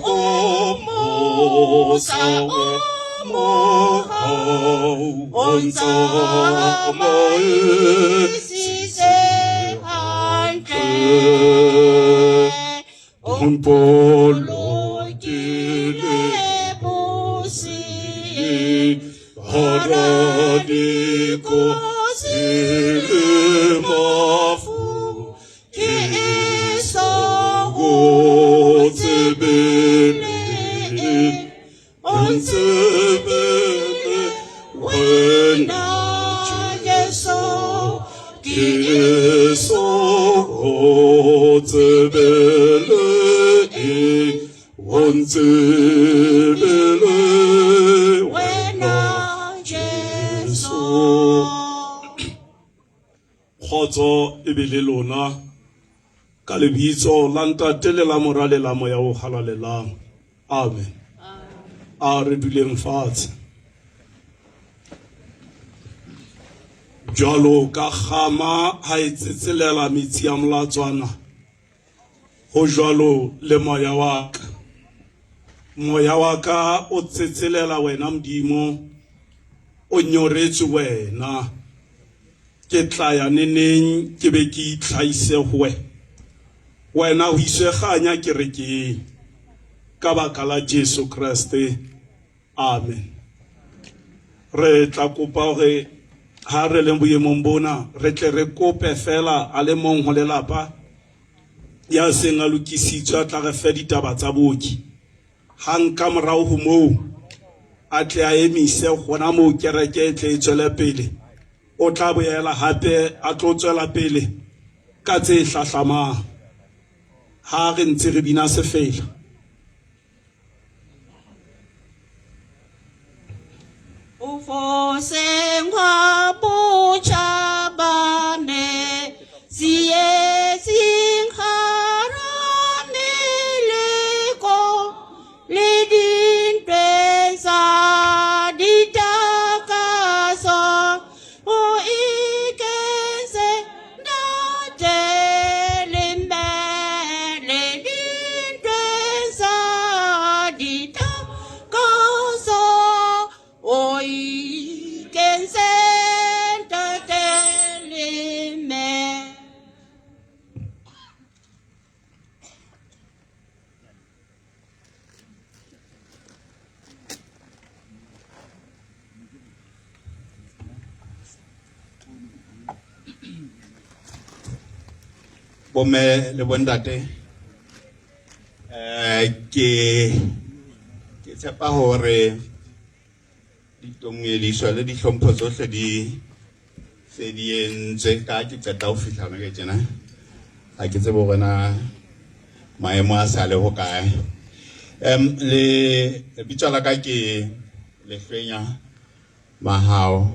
o mosa o mohau o ntsamaisitse hantle o mpolokile bosiu hara dikotsi le mafu ke eso go tsebele o ntsebele wena Jesu ke eso go tsebele o ntsebele wena Jesu. Kgotso e be le lona ka lebitso la Ntate le la Mora le la Moya o Halalelang. Amen. A re duleng fatshe. Jwalo ka kgama ha e tsetselela metsi a molatswana, ho jwalo le moya wa ka. Moya wa ka o tsetselela wena Modimo, o nyoretswe wena. Ke tla ya neneng ke be ke itlhahise ho wena. Wena ho iswe kganya kerekeng ka baka la Jesu Kreste. Amen. Re tla kopa hore ha re leng boemong bona re tle re kope fela a le mong ho lelapa ya seng a lokisitswe a tla re fe ditaba tsa booki. Hang ka morao ho moo a tle a emise gona moo kereke e tle e tswele pele. O tla boela hape a tlo tswela pele ka tse hlahlamang ha re ntse re bina sefela. Ufosengwa botjha ba me tsietsing hara meleko le dintweng tsa ditakatso o ikentse ntate le mme le dintweng tsa ditakatso o ikentse ntate le mme. Bomme le bontate, ke ke tshepa hore ditumediso le dihlompho tsohle di se di entswe ka ke qeta ho fihla hona ke tjena. Ha ke tsebe hore na maemo a sa le hokae. Le lebitso la ka ke Lehlwenya Mahao,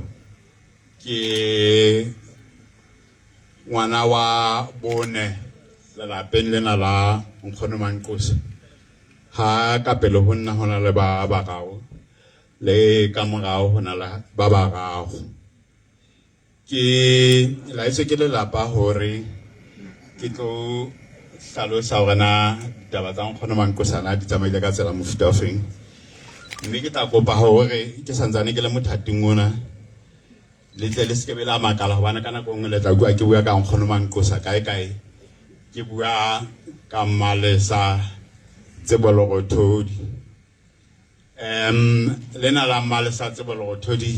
ke ngwana wa bone lelapeng lena la Nkgono Manqosa. Ha ka pele ho nna ho na le ba bararo, le ka morao ho na le ba bararo. Ke laetswe ke lelapa hore ke tlo hlalosa hore na ditaba tsa Nkgono Manqosa na di tsamaile ka tsela mofuta o feng. Mme ke tla kopa hore ke santsane ke le mothating ona, le tle le sekebe la makala hobane ka nako nngwe le tla bua ke bua ka Nkgono Manqosa kae kae, ke bua ka Mmalesa Tsebo Lerothodi. Lena la Mmalesa Tsebo Lerothodi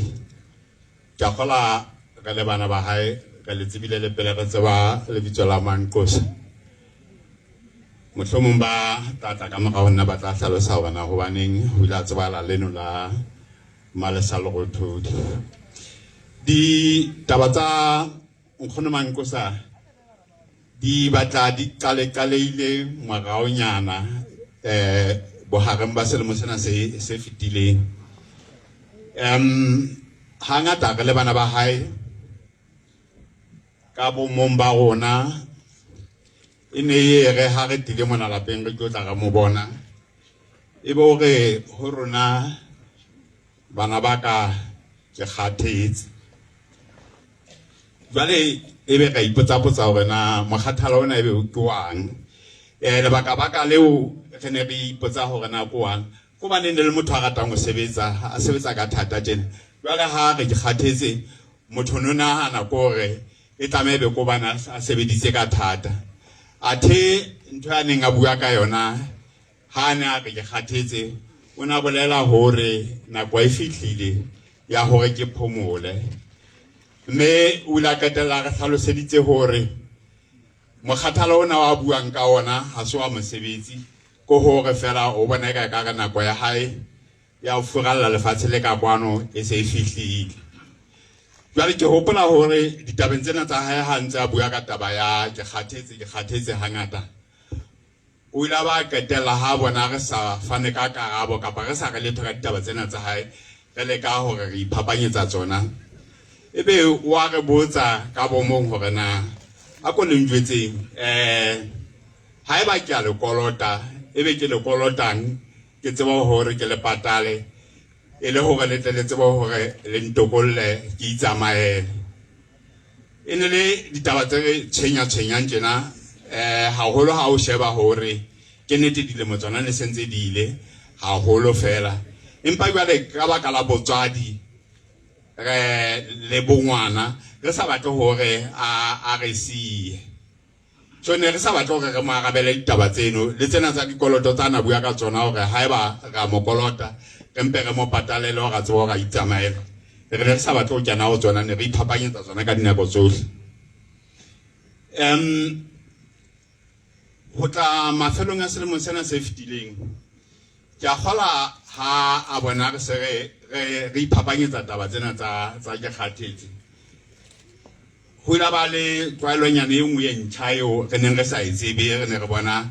ke a kgola re le bana ba hae re le tsebile le pele re tseba lebitso la Manqosa. Mohlomong ba tla tla ka morao nna ba tla hlalosa hore na hobaneng ho ile a tsebahala leno la Mmalesa Lerothodi. Ditaba tsa Nkgono Manqosa di batla di qale-qaleile moraonyana bohareng ba selemo sena se se fetileng. Hangata re le bana ba hae ka bomong ba rona e ne e re ha re tlile mona lapeng re tlo tla re mo bona, e be o re ho rona bana ba ka ke kgathetse. Jwale e be ra ipotsapotsa hore na mokgathala ona ebe o ke wang. Lebaka baka leo re ne re ipotsa hore na ko wang ko bane ne le motho a ratang ho sebetsa a sebetsa ka thata tjena. Jwale ha re ke kgathetse motho no nahana ko hore e tlameha be ko bana a sebeditse ka thata. Athe ntho ya neng a bua ka yona ha ne a re ke kgathetse o na bolela hore nako e fihlile ya hore ke phomole. Mme o ile a qetella re hlaloseditse hore mokgathala ona wa buang ka ona ha se wa mosebetsi, ko hore fela o bona eka ka re nako ya hae ya ho furalla lefatshe le ka kwano e se e fihlile. Jwale ke hopola hore ditabeng tsena tsa hae ha ntse a bua ka taba ya ke kgathetse ke kgathetse hangata, o ile a ba qetella ha bona re sa fane ka karabo kapa re sa re letho ka ditaba tsena tsa hae, re leka hore re iphapanyetsa tsona. Ebe wa re botsa ka bomong hore na a ko le njwetseng haeba ke a le kolota, ebe ke le kolotang ke tseba hore ke le patale e le hore le tle le tsebe hore le ntokolle ke itsamaele. E ne le ditaba tse re tshwenya tshwenyang tjena haholo ha o sheba hore ke nnete dilemo tsona ne sentse di ile haholo fela, empa jwale ka baka la botswadi re le bongwana re sa batle hore a re siye. So ne re sa batle hore re mo arabele ditaba tseno le tsena tsa dikoloto tsa na bua ka tsona hore haeba ra mo kolota re mpe re mo patalele hore a tsebe hore a itsamaele. Re ne re sa batle ho kena ho tsona, ne re iphapanyetsa tsona ka dinako tsohle. Ho tla mafelong a selemo sena se fetileng, ke a kgola ha a bona re se re iphapanyetsa taba tsena tsa ke kgathetse. Ho ile ba le tlwaelonyana e nngwe e ntjha eo re neng re sa e tsebe, re ne re bona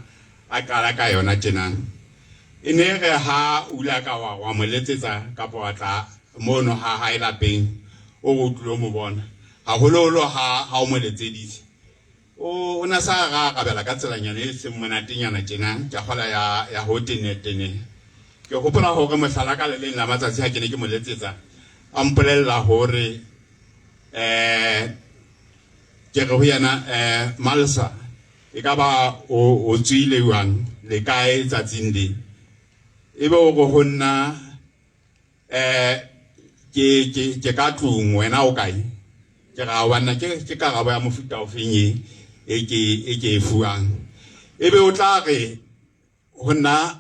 a qala ka yona tjena. E ne re ha o ile ka wa mo letsetsa kapa wa tla mono ha hae lapeng o re o tlilo mo bona, haholoholo ha o mo letseditse, o na sa ra arabela ka tselanyana e seng monatenyana tjena, ke a kgola ya ho tenetene. Ke hopola hore mohlala ka le leng la matsatsi ha ke ne ke mo letsetsa, a mpolella hore ke re ho yena Malsa e ka ba o tswile jwang le kae tsatsing le, ebe o re ho nna ke ka tlung wena o kae? Ke ra banna ke karabo ya mofuta o feng e ke e fuwang. Ebe o tla re ho nna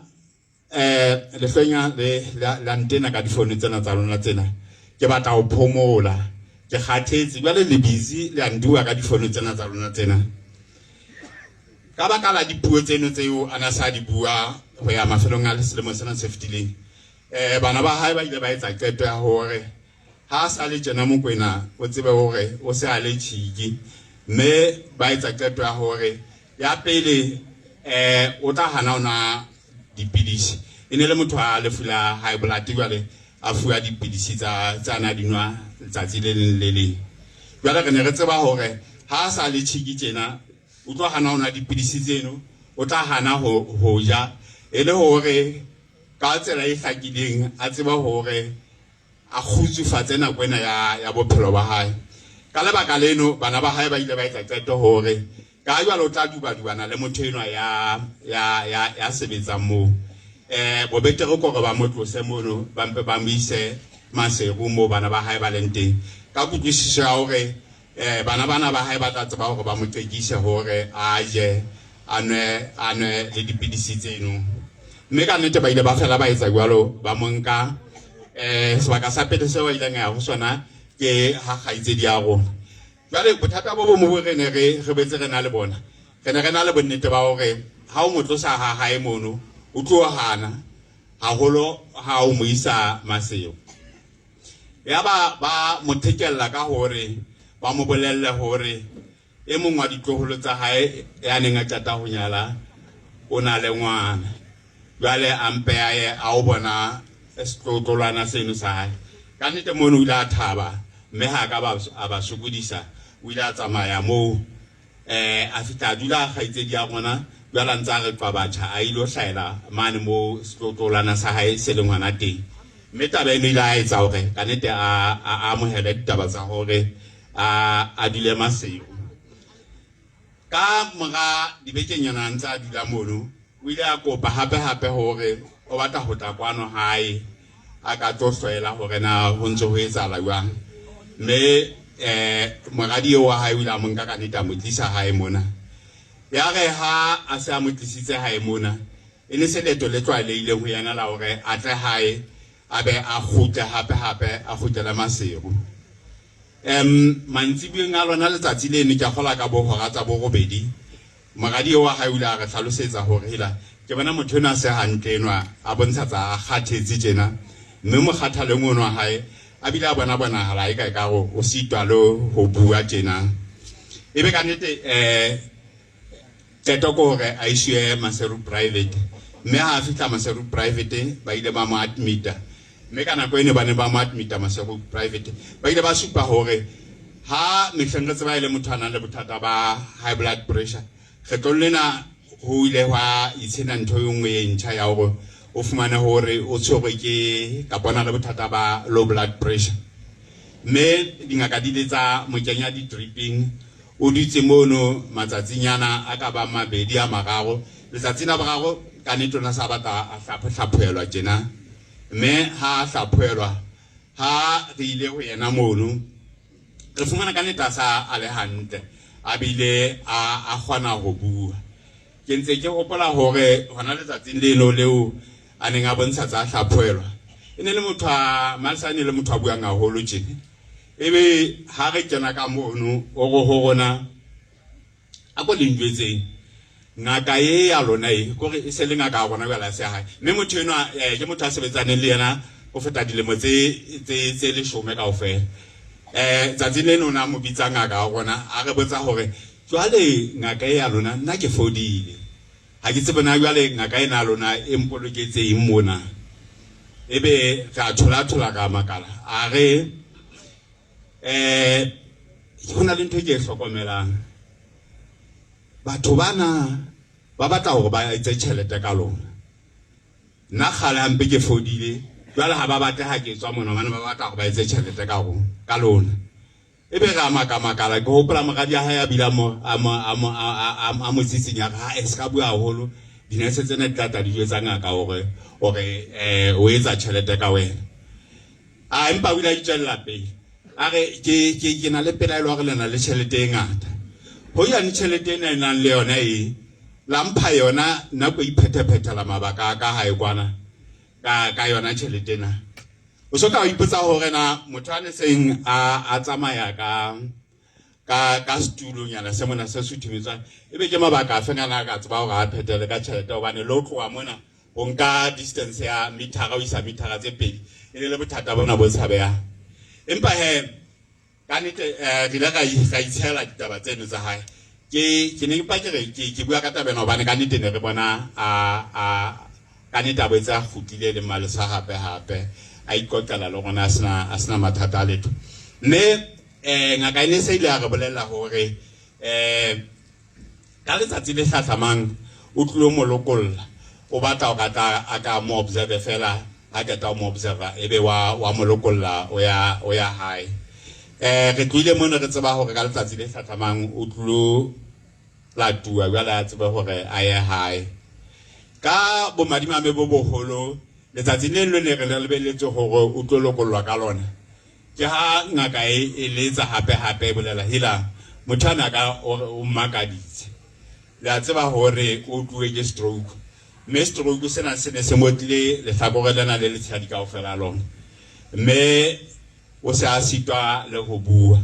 lehlwenya le la ntena ka difounu tsena tsa lona tsena, ke batla ho phomola, ke kgathetse jwale le busy le a nduwa ka difounu tsena tsa lona tsena. Ka baka la dipuo tseno tseo a na sa di bua ho ya mafelong a selemo sena se fetileng, bana ba hae ba ile ba etsa qeto ya hore ha sa le tjena Mokwena o tsebe hore o se a le tjhiki, mme ba etsa qeto ya hore ya pele o tla hana ona dipidisi. E ne le motho a lefu la high blood, jwale a fuwa dipidisi tsa na dinwa letsatsi le leng le leng. Jwale re ne re tseba hore ha sa le tjhiki tjena o tlo hana ona dipidisi tseno, o tla hana ho ja, e le hore ka tsela e hlakileng a tsebe hore a kgutsufatse nako ena ya bophelo ba hae. Ka lebaka leno bana ba hae ba ile ba etsa qeto hore ka jwale o tla dubadubana le motho enwa ya sebetsang moo. Bobetere ke hore ba mo tlose mono, ba mpe ba mo ise Maseru moo bana ba hae ba leng teng, ka kutlwisiso ya hore bana bana ba hae ba tla tseba hore ba mo qekise hore a je a nwe le dipidisi tseno. Mme ka nnete ba ile ba fela ba etsa jwalo, ba mo nka sebaka sa pele seo a ileng a ya ho sona ke ha kgaitsedi ya rona. Jwale bothata bo bong bo re ne re betse re na le bona, re ne re na le bonnete ba hore ha o mo tlosa ha hae mono o tlo hana haholo ha o mo isa Maseru. Ya ba mo thekella ka hore ba mo bolelle hore e mong wa ditloholo tsa hae ya neng a qeta ho nyala o na le ngwana, jwale a mpe a ye a o bona setlotlolwana seno sa hae. Ka nnete mono o ile a thaba, mme ha ka a ba sokodisa, o ile a tsamaya moo a fihla a dula kgaitsedi ya rona, jwale a ntse a re qwabatjha a ilo hlahela mane moo setlotlolwana sa hae se leng hona teng. Mme taba eno ile a etsa hore ka nnete a amohele ditaba tsa hore a dule Maseru. Ka mora dibekenyana ntse a dula mono, O ile a kopa hape hape hore o batla ho tla kwano hae a ka tlo hlwela hore na ho ntse ho etsahala jwang. Mme moradi eo wa hae o ile a mo nka ka nnete a mo tlisa hae mona. Ya re ha a se a mo tlisitse hae mona, e ne se leeto le tlwaelehileng ho yena la hore a tle hae a be a kgutle hape hape a kgutlele Maseru. Mantsiboyeng a lona letsatsi leno ke a kgolwa ka bo hora tsa borobedi, moradi eo wa hae o ile a re hlalosetsa hore hela ke bona motho enwa a se hantle enwa a bontsha tsa a kgathetse tjena, mme mokgathaleng ono wa hae a bile a bona bonahala eka ekare o sitwa le ho bua tjena. Ebe ka nnete qeto ke hore a isiwe Maseru Private, mme ha a fihla Maseru Private ba ile ba mo admita, mme ka nako eno ba ne ba mo admita Maseru Private ba ile ba supa hore ha mehleng re tseba e le motho a nang le bothata ba high blood pressure, kgetlong lena ho ile hwa itshena ntho e nngwe e ntjha ya hore o fumane hore o tshwerwe ke kapa o na le bothata ba low blood pressure, mme dingaka di ile tsa mo kenya di-dripping. O dutse mono matsatsinyana a ka bang mabedi a mararo. Letsatsi la boraro ka nnete o na sa batla a hlaphohlaphohelwa tjena, mme ha a hlaphohelwa ha re ile ho yena mono re fumana ka nnete a sa a le hantle, a bile a kgona ho bua. Ke ntse ke hopola hore hona letsatsing leno leo a neng a bontsha tsa hlaphohelwa, e ne le motho a Malesa, e ne le motho a buang haholo tjena. Ebe ha re kena ka mono o re ho rona, a ko le njwetseng ngaka e ya lona e kore e se le ngaka ya rona jwale ya se hae, mme motho enwa ke motho a sebetsaneng le yena ho feta dilemo tse leshome kaofela. Tsatsing leno o ne a mo bitsa ngaka ya rona, a re botsa hore jwale ngaka e ya lona nna ke fodile, ha ke tsebe na jwale ngaka ena ya lona e mpoloketse eng mona. Ebe re a thola-thola ra makala, a re ho na le ntho e ke e hlokomelang, batho bana ba batla hore ba etse tjhelete ka lona. Nna kgale hampe ke fodile, jwale ha ba batle ha ke tswa mona hobane ba batla hore ba etse tjhelete ka rona, ka lona. Ebe re a makamakala, ke hopola moradi ya hae a bile a mo a mo a mo a a mo tsitsinya ha e ska bua haholo, dinese tsena di tla tla di jwetsa ngaka hore hore o etsa tjhelete ka wena. A empa o ile a itswella pele a re ke ke ke na le pelaelo ya hore le na le tjhelete e ngata. Hojane tjhelete ena e nang le yona e la mpha yona nna ko iphethephethela mabaka a ka hae kwana ka ka yona tjhelete ena. O so ka ipotsa hore na motho a ne seng a a tsamaya ka ka ka setulonyana se mona se suthumetswang ebe ke mabaka afe ngana a ka tseba hore a phethele ka tjhelete, hobane le ho tloha mona ho nka distance ya mithara ho isa mithara tse pedi e ne le bothata bona bo tshabehang. Empa he ka nnete re ile ra itshehela ditaba tseno tsa hae. Ke ke ne ke mpa ke re ke ke bua ka taba ena hobane ka nnete ne re bona a a ka nnete a boetse a kgutlile le Malesa hape hape a iqoqela le rona a sena a sena mathata a letho. Mme ngaka e ne se ile ya re bolella hore ka letsatsi le hlahlamang o tlilo mo lokolla, o batla hore a tla a ka mo observe fela, ha qeta ho mo observe ebe wa wa mo lokolla o ya o ya hae. Re tlohile mono re tseba hore ka letsatsi le hlahlamang o tlilo latuwa jwale a tsebe hore a ye hae. Ka bomadimabe bo boholo letsatsi leno le ne re le lebelletse hore o tlo lokollwa ka lona, ke ha ngaka e e letsa hape hape e bolela hela motho ana ka o mmakaditse, le a tseba hore o tluwe ke stroke, mme stroke sena se ne se motlile lehlakore lena le letshehadi kaofela lona, mme o se a sitwa le ho bua.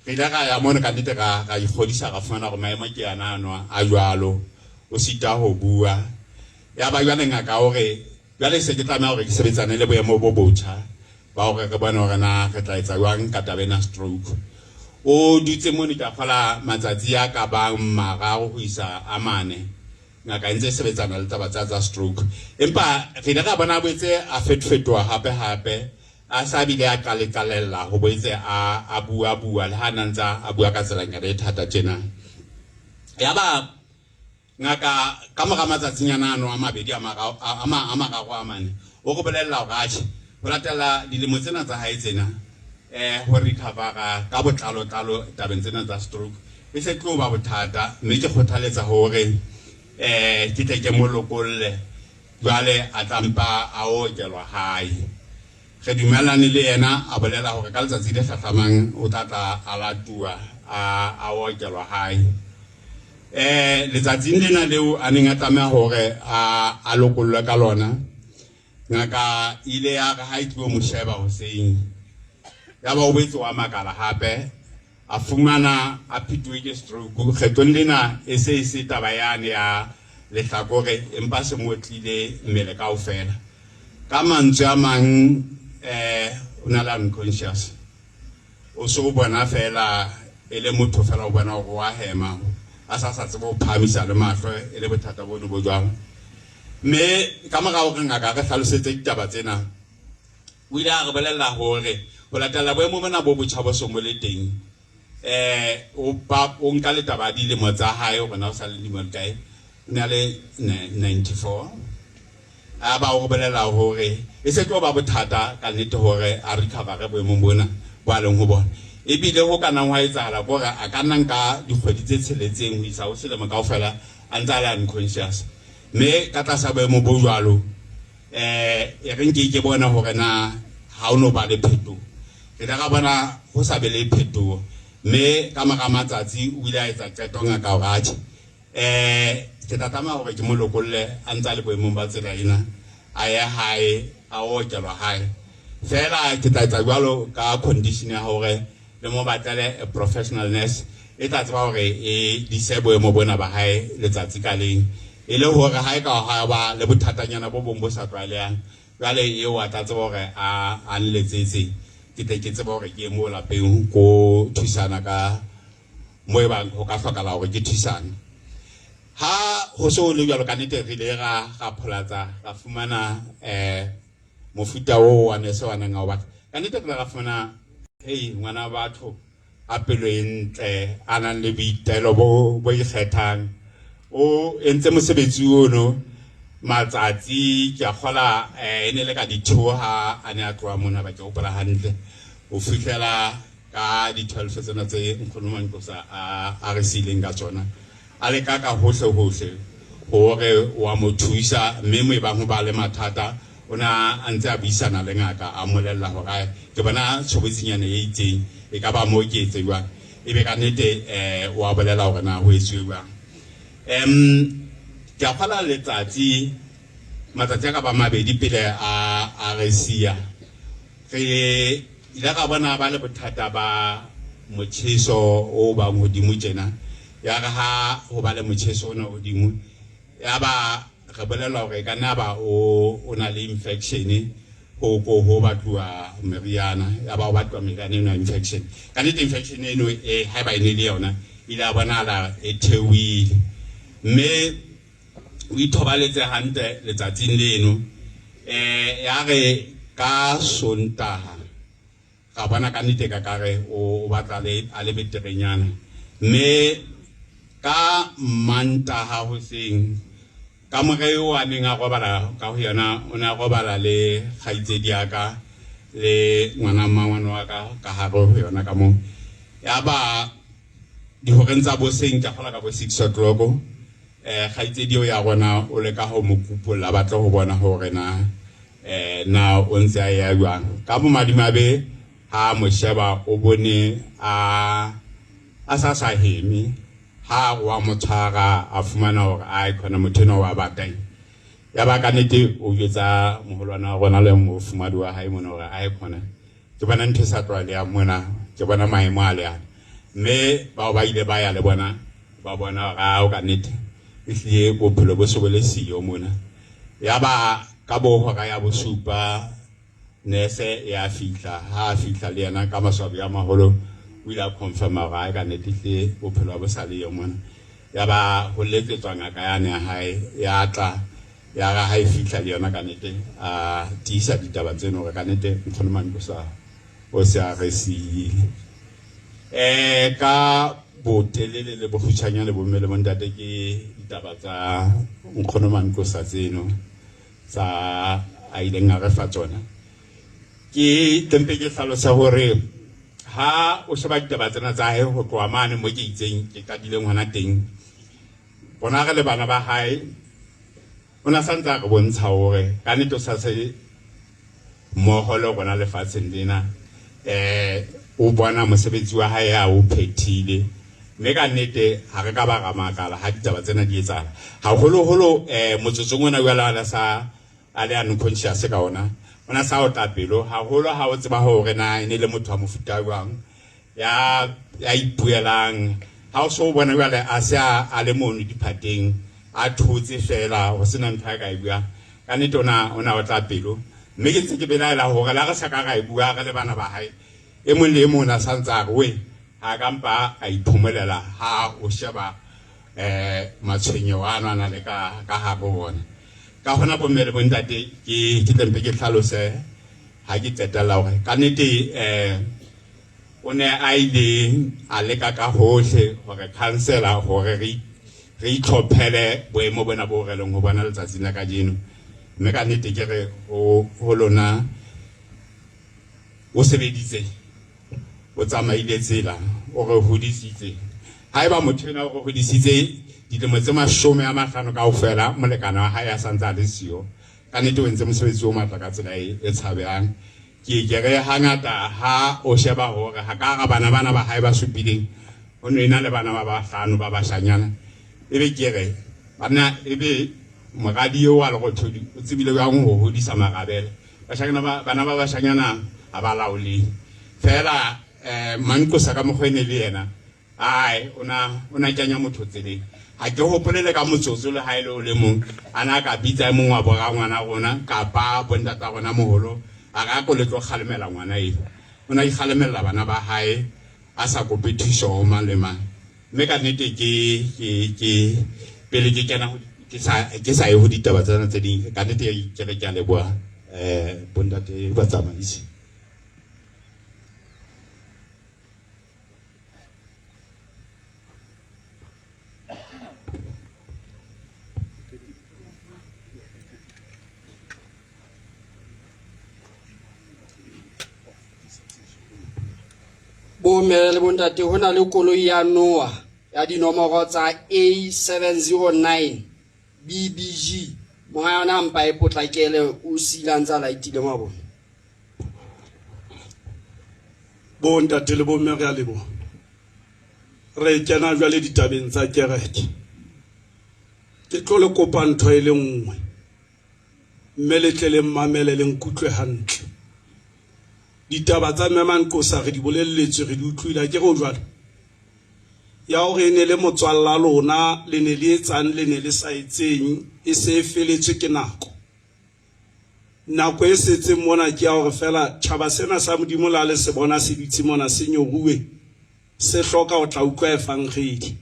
Re ile ra ya mono ka nnete ra ra ikgodisa ra fumana hore maemo ke ana ano a jwalo, o sitwa ho bua. Ya ba jwale ngaka o re jwale se ke tlameha hore ke sebetsane le boemo bo botjha ba hore re bone hore na re tla etsa jwang ka taba ena stroke. O dutse mono ke a kgola matsatsi a ka bang mararo ho isa a mane, ngaka e ntse e sebetsana le taba tsa tsa stroke. Empa re ile ra bona a boetse a fetofetoha hape hape, a sa bile a qaleqalella ho boetse a a bua bua le ha na ntsa a bua ka tselanyana e thata tjena. Yaba ngaka ka mora matsatsinyana ano a mabedi a mararo a a mararo a mane o re bolella hore atjhe ho latela dilemo tsena tsa hae tsena ho recovera ka botlalo tlalo tabeng tsena tsa stroke e se tlo ba bothata, mme ke kgothaletsa hore Ke tle ke mo lokolle jwale a tla mpa a okelwa hae. Re dumellane le yena, a bolela hore ka letsatsi le hlahlamang o tla tla a latuwa a okelwa hae. Letsatsing lena leo a neng a tlameha hore a lokollwe ka lona, ngaka e ile ya re ha e tlo mo sheba hoseng, ya ba o boetse wa makala hape, a fumana a phituwe ke stroke. Kgetlong lena e se e se taba yane ya lehlakore, empa se mo otlile mmele kaofela. Ka mantswe a mang, o na le unconscious, o so o bona fela e le motho fela, o bona hore wa hema, a sa sa tsebe ho phahamisa le mahlo, e le bothata bono bo jwalo. Mme ka mora hore ngaka re hlalosetse ditaba tsena, o ile a re bolella hore ho latela boemo bona bo botjha bo seng bo le teng, o ba o nka le taba ya dilemo tsa hae hore na o sa le dilemo di kae, o ne a le 94. A ba o re bolella hore e se tlo ba bothata ka nnete hore a recover boemong bona bo a leng ho bona. Ebile ho ka nang hwa etsahala ke hore a ka nna nka dikgwedi tse tsheletseng ho isa ho selemo kaofela a ntse a le unconscious. Mme ka tlasa boemo bo jwalo, e re nke ke bone hore na ha o no ba le phetoho. Re ile ra bona ho sa be le phetoho, mme ka mora matsatsi o ile a etsa qeto ngaka hore atjhe, ke tla tlameha hore ke mo lokolle a ntse a le boemong ba tsela ena, a ye hae, a okelwa hae. Feela ke tla etsa jwalo ka condition ya hore le mo batlele a professional nurse e tla tseba hore e dise boemo bona ba hae letsatsi ka leng, e le hore ha e ka ha ba le bothatanyana bo bong bo sa tlwaelehang, jwale eo a tla tseba hore a nletsetse, ke tle ke tsebe hore ke ye moo lapeng ko thusana ka mo e bang ho ka hlokahala hore ke thusane. Ha ho se ho le jwalo, ka nnete re ile ra pholatsa, ra fumana mofuta oo wa nese wa neng a o batla. Ka nnete re ile ra fumana, hei, ngwana batho a pelo e ntle, a nang le boitelo bo ikgethang. O entse mosebetsi ono matsatsi, ke a kgola, e ne le ka di-2 ha a ne a tloha mona, ba ke hopola hantle, ho fihlela ka di-12 tsena tse Nkgono Manqosa a re siileng ka tsona. A leka ka hohle hohle hore wa mo thusa, mme mo ebang ho ba le mathata, o ne a ntse a buisana le ngaka, a mmolella hore ae, ke bona tshobotsinyana e itseng, e ka ba mo ke etse jwang. Ebe ka nnete wa bolela hore na ho etsuwe jwang. Ke a kgola letsatsi, matsatsi a ka ba mabedi pele a re siya, re ile ra bona ba le bothata ba motjheso o bang hodimo tjena. Ya re ha ho ba le motjheso ona hodimo, ya ba re bolellwa hore e ka nna ba o na le infection, ho ko ho batluwa meriana, ya ba ho batluwa meriana eno ya infection. Ka nnete infection eno e haeba e ne le yona, ile ya bonahala e theohile, mme o ithobaletse hantle letsatsing leno. Ya re ka Sontaha ra bona ka nnete ka kare o batla le a le beterenyana, mme ka Mantaha hoseng kamore eo a neng a robala ka ho yona, o ne a robala le kgaitsedi ya ka le ngwana mmangwane wa ka ka hare ho yona ka moo. Ya ba dihoreng tsa boseng, ke kgola ka bo 6 o'clock, kgaitsedi eo ya rona o leka ho mo kupolla, ba tle ho bona hore na o ntse a ya jwang. Ka bomadimabe ha mo sheba, o bone a sa heme. Ha wa mo tshwara, a fumana hore ai khona motho enwa wa batang. Ya ba ka nnete o jwetsa moholwane wa rona le mofumahadi wa hae mona hore ai khona ke bona ntho e sa tlwaelehang mona, ke bona maemo a le ana. Mme bao ba ile ba ya le bona, ba bona hore ao ka nnete ehlile bophelo bo se bo le siyo mona. Ya ba ka bo hora ya bosupa nese ya fihla. Ha a fihla le yena ka maswabi a maholo, o ile a confirma hore ai ka nnete ehlile bophelo ha bo sa le yo mona. Ya ba ho letsetswa ngaka yane ya hae, ya tla, ya re ha e fihla le yona ka nnete a tiisa ditaba tseno hore ka nnete Nkgono Manqosa o se a re siile. Ka botelele le bokgutshwanyane bomme le bontate ke ditaba tsa Nkgono Manqosa tseno tsa a ileng a re fa tsona. Ke tlempe ke hlalosa hore ha o sheba ditaba tsena tsa hae ho tloha mane mo ke itseng ke qadileng hona teng, Rona re le bana ba hae, o na sa ntse a re bontsha hore ka nnete o sa se mmoho le rona lefatsheng lena. O bona mosebetsi wa hae a o phethile. Mme ka nnete ha re ka ba ra makala ha ditaba tsena di etsahala. Haholoholo motsotsong ona jwale a na sa a le unconscious ka ona, o na sa otla pelo haholo ha o tseba hore na e ne le motho wa mofuta jwang ya ya ipuelang. Ha o so bona jwale a se a le mono diphateng a thotse fela ho sena ntho a ka e buang, ka nnete o na otla pelo. Mme ke ntse ke belaela hore la re sa ka ra e bua re le bana ba hae, e mong le e mong a sa ntse a re we ha ka mpa a iphomolela ha o sheba matshwenyeho ano a na le ka hare ho bona. Ka hona bomme le bontate ke tlempe ke hlalose ha ke qetella hore ka nnete o ne a ile a leka ka hohle hore councillor hore re itlhophele boemo bona bo re leng ho bona letsatsing la kajeno. Mme ka nnete ke re ho lona o sebeditse, o tsamaile tsela, o re hodisitse. Haeba motho ena o re hodisitse dilemo tse 50 kaofela, molekane wa hae a sa ntse a le siyo, ka nnete o entse mosebetsi o matla ka tsela e tshabehang. Ke ke re hangata ha o sheba hore ha ka hara bana bana ba hae ba supileng, ho no ena le bana ba bahlano ba bashanyana, ebe ke re bana ebe moradi eo wa Lerothodi o tsebile jwang ho hodisa marabele. Bashanyana ba bana ba bashanyana ha ba laole fela. Manqosa ka mokgwa e ne le yena, ai o na kenya motho tseleng. Ha ke hopole le ka motsotso le ha e le o le mong a na ka bitsa e mong wa borangwana rona kapa bontata rona moholo a re a ko le tlo kgalemela ngwana eo. O na ikgalemella bana ba hae a sa kope thuso ho mang le mang. Mme ka nnete ke pele ke kena ke sa ye ho ditaba tsena tse ding, ka nnete ke re ke a leboha bontate batsamaisi. Bomme le bontate, ho na le koloi ya Noah ya dinomoro tsa A709 BBG. Monga yona a mpa e potlakele, o sila ntse a laetile mabone. Bontate le bomme re a leboha. Re kena jwale ditabeng tsa kereke. Ke tlo le kopa ntho e le nngwe, mme le tle le mmamele le nkutlwe hantle. Ditaba tsa Mme Manqosa re di bolelletswe, re di utlwile, ha ke re o jwalo? Ya hore e ne le motswalla lona, le ne le etsang, le ne le sa etseng, e se e feletswe ke nako. Nako e setseng mona ke ya hore fela tjhaba sena sa Modimo la le se bona se dutse mona se nyoruwe, se hloka ho tla utlwa evangedi.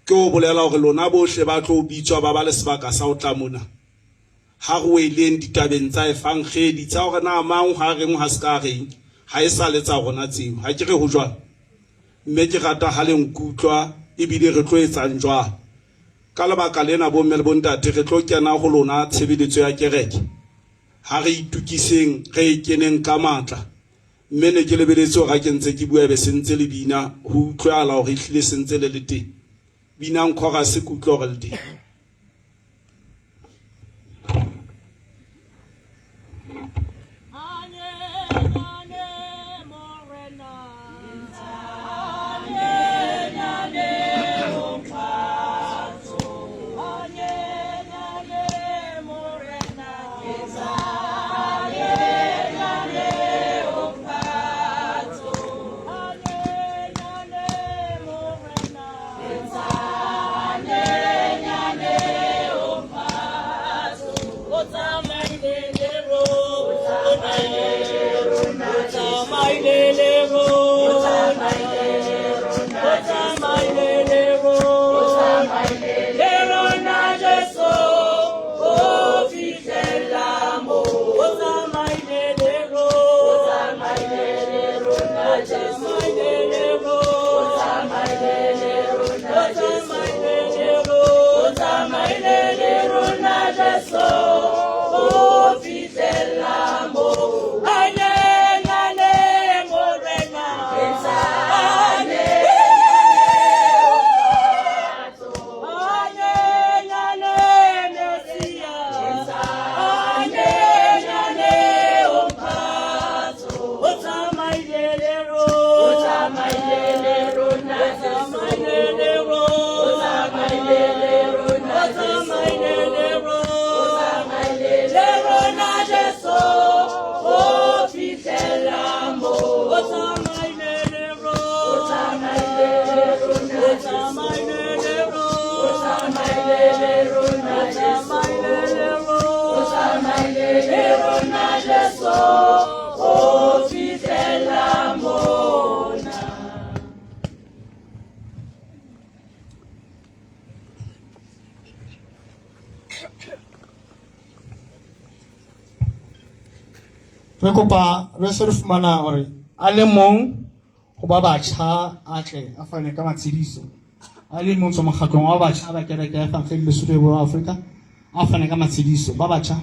Ke ho bolela hore lona bohle ba tlo bitswa ba ba le sebaka sa ho tla mona. Ha re weleng ditabeng tsa evangedi tsa hore na mang ha reng ha se ka reng, ha e sa le tsa rona tseo. Ha ke re ho jwalo? Mme ke rata ha le nkutlwa ebile re tlo etsang jwalo. Ka lebaka lena bomme le bontate re tlo kena ho lona tshebeletso ya kereke. Ha re itukiseng, re e keneng ka matla. Mme ne ke lebeletse hore ha ke ntse ke bua ebe se ntse le bina, ho utlwahala hore ehlile se ntse le le teng. Binang chorus ke utlwe hore le teng. Le rona Jesu o fihlela mona. Re kopa re se re fumana hore a le mong ho ba batjha a tle a fane ka matshediso. A le mong tswa mokgatlong wa batjha ba kereke ya Evangeli Lesotho e Borwa Afrika a fane ka matshediso. Ba batjha.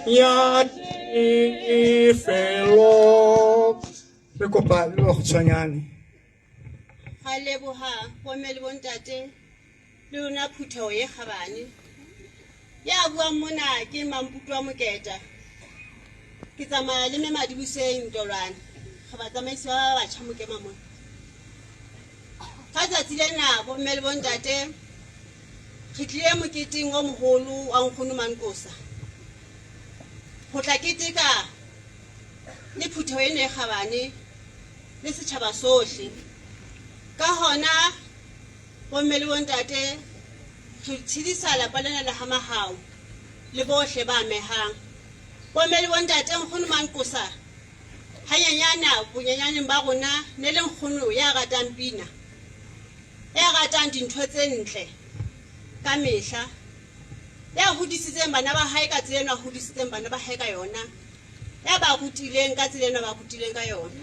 Ya tefelo. Re kopa le bakgutshwanyane. Ga leboga bomme le bontate le lona phuthego e kgabane. Ya buang mona ke Mamputu wa Moketa. Ke tsamaya le mme Madibuseng Tolwane. Re batsamaisi ba batjha mokema mona. Ka tsatsi lena bomme le bontate re tlile moketeng o moholo wa Nkgono Mankosa. Ho tla keteka le phutheho ena e kgabane le setjhaba sohle. Ka hona bomme le bontate re tshedisa lapa lena la ha Mahau le bohle ba amehang. Bomme le bontate Nkgono Mankosa hanyenyana bonyenyaneng ba rona ne le nkgono ya ratang pina, ya ratang dintho tse ntle ka mehla, ya hodisitseng bana ba hae ka tsela eno a hodisitseng bana ba hae ka yona, ya ba rutileng ka tsela eno a ba rutileng ka yona.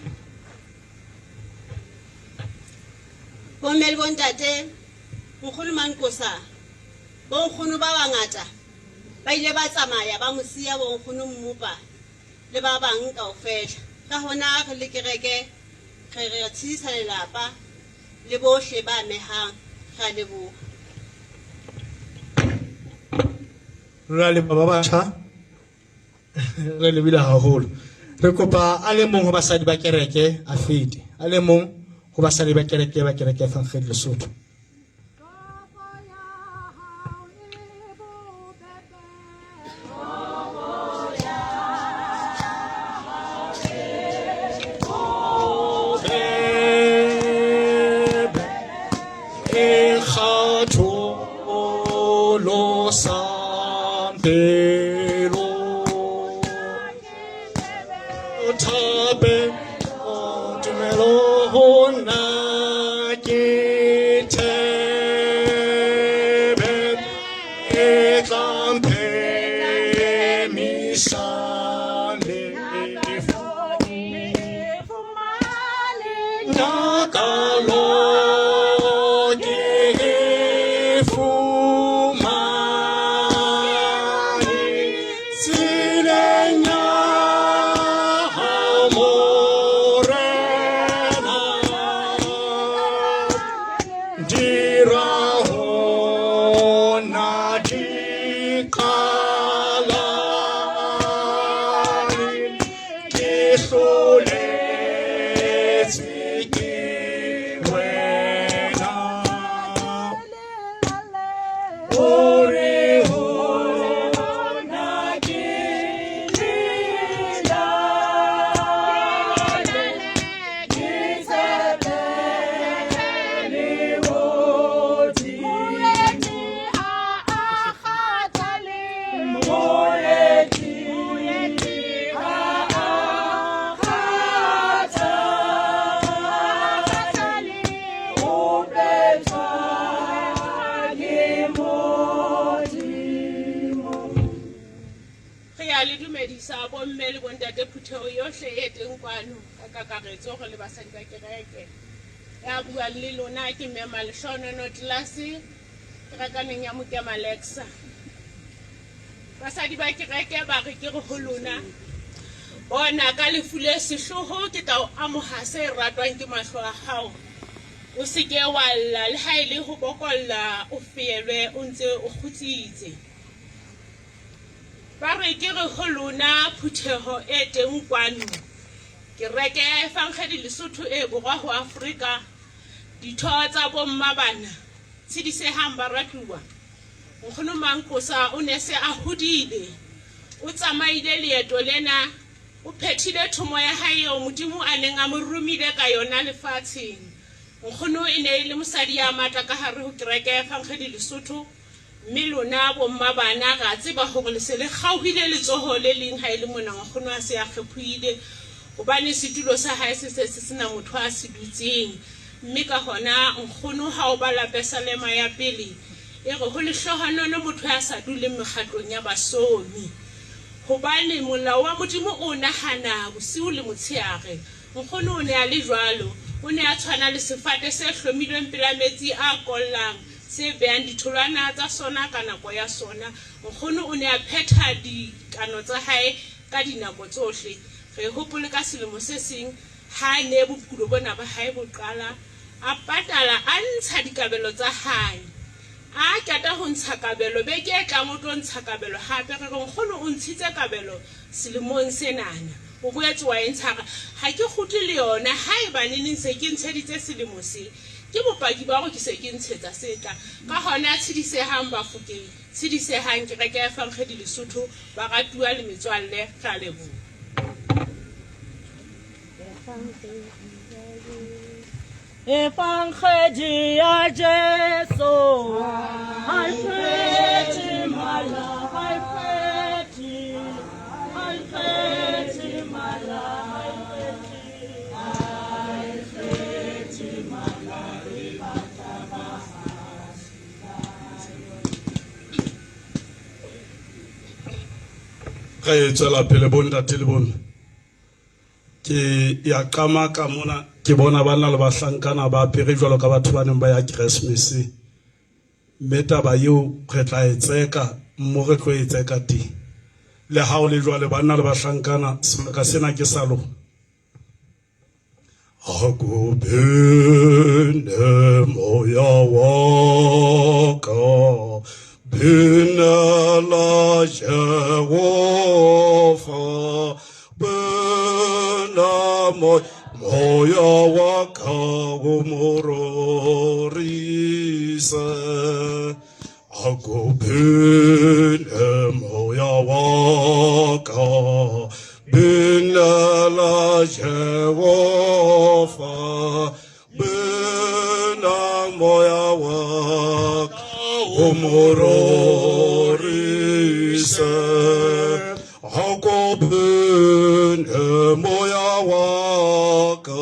Bomme le bontate, Nkgono Mankosa, bonkgono ba bangata ba ile ba tsamaya ba mo siya bonkgono Mmopa le ba bang kaofela. Ka hona re le kereke re re tshedisa lelapa le bohle ba amehang. Re a leboha. Re a leboha ba batjha. Re lebile haholo. Re kopa a le mong ho basadi ba kereke a fete. A le mong ho basadi ba kereke ba kereke ya Evangeli Lesotho. E kgatholosang pelo. Thapelo, tumelo ho nna ke thebe e tla mphemisa lefu. Nyakallo ke e fumane tseleng ya hao Morena. Dira ho nna di qalane, ke hloletswe ke wena. Hore ho nna ke lelale, ke tshepe lehodimo. Moeti ha a kgathale, o phetwa ke Modimo. Re a le dumedisa bomme le bontate phutheho yohle e teng kwano ka kakaretso re le basadi ba kereke. Ya buang le lona ke Mme Malehlohonono Tlelase, kerekaneng ya Mokema Lexa. Basadi ba kereke ba re ke re ho lona, bona ka lefu le sehloho ke tla o amoha se ratwang ke mahlo a hao. O se ke wa lla le ha e le ho bokolla, o feelwe o ntse o kgutsitse. Ba re ke re ho lona phutheho e teng kwano, Kereke ya Evangeli Lesotho e Borwa ho Afrika, ditho tsa bomma bana, tshedisehang baratuwa. Nkgono Manqosa o ne se a hodile, o tsamaile leeto lena, o phethile thomo ya hae eo Modimo a neng a mo romile ka yona lefatsheng. Nkgono e ne e le mosadi ya matla ka hare ho Kereke ya Evangeli Lesotho. Mme lona bomma bana, re a tseba hore le se le kgaohile letsoho le leng ha e le mona nkgono a se a kgephohile, hobane setulo sa hae se se se sena motho a se dutseng. Mme ka hona, nkgono, ha o bala Pesalema ya pele, e re, Ho lehlohonolo motho ya sa duleng mekgatlong ya basomi, hobane molao wa Modimo o nahana bosiu le motsheare. Nkgono o ne a le jwalo. O ne a tshwana le sefate se hlomilweng pela metsi a kollang, se behang ditholwana tsa sona ka nako ya sona. Nkgono o ne a phetha dikano tsa hae ka dinako tsohle. Re hopole ka selemo se seng ha ne bokulo bona ba hae bo qala, a patala a ntsha dikabelo tsa hae. A qeta ho ntsha kabelo, beke e tlang o tlo ntsha kabelo hape. Re re nkgono o ntshitse kabelo selemong senana, o boetse wa e ntsha. Re ha ke kgutle le yona haeba neneng se ke ntsheditse selemo se. Ke bopaki ba hore ke se ke ntshetsa se tlang. Ka hona tshedisehang Bafokeng, tshedisehang Kereke ya Evangedi Lesotho, baratuwa le metswalle, re a leboha. Evangeli ya Jesu ha e kgethe mala, ha e kgethe, ha e kgethe mala, ha e kgethe, ha e kgethe mala, e batla ba Re tswela pele bontate le bomme. Ke ya qamaka mona ke bona banna le bahlankana ba apere jwalo ka batho ba neng ba ya Keresemeseng. Mme taba eo re tla e tseka mo re tlo e tseka teng. Le ha o le jwale banna le bahlankana sebaka sena ke sa lona. Ako bine moya wa ka, binela Jehova, bina moya wa ka o mo rorise. Ako bine moya wa ka, binela Jehova, bina moya wa ka o mo rorise. Ako bine moya wa ka,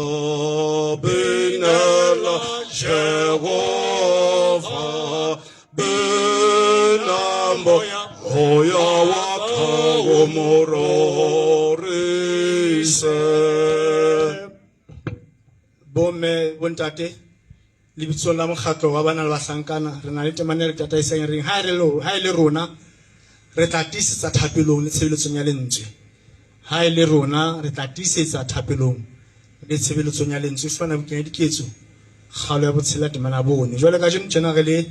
binela Jehova, bina moya wa ka o mo rorise. Bomme, bontate, lebitsong la mokgatlo wa bana le bahlankana, re na le temana e re tataisang e reng, ha e re lo, ha e le rona, re tla tiisetsa thapelong le tshebeletsong ya lentswe. Ha e le rona, re tla tiisetsa thapelong le tshebeletsong ya lentswe. Fumana bukeng ya Diketso, kgaolo ya botshelela temana ya bone. Jwale kajeno tjena re le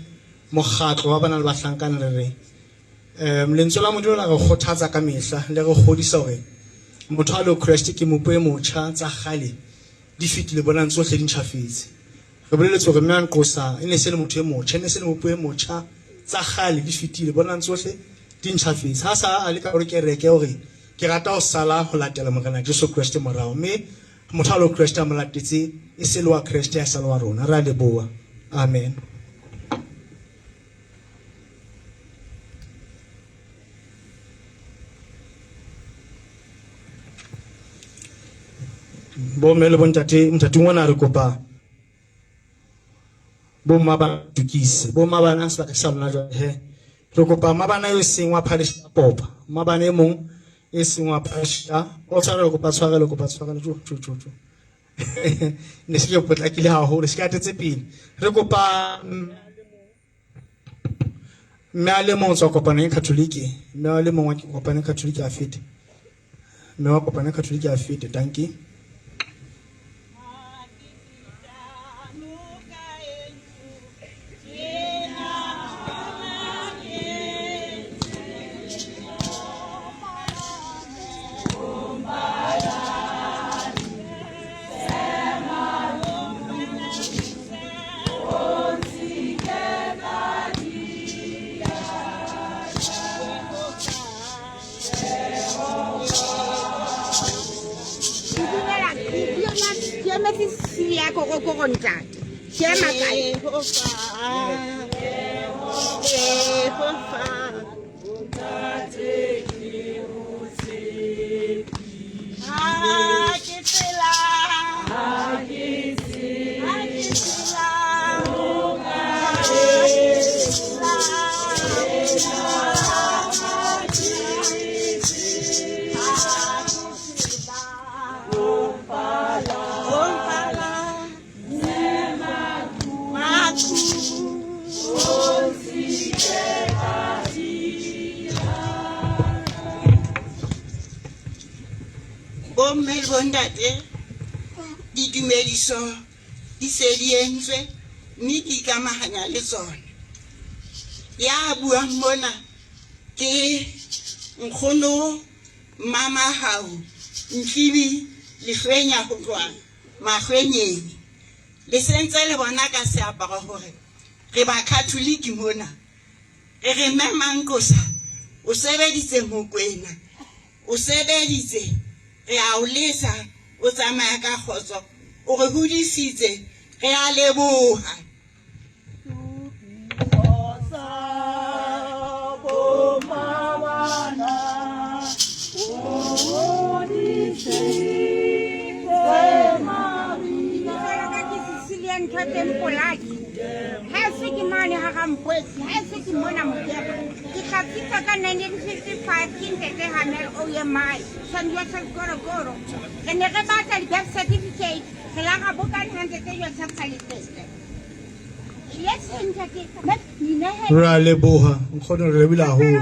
mokgatlo wa bana le bahlankana re re, lentswe la Modimo la re kgothatsa ka mehla, le re kgodisa hore motho a le ho Kreste ke mopo e motjha, tsa kgale di fetile, bonang tsohle di ntjhafetse. Re boleletse hore mme a nqosa e ne se le motho e motjha, e ne se le mopo e motjha, tsa kgale di fetile, bonang tsohle di ntjhafetse. Ha sa a le ka hore kereke hore ke rata ho sala ho latela Morena Jesu Kreste morao, mme motho a le ho Kreste a mo latetse e se le wa Kreste a sa le wa rona. Re a leboha. Amen. Bomme le bontate, ntate ngwana re kopa bomma ba tukise bomma bana sebaka sa lona jwale he re kopa mma bana e seng wa parish ya popa mma bana e mong e seng wa parish ya o tshwarelo kopa tshwarelo kopa tshwarelo jo jo jo jo. Ne se ke potlakile haholo, se ke atetse pele. Re kopa mme a le mong tswa kopanong e Catholic, mme a le mong wa kopano e Catholic a fete. Mme wa kopano e Catholic a fete, dankie. Bomme le bontate, ditumediso di se di entswe mme ke ikamahanya le tsona. Ya buang mona ke nkgono Mmamahau Ntlibi Lehlwenya ho tloha Mahlwenyeng. Le sentse le bona ka seaparo hore re ba Catholic mona. Re re Mme Manqosa o sebeditse Mokwena, o sebeditse, re a o lesa o tsamaya ka kgotso, o re hodisitse, re a leboha. Ha se ke mane ha Rampwetsi, ha se ke mona Mokema. Ke hlatsitse ka 1955 ke ntate Hamel OMI, St. Joseph Gorogoro. Re ne re batla di-birth certificate, re la ra bokane ha ntate Joseph a le teng. Yes, ntate, Re a leboha nkgono, re lebile haholo.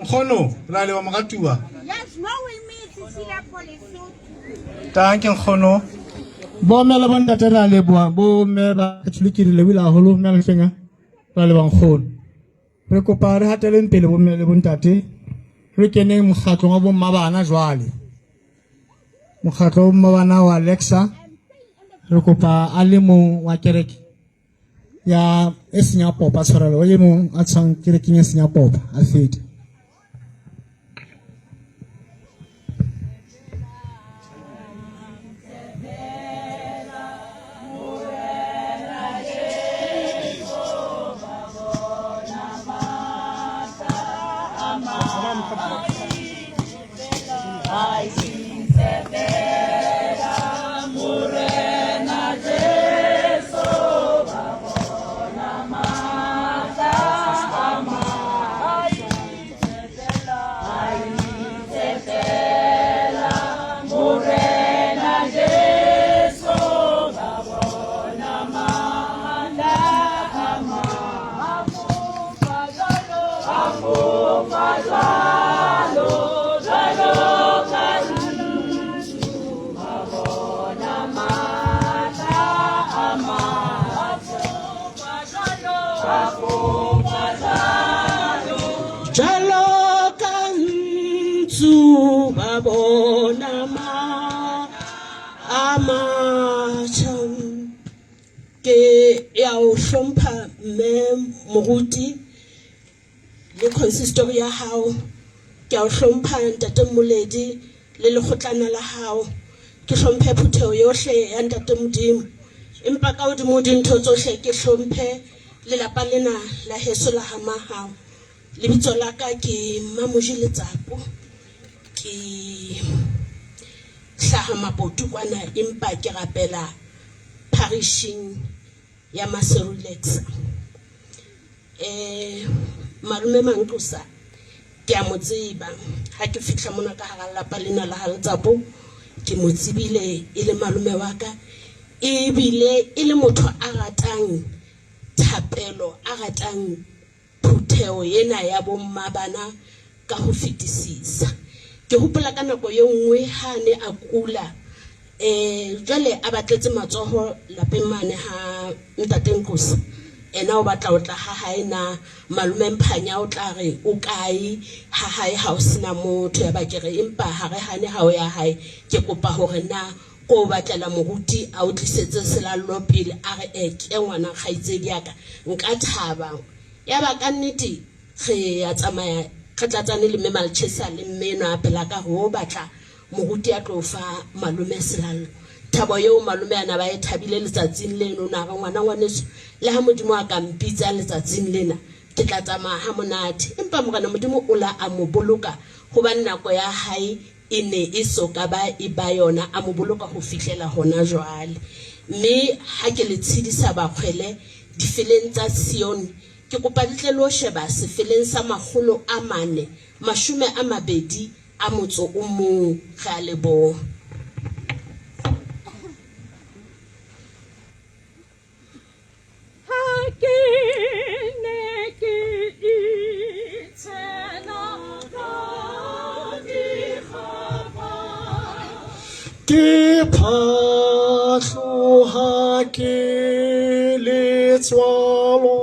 Nkgono, re a leboha moratuwa. Yes, no with me, Cecilia Polesotho. Tanke nkgono. Bomme le bontate re a leboha, bomme ba Catholic re lebile haholo, mme Lehlwenya re a leboha nkgono. Re kopa re hateleng pele bomme le bontate, re keneng mokgatlong wa bomma bana jwale. Mokgatlo wa bomma bana wa Alexa, re kopa a le mong wa kereke ya e seng ya popa tshwarelo, e mong a tshwang kerekeng e seng ya popa a fete. Jalo ka ntsu ba bona ma a matjha. Ke ya o hlompha mme moruti le consistory ya hao, ke a o hlompha ntate Mmoledi le lekgotlana la hao, ke hlomphe phutheho yohle ya ntate Modimo, empa ka hodimo dintho tsohle ke hlomphe lelapa lena la heso la ha Mahao. Lebitso la ka ke Mmamoji Letsapo, ke hlaha Mapotu kwana, empa ke rapela parishing ya Maseru Lexa. Malome Manqosa ke a mo tseba, ha ke fihla mona ka hara lelapa lena la ha Letsapo Ke mo tsebile e le malome wa ka ebile e le motho a ratang thapelo, a ratang phutheho ena ya bomma bana ka ho fetisisa. Ke hopola ka nako ye nngwe ha a ne a kula, um jwale a batletse matsoho lapeng mane ha ntate Nkosi, ena o batla ho tla ha hae na malome Mphanya o tla re o kae ha hae ha o sena motho. Ya ba ke re empa ha re hane ha o ya hae, ke kopa hore na ko o batlela moruti a o tlisetse selallo pele. A re e ke ngwana kgaitsedi ya ka, nka thaba. Ya ba ka nnete re ya tsamaya re tlatsane le mme Malchesa le mme enwa a pela ka re o batla moruti a tlo fa malome selallo. Thabo eo malome a na ba e thabile letsatsing leno, na re ngwana ngwaneso, le ha Modimo a ka mpitsa letsatsing lena ke tla tsamaya ha monate. Empa Morena Modimo o la a mo boloka, hobane nako ya hae e ne e so ka ba e ba yona, a mo boloka ho fihlela hona jwale. Mme ha ke le tshedisa bakgwele difeleng tsa Sione, ke kopa le tle lo sheba sefeleng sa 421. Re a leboha. Ha ke ne ke itshela ka dikgapha. Ke phahloha ke letswalo.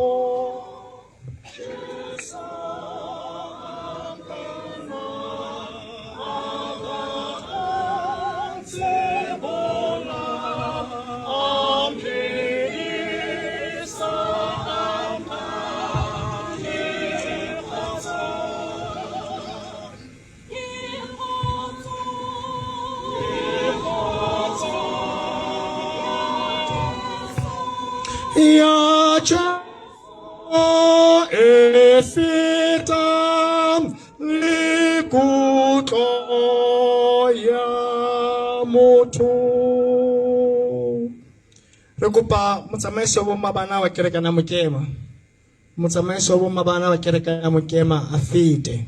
Ya e fetang le kutlo ya motho. Re kopa motsamaisi wa bomma bana wa kerekana Mokema, motsamaisi wa bomma bana wa kerekana Mokema a fete.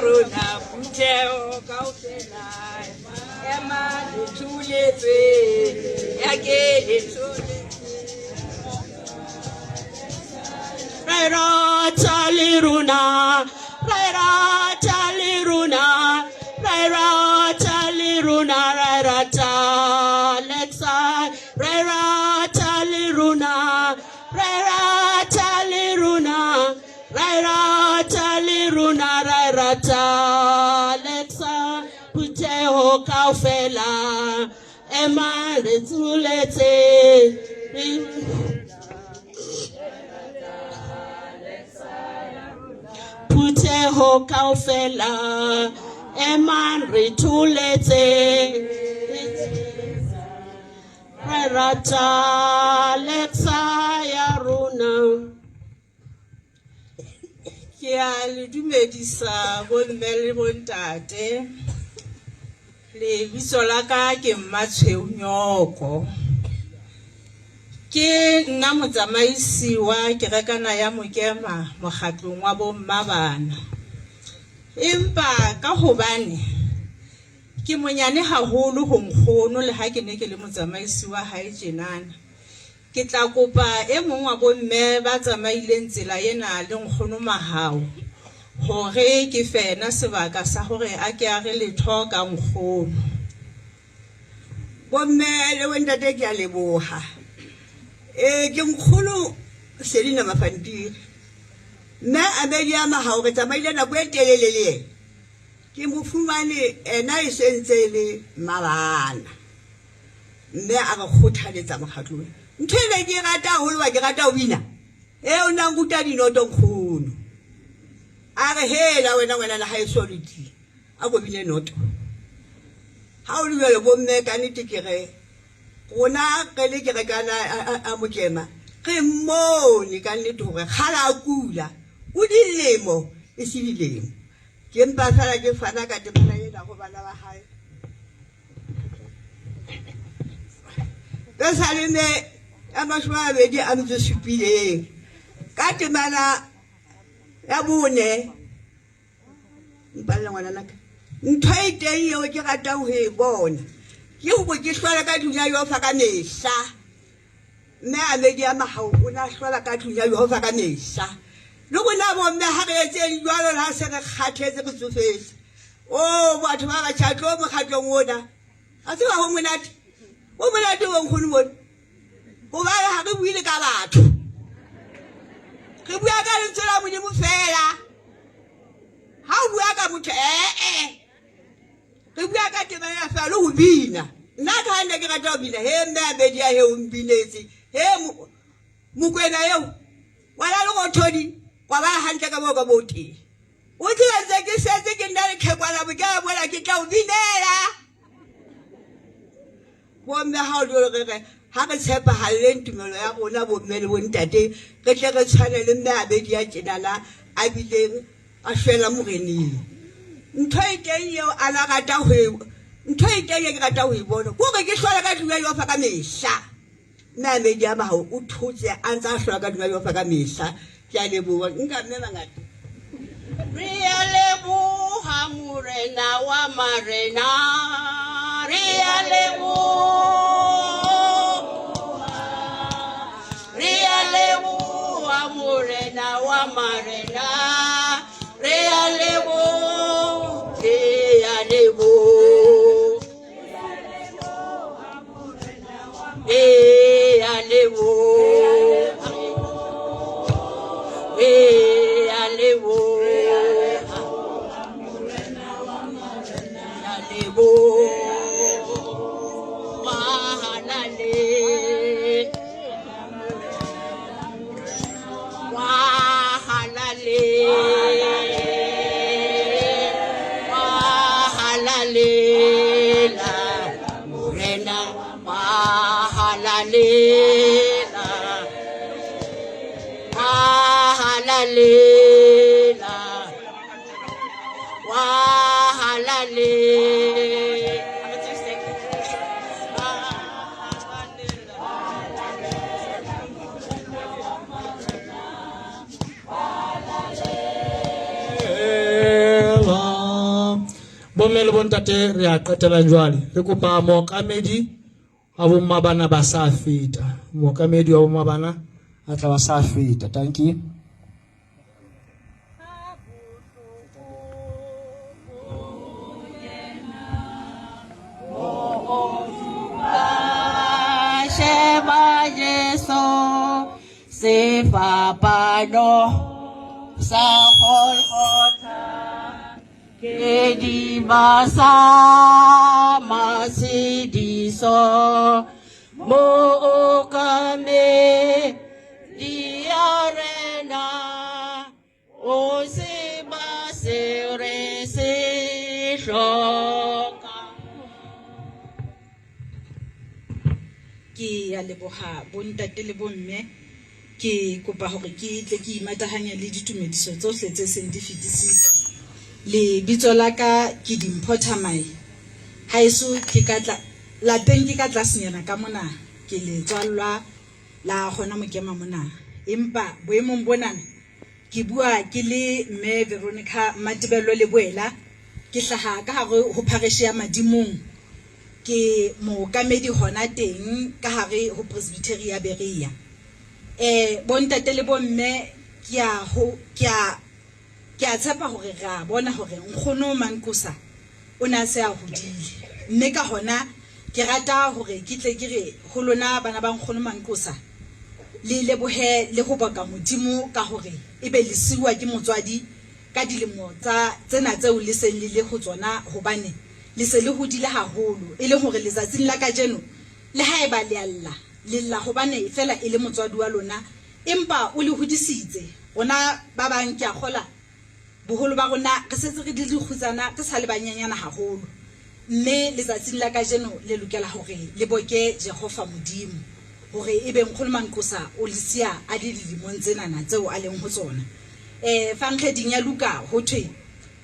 Rona phutheho kaofela ema le thuletse ya ke le thuletse. Re rata le rona, re rata le rona, re rata le rona, re rata Alexa, re rata le rona, re rata le rona, re rata le rona, re rata Alexa. Phutheho kaofela ema re tsholetse. Phutheho kaofela ema re tholetse. Re rata Alexa ya rona. Ke a le dumedisa bomme le bontate. Lebitso la ka ke Mmatshweu Nyoko. Ke nna motsamaisi wa kerekana ya Mokema mokgatlong wa bomma bana. Empa ka hobane ke monyane haholo ho nkgono le ha ke ne ke le motsamaisi wa hae tjenana, ke tla kopa e mong wa bomme ba tsamaileng tsela ena le nkgono Mahao hore ke fena sebaka sa hore a ke a re letho ka nkgono. Bomme le bontate ke a leboha. E ke nkgono Selina Mafantiri. Mme Amelia Mahao re tsamaile nako e telele le yena. Ke mo fumane ena e sentse e le mabana. Mme a re kgothaletsa mokgatlong. Ntho e ne ke e rata haholo ba ke rata ho bina. E o nna nruta dinoto nkgono. A re hela wena ngwana le ha e so le ti. A ko bine noto. Ha o le jwalo bomme ka nnete ke re rona re le kerekana a Mokema re mmone ka nnete hore kgale a kula. O dilemo e se dilemo. Ke mpa fela ke fana ka temana ena go bana ba hae. Pesaleme ya 27 ka temana ya 4. Mpalle ngwananaka. Ntho e teng eo ke ratang ho e bona ke hore ke hlola ka tlung ya Jehova ka mehla. Mme a medi a mahao o ne a hlola ka tlung ya Jehova ka mehla. Le rona bomme ha re etseng jwalo le ha se re kgathetse re tsofetse. O batho ba batjha tlo mokgatlong ona. A tseba ho monate. Ho monate bo nkgono mona. Hobane ha re bue le ka batho. Re bua ka lentswe la Modimo fela. Ha o bua ka motho ee. Re bua ka temana ya fela le ho bina. Nna ka ha nne ke rata ho bina he mme a bedi ya he o mbinetse. He Mokwena eo wala le rothodi wa ba hantle ka moo ka moo teng. O tseba ntse ke setse ke nna leqhekwana bokela mola ke tla o binela. Bomme ha o jwalo re re ha re tshepahalleng tumelo ya rona bomme le bontate re tle re tshwane le mme a bedi ya tjenana a bileng a shwela moreneng. Ntho e teng eo a na rata ho e ntho e teng e ke rata ho e bona ke hore ke hlola ka tlung ya Jehova ka mehla. Mme a medi a mahao o thotse a ntse a hlola ka tlung ya Jehova ka mehla. Ke a leboha. Nka mme mangata. Re a leboha Morena wa marena. Re a leboha. Re a leboha Morena wa marena. Re a leboha. Re a leboha. Re a leboha. Re a leboha. A leboha. Mahalale. Mahalale. Mahalalela. Morena mahalalela. Mahalalela. Mahalale. Bomme le bontate re a qetelang jwale. Re kopa mookamedi wa bomma bana ba sa feta. Mookamedi wa bomma bana a tla ba sa feta. Thank you. Sheba Jesu sefapano sa Golgotha ke diba sa matshidiso mookamedi a rena o tseba se re se hlokang. Ke a leboha bontate le bomme. Ke kopa hore ke tle ke imatahanye le ditumediso tsohle tse seng di fetisitswe. Lebitso la ka ke Dimpho Thamae. Haeso ke ka tla lapeng ke ka tlasenyana ka mona ke letswallwa la hona Mokema mona. Empa boemong bonana ke bua ke le Mme Veronica Mmatebello Leboela, ke hlaha ka hare ho phareshe ya Madimong. Ke mookamedi hona teng ka hare ho Presbytery ya Berea. Eh bontate le bomme ke a ho ke a ke a tshepa hore re a bona hore nkgono Manqosa o ne a se a hodile. Mme ka hona ke rata hore ke tle ke re ho lona bana ba nkgono Manqosa le lebohe le ho boka Modimo ka hore ebe le siuwa ke motswadi ka dilemo tsa tsena tseo le seng le le ho tsona hobane le se le hodile haholo, e leng hore letsatsing la kajeno le haeba le a lla, le lla hobane feela e le motswadi wa lona, empa o le hodisitse. Rona ba bang ke a kgola boholo ba rona re setse re le dikgutsana re sa le banyenyana haholo. Mme letsatsing la kajeno le lokela hore le boke Jehova Modimo hore ebe Nkgono Manqosa o le siya a le dilemong tsenana tseo a leng ho tsona. Um Evangeling ya Luka ho thwe,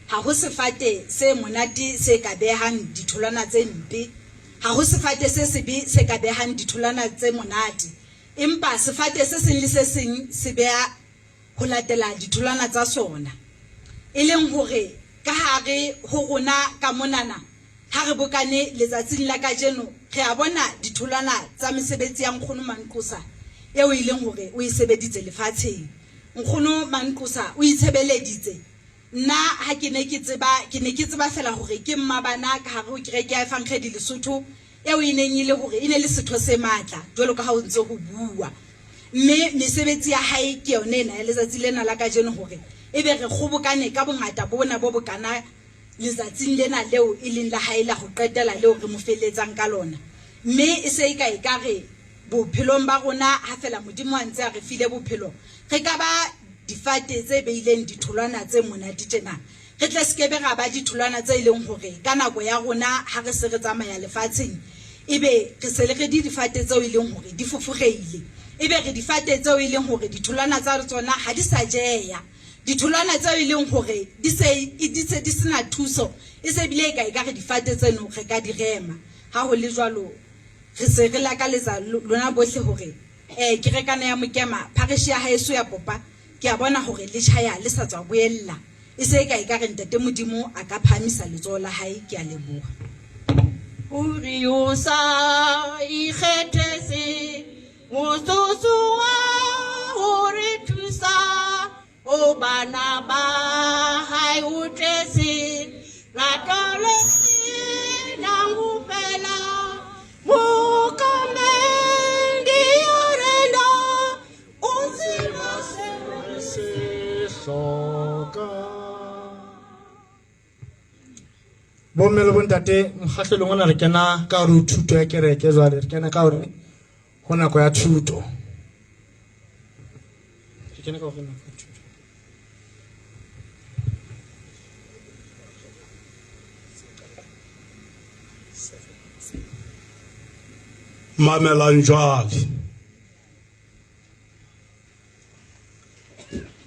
Ha ho sefate se monate se ka behang ditholwana tse mpe, ha ho sefate se sebe se ka behang ditholwana tse monate, empa sefate se seng le se seng se beha ho latela ditholwana tsa sona. E leng hore ka hare ho rona ka monana, ha re bokane letsatsing la kajeno, re a bona ditholwana tsa mesebetsi ya Nkgono Manqosa eo e leng hore o e sebeditse lefatsheng. Nkgono Manqosa o itshebeleditse. Nna ha ke ne ke tseba, ke ne ke tseba feela hore ke mmabana ka hare ho kereke ya Evangedi Lesotho eo e neng e le hore e ne le setho se matla jwalo ka ha o ntse ho bua. Mme mesebetsi ya hae ke yona ena ya letsatsi lena la kajeno hore ebe re kgobokane ka bongata bona bo bokana letsatsing lena leo e leng la hae la ho qetela leo re mo feletsang ka lona. Mme e se e ka ekare bophelong ba rona ha fela Modimo a ntse a re file bophelo, re ka ba difate tse beileng ditholwana tse monate tjena. Re tle se kebe ra ba ditholwana tse e leng hore ka nako ya rona ha re se re tsamaya lefatsheng ebe re se re di difate tseo e leng hore di fofogeile, ebe re difate tseo e leng hore ditholwana tsa tsona ha di sa jeya, ditholwana tseo e leng hore di se di se di sena thuso, e se bile e ka ekare difate tseno re ka di rema. Ha ho le jwalo, re se re lakaletsa lona bohle hore eh kerekana ya Mokema, phareshi ya haeso ya Popa, ke a bona hore le tjhaya le sa tswa boella. E se eka ekare Ntate Modimo a ka phahamisa letsoho la hae. Ke a leboha. Ruri o sa ikgethetse motsotso wa ho re thusa, o bana ba hae o tletse rato le se nang ho fela. Mookamedi ya rena o tseba seo re se hlokang. Bomme le bontate, mokgahlelong ona re kena ka hare ho thuto ya kereke jwale, re kena ka hore ho nako ya thuto. Re kena ka hore nako ya thuto. Mamelang jwale.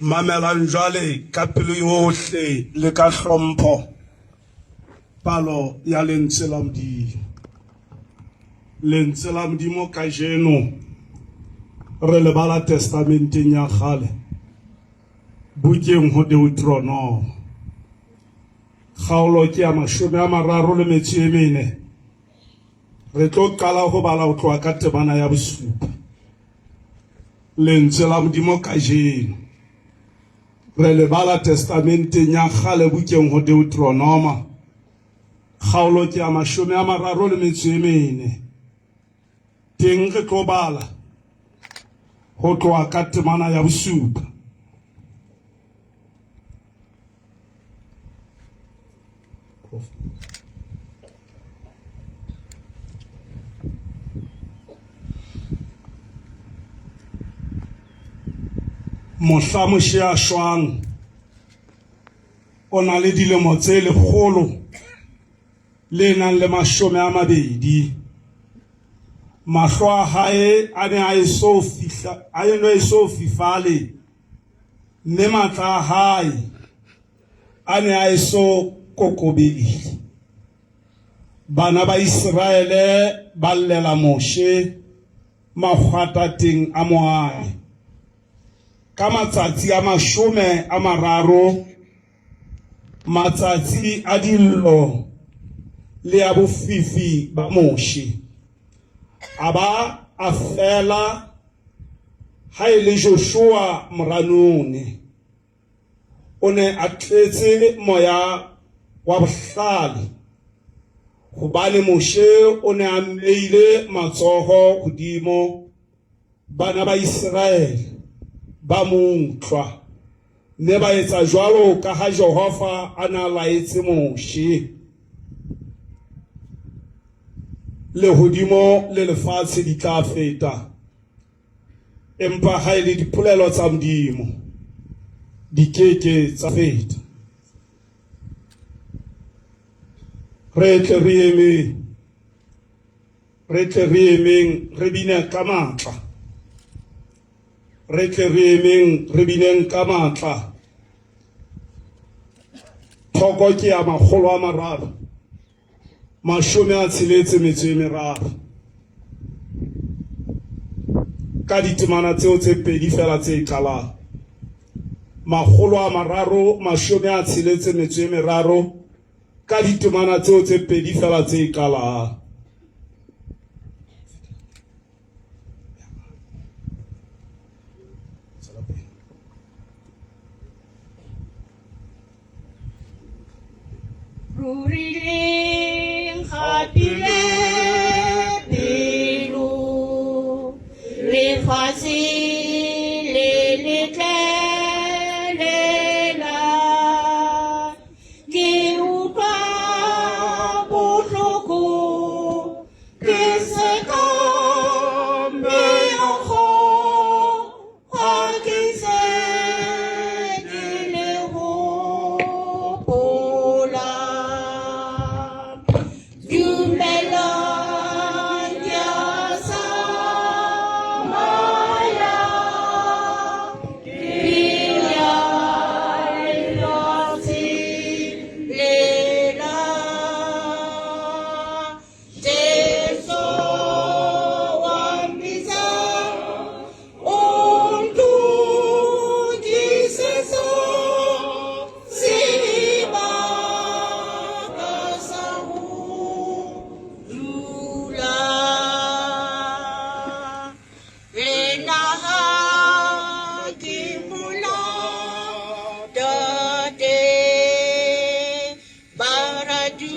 Mamelang jwale ka pelo yohle le ka hlompho palo ya lentswe la Modimo. Lentswe la Modimo kajeno re le bala testamenteng ya kgale bukeng ho Deuteronomo. Kgaolo ke ya 34. Re tlo qala ho bala ho tloha ka temana ya bosupa. Lentswe la Modimo kajeno re le bala testamenteng ya kgale bukeng ho Deuteronoma. Kgaolo ke ya 34. Teng re tlo bala ho tloha ka temana ya bosupa. Mohla Moshe a shwang, o na le dilemo tse 120. Mahlo a hae a ne a eso fihla, a ne eso fifale, mme matla a hae a ne a eso kokobele. Bana ba Iseraele ba llela Moshe mahwatateng a Moabe ka matsatsi a 30, matsatsi a dillo le a bofifi ba Moshe. A ba a fela ha e le Joshua mora Nune, o ne a tletse moya wa bohlale, hobane Moshe o ne a mmeile matsoho hodimo. Bana ba Iseraele ba mo utlwa, mme ba etsa jwalo ka ha Jehova a na laetse Moshe. Lehodimo le lefatshe di tla feta, empa ha e le dipolelo tsa Modimo di ke ke tsa feta. Re tle re emeng, re tle re emeng re bine ka matla, re tle re emeng re bineng ka matla. Thoko ke ya 363 ka ditemana tseo tse pedi fela tse qalang. 363 ka ditemana tseo tse pedi fela tse qalang. Ruri le nkgapile pelo, lefatshe le letle lela. Ke utlwa bohloko, ke seka meokgo, ha ke se ke le hopola. Dumelang ke a tsamaya, ke ya lefatsheng lela. Jesu wa mpitsa, o ntokisetsa sebaka sa ho dula. Le nna ha ke mona tate, baradu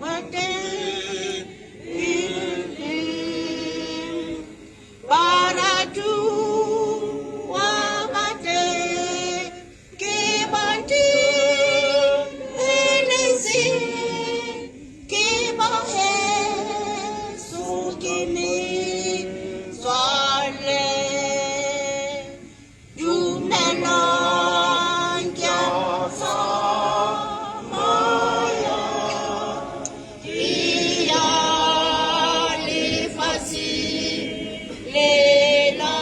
ba teng, baradu wa ba teng, ke ba timeletse, ke ba heso, ke metswalle. Dumelang ke a tsamaya, ke ya lefatsheng lela.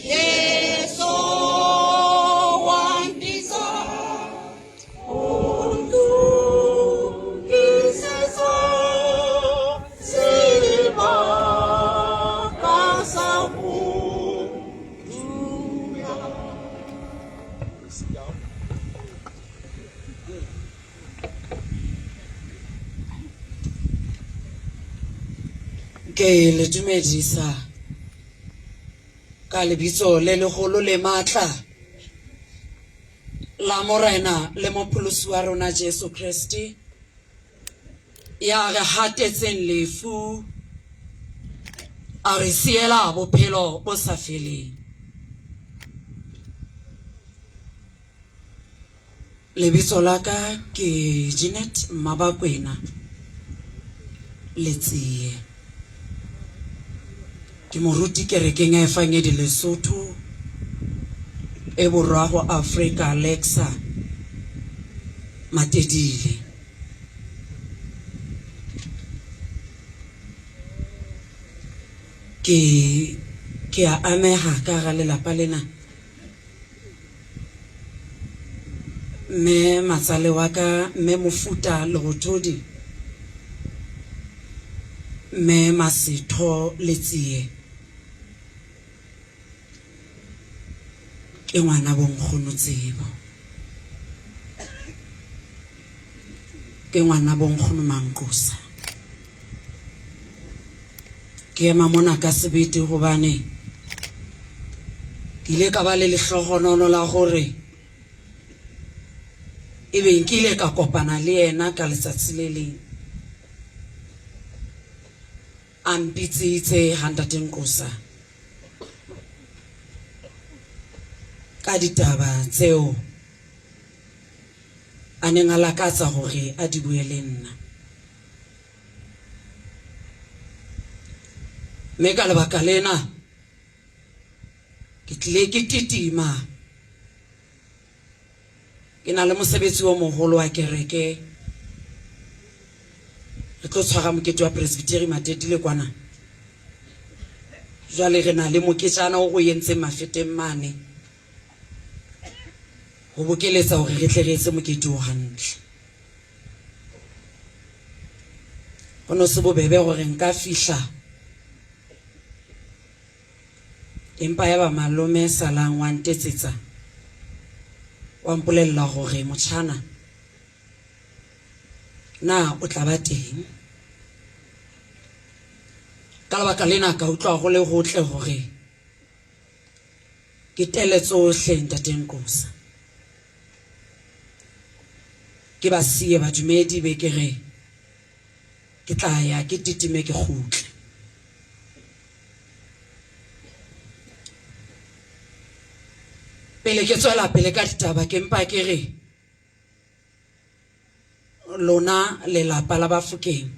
Jesu wa mpitsa, o ntokisetsa sebaka sa ho dula. Ke le dumedisa ka lebitso le legolo le matla la Morena le Mopholosi wa rona Jesu Kriste, ya re hatetseng lefu a re siela bophelo bo sa feleng. Lebitso la ka ke Jeanette Mmabakwena Letsie. Ke moruti kerekeng ya Efangedi Lesotho e borwa go Afrika Lexa Matedile. Ke ke a ameha ka ga lelapa lena. Mme matsale wa ka, Mme Mofuta Lerothodi, Mme Masetho Letsie, ke ngwana bonkgono Tsebo, ke ngwana bonkgono Manqosa. Ke ema mona ka sebete gobane ke ile ka ba le lehlogonolo la gore e be nkile ka kopana le yena ka letsatsi le leng a mpitsitse ga ntate Nkosa ka ditaba tseo a neng a lakatsa gore a di bue le nna. Mme ka lebaka lena ke tlile ke titima ke na le mosebetsi o mogolo wa kereke. Re tlo tshwara mokete wa Presbyteri Matetile kwana. Jwale re na le moketjana o re o entseng mafeteng mane. Ho bokeletsa hore re tle re etse mokete o hantle. Ho no se bobebe hore nka fihla empa yaba malome Salang wa ntetsetsa wa mpolella hore motjhana na o tla ba teng. Ka lebaka lena ka utlwa go le gotle hore ke tele tsohle Ntate Nqosa. Ke ba siye badumedi be ke re ke tla ya ke titime ke kgutle. Pele ke tswela pele ka ditaba ke mpa ke re lona lelapa la Bafokeng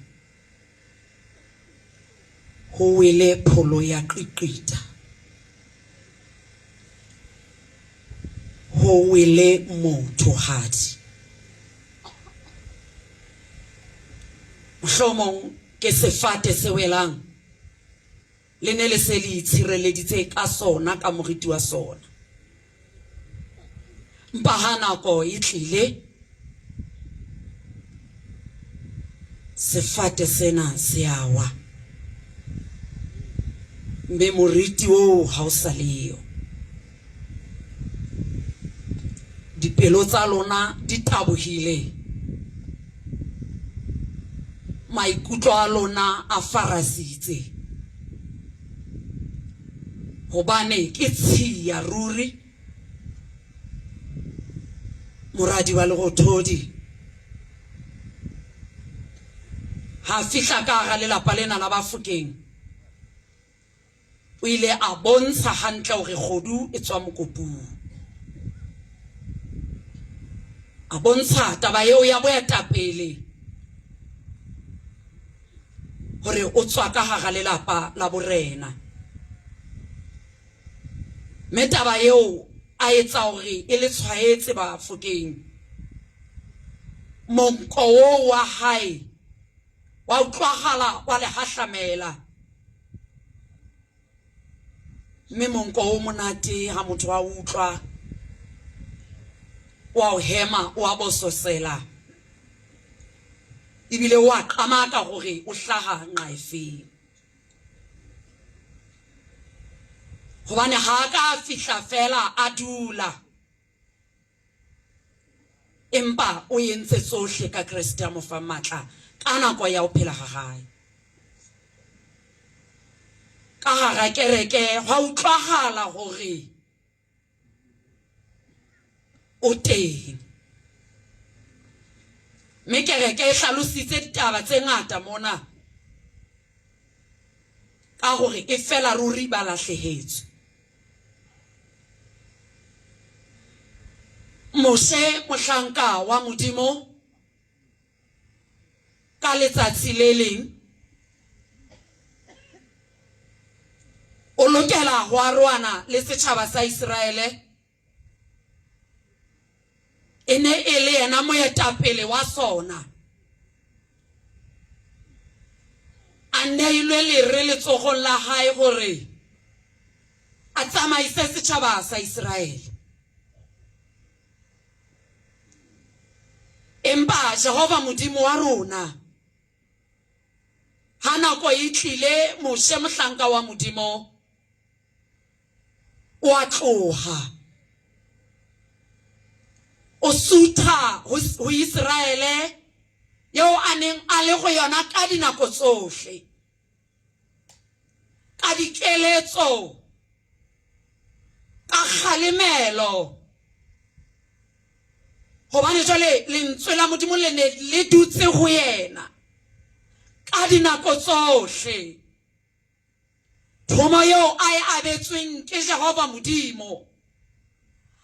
ho wele pholo ya qiqita, ho wele mothohadi. Mohlomong ke sefate se welang le ne le se le itshireleditse ka sona ka moriti wa sona. Mpa ha nako e tlile, sefate sena se a wa, mme moriti oo ha o sa leyo. Dipelo tsa lona di tabohile, maikutlo a lona a farasitse, hobane ke tshiya ruri moradi wa Lerothodi ha fihla ka hara lelapa lena la Bafokeng. O ile a bontsha hantle hore kgodu e tswa mokopung. A bontsha taba eo ya boetapele hore o tswa ka hara lelapa la borena. Mme taba eo a etsa hore e le tshwaetse Bafokeng. Monko oo wa hae wa utlwagala wa le hahlamela. Mme monko o monate ha motho a utlwa, o a o hema, o a bososela, ebile o a qamaka gore o hlaga nqa efeng. Gobane ga a ka a fihla fela a dula, empa o entse tsohle ka Kreste a mo fang matla ka nako ya ho phela ga gae. Ka gara kereke gwa utlwagala gore o teng. Mme kereke e hlalositse ditaba tse ngata mona ka gore e fela ruri ba lahlehetswe. Moshe mohlanka wa Modimo ka letsatsi le leng o lokela ho arohana le setjhaba sa Iseraele. E ne e le yena moetapele wa sona. A neilwe lere letsogong la hae gore a tsamaise setjhaba sa Iseraele. Empa Jehova Modimo wa rona, ha nako e tlile, Moshe mohlanka wa Modimo o a tloha, o sutha ho Iseraele eo a neng a le go yona ka dinako tsohle, ka dikeletso, ka kgalemelo, gobane jwale lentswe la Modimo le ne le dutse go yena ka dinako tsohle. Thomo eo a e abetsweng ke Jehova Modimo,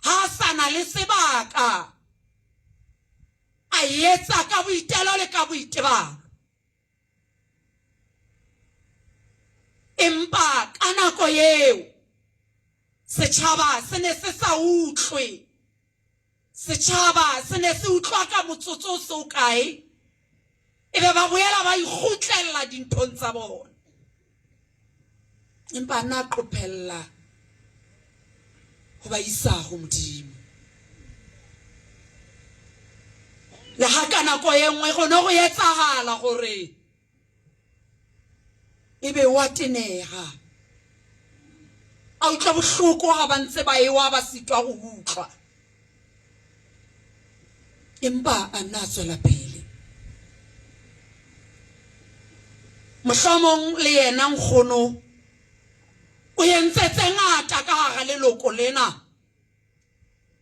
ha a sa na le sebaka, a e etsa ka boitelo le ka boitebalo. Empa ka nako eo setjhaba se ne se sa utlwe. Setjhaba se ne se utlwa ka motsotso o se o kae, ebe ba boela ba ikgutlella dinthong tsa bona. Empa nna a qophella ho ba isa ho Modimo. Le ha ka nako e nngwe go ne go etsagala gore e be wa tenega, a utlwa bohloko ga ba ntse ba ewa ba sitwa go utlwa, empa a nna a tswela pele. Mohlomong le yena nkgono o entse tse ngata ka hara leloko lena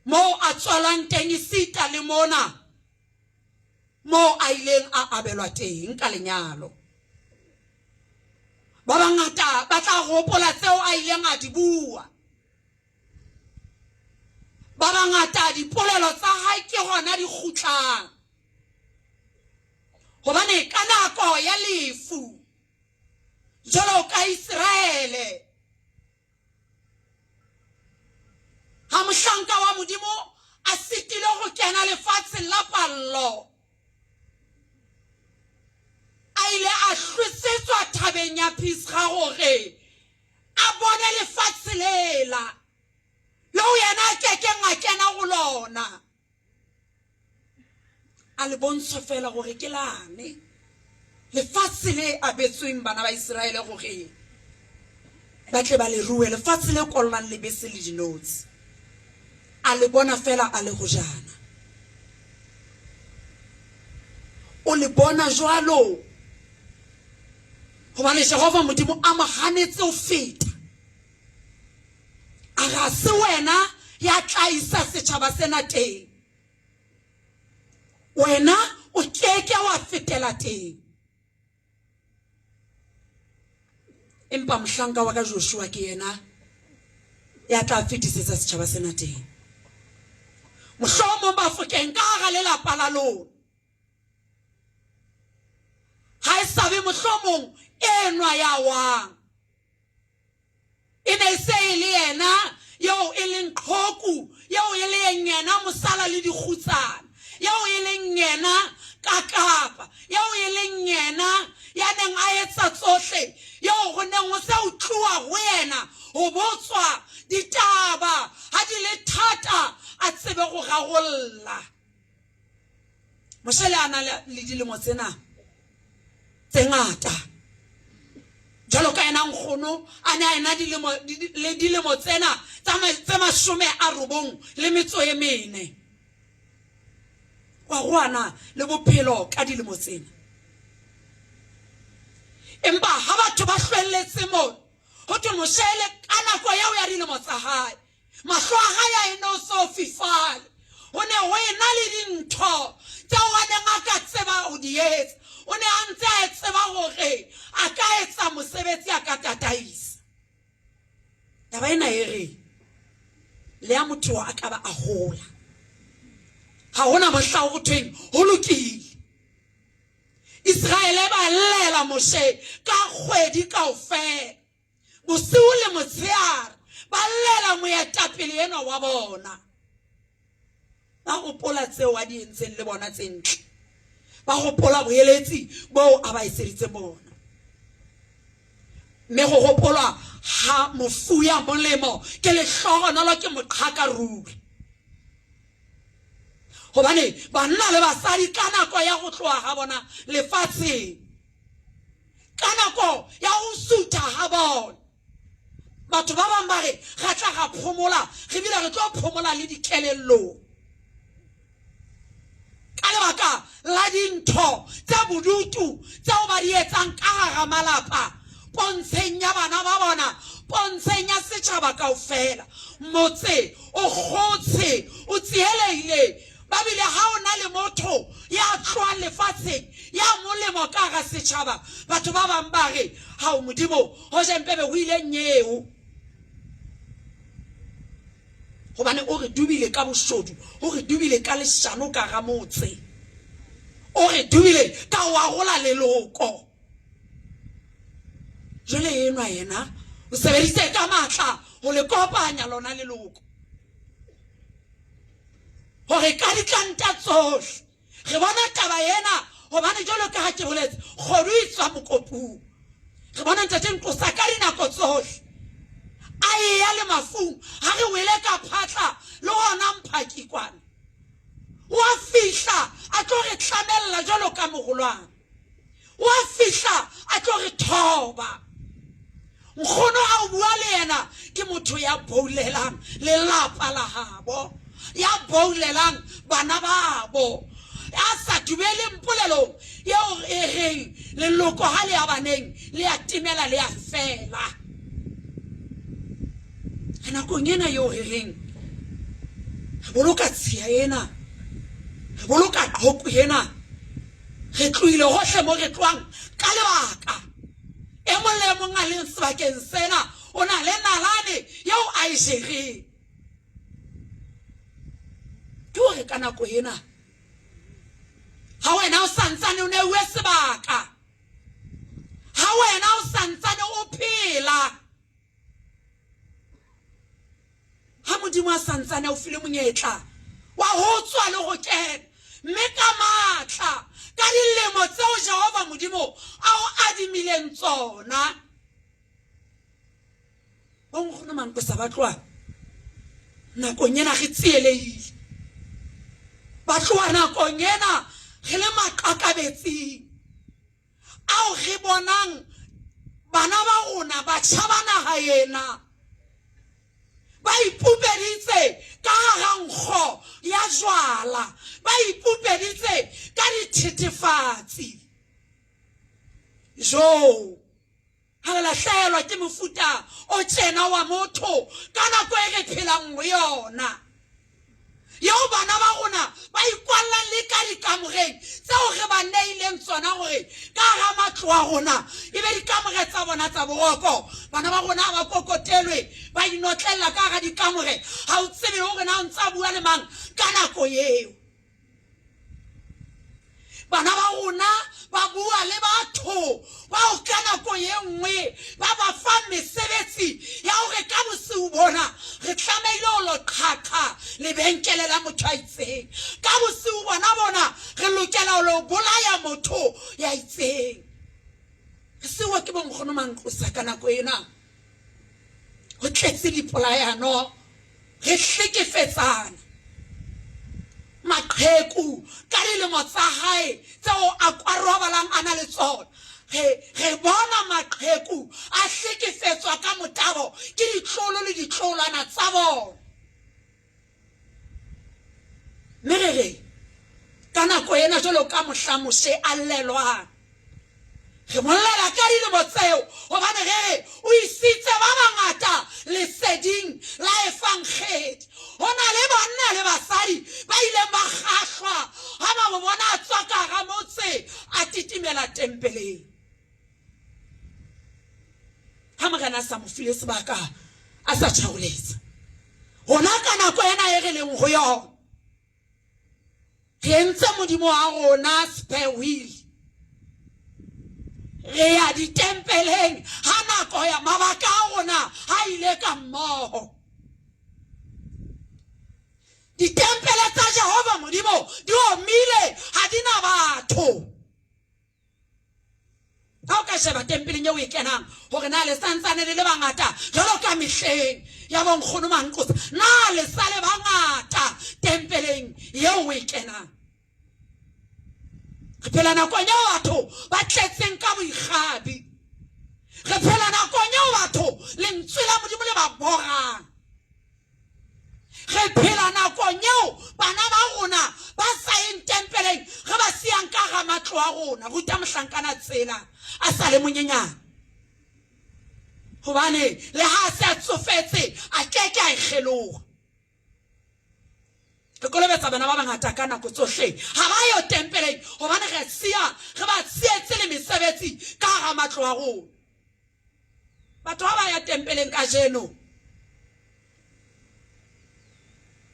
moo a tswalwang teng esita le mona moo a ileng a abelwa teng ka lenyalo. Ba bangata ba tla gopola tseo a ileng a di bua. Ba bangata dipolelo tsa hae ke hona di kgutlang. Hobane ka nako ya lefu, jwalo ka Iseraele, ha mohlanka wa Modimo a sitile go kena lefatsheng la pallo, a ile a hlwesetswa thabeng ya Pisga gore a bone lefatshe lela leo yena a kekeng a kena go lona. A le bontshwe fela gore ke lane lefatshe le abetsweng bana ba Iseraele gore ba tle ba le rue, lefatshe le kollang lebese le dinotshi. A le bona fela a le gojana. O le bona jwalo gobane Jehova Modimo a mo ganetse ho feta. A ga se wena ya tla isa setšhaba sena teng. Wena o keke wa fetela teng. Empa mohlanka wa ka Joshua ke yena ya tla fetisetsa setšhaba sena teng. Mohlomong Bafokeng ka hara lelapa la lona ha e sabe mohlomong enwa ya wang. E ne e se e le yena eo e leng qhoku, eo e leng yena mosala le dikgutsana, eo e leng yena kakapa, eo e leng yena ya neng a etsa tsohle, eo go neng go se ho tluwa go yena go botswa ditaba ha di le thata a tsebe go rarolla. Moshe le a na le dilemo tsena tse ngata jalo ka ena nkgono a ne a ena dilemo le dilemo tsena tse 94 wa go ana le bophelo ka dilemo tsena. Empa ha batho ba hlwelletse mo ho thwe Moshe le ka nako eo ya dilemo tsa hae Mahlo a hae a e-no so fifale. Ho ne ho e-na le dintho tseo a neng a ka tseba ho di etsa. O ne a ntse a tseba hore a ka etsa mosebetsi, a ka tataisa. Taba ena e re le ya motho a ka ba a hola, ha hona mohla ho thweng ho lokile. Iseraele ba llela Moshe ka kgwedi kaofela. Bosiu le motsheare ba llela moetapele enwa wa bona. Ba gopola tseo a di entseng le bona tse ntle. Ba gopola boeletsi boo a ba etseditseng bona. Mme go gopolwa ha mofu ya molemo ke lehlogonolo ke moqhaka ruri. Gobane banna le basadi ka nako ya go tloga ga bona lefatsheng, ka nako ya go sutha ga bona, batho ba bangwe ba re ga tla ga phomola, re bile re tlo phomola le dikelellong ka lebaka la dintho tse bodutu tseo ba di etsang ka gara malapa, pontsheng ya bana ba bona, pontsheng ya setšhaba kaofela. Motse o kgotshe, o tsielehile. Ba bile ha o na le motho ya tlohang lefatsheng ya molemo ka hara setjhaba, batho ba bang ba re, Hao Modimo, hoja mpe be ho ile nyeo. Hobane o re dubile ka boshodu, o re dubile ka leshano ka hara motse, o re dubile ka ho arola leloko. Jwale enwa yena o sebeditse ka matla ho le kopanya lona leloko, hore ka ditlanta tsohle re bona taba ena, hobane jwalo ka ha ke boletse, kgodu e tswa mokopung. Re bona Ntate Nqosa ka dinako tsohle a eya le mafung, ha re wele ka phatla le hona Mphaki kwana, wa fihla a tlo tlo re tlamella jwalo ka mogolwane, o a fihla a tlo re thoba. Nkgono ha o bua le yena ke motho ya boulelang lelapa la habo, ya boulelang bana babo, ya sa dumeleng polelong yeo e reng leloko ha le ya baneng le ya timela le ya fela. Re nakong ena eo re reng re boloka tshiya ena, re boloka qhoku ena, re tlohile hohle mo re tlohang ka lebaka. E mong le e mong a leng sebakeng sena o na le nalane eo a e jereng. Ke hore ka nako ena ha wena o santsane o neuwe sebaka, ha wena o santsane o phela, Ha Modimo a sa ntsane a o file monyetla wa ho tswa le ho kena, mme ka matla, ka dilemo tseo Jehova Modimo a o adimileng tsona. Bonkgono Mankosa ba tloha nakong ena re tsielehile, ba tloha nakong ena re le maqakabetsing. ao re bonang bana ba rona batjha ba naha ena ba ipupeditse ka hara nkgo ya jwala, ba ipupeditse ka dithethefatsi. Jo, ha re lahlehelwa ke mofuta o tjena wa motho ka nako e re phelang ho yona, eo bana ba rona ba ikwallang le ka dikamoreng tseo re ba neileng tsona hore ka hara matlo a rona e be dikamore tsa bona tsa boroko. Bana ba rona ha ba kokotelwe, ba inotlella ka hara dikamore, ha o tsebe hore na o ntse a bua le mang ka nako eo. Bana ba rona ba bua le batho bao ka nako ye nngwe ba ba fang mesebetsi ya hore ka bosiu bona re tlamehile ho lo qhaqha lebenkele la motho a itseng, ka bosiu bona bona re lokela ho lo bolaya motho ya itseng. Re siuwa ke bonkgono Manqosa ka nako ena, ho tletse dipolayano, re hlekefetsana. Maqheku ka dilemo tsa hae tseo a robalang a na le tsona, re re bona maqheku a hlekefetswa ka motabo ke ditlolo le ditlolwana tsa bona. Mme re re ka nako ena jwalo ka mohla Moshe a llelwang, re mo llela ka dilemo tseo, hobane re re o isitse ba bangata leseding la efankgedi. Ho na le banna le basadi ba ileng ba kgahlwa ha ba mo bona a tswa ka hara motse a titimela tempeleng. Ha Morena a sa mo file sebaka, a sa tjhaoletsa. Rona ka nako ena e re leng ho yona, re entse Modimo wa rona spare wheel. Re ya ditempeleng ha nako ya mabaka a rona ha ile ka mmoho. Ditempele tsa Jehova Modimo di omile, ha di na batho. Ha o ka sheba tempeleng eo e kenang hore na le santsane le le bangata jwalo ka mehleng ya bonkgono Manqosa, na le sa le bangata tempeleng eo o e kenang? Re phela nakong eo batho ba tletseng ka boikgabi. Re phela nakong eo batho lentswe la Modimo le ba borang. Re phela nakong eo bana ba rona ba sa yeng tempeleng, re ba siyang ka hara matlo a rona. Ruta mohlankana tsela a sa le monyenyane, hobane le ha a se a tsofetse a ke ke a e kgeloha. Re kolobetsa bana ba bangata ka nako tsohle, ha ba yo tempeleng hobane re siya re ba sietse le mesebetsi ka hara matlo a rona. Batho ha ba ya tempeleng kajeno,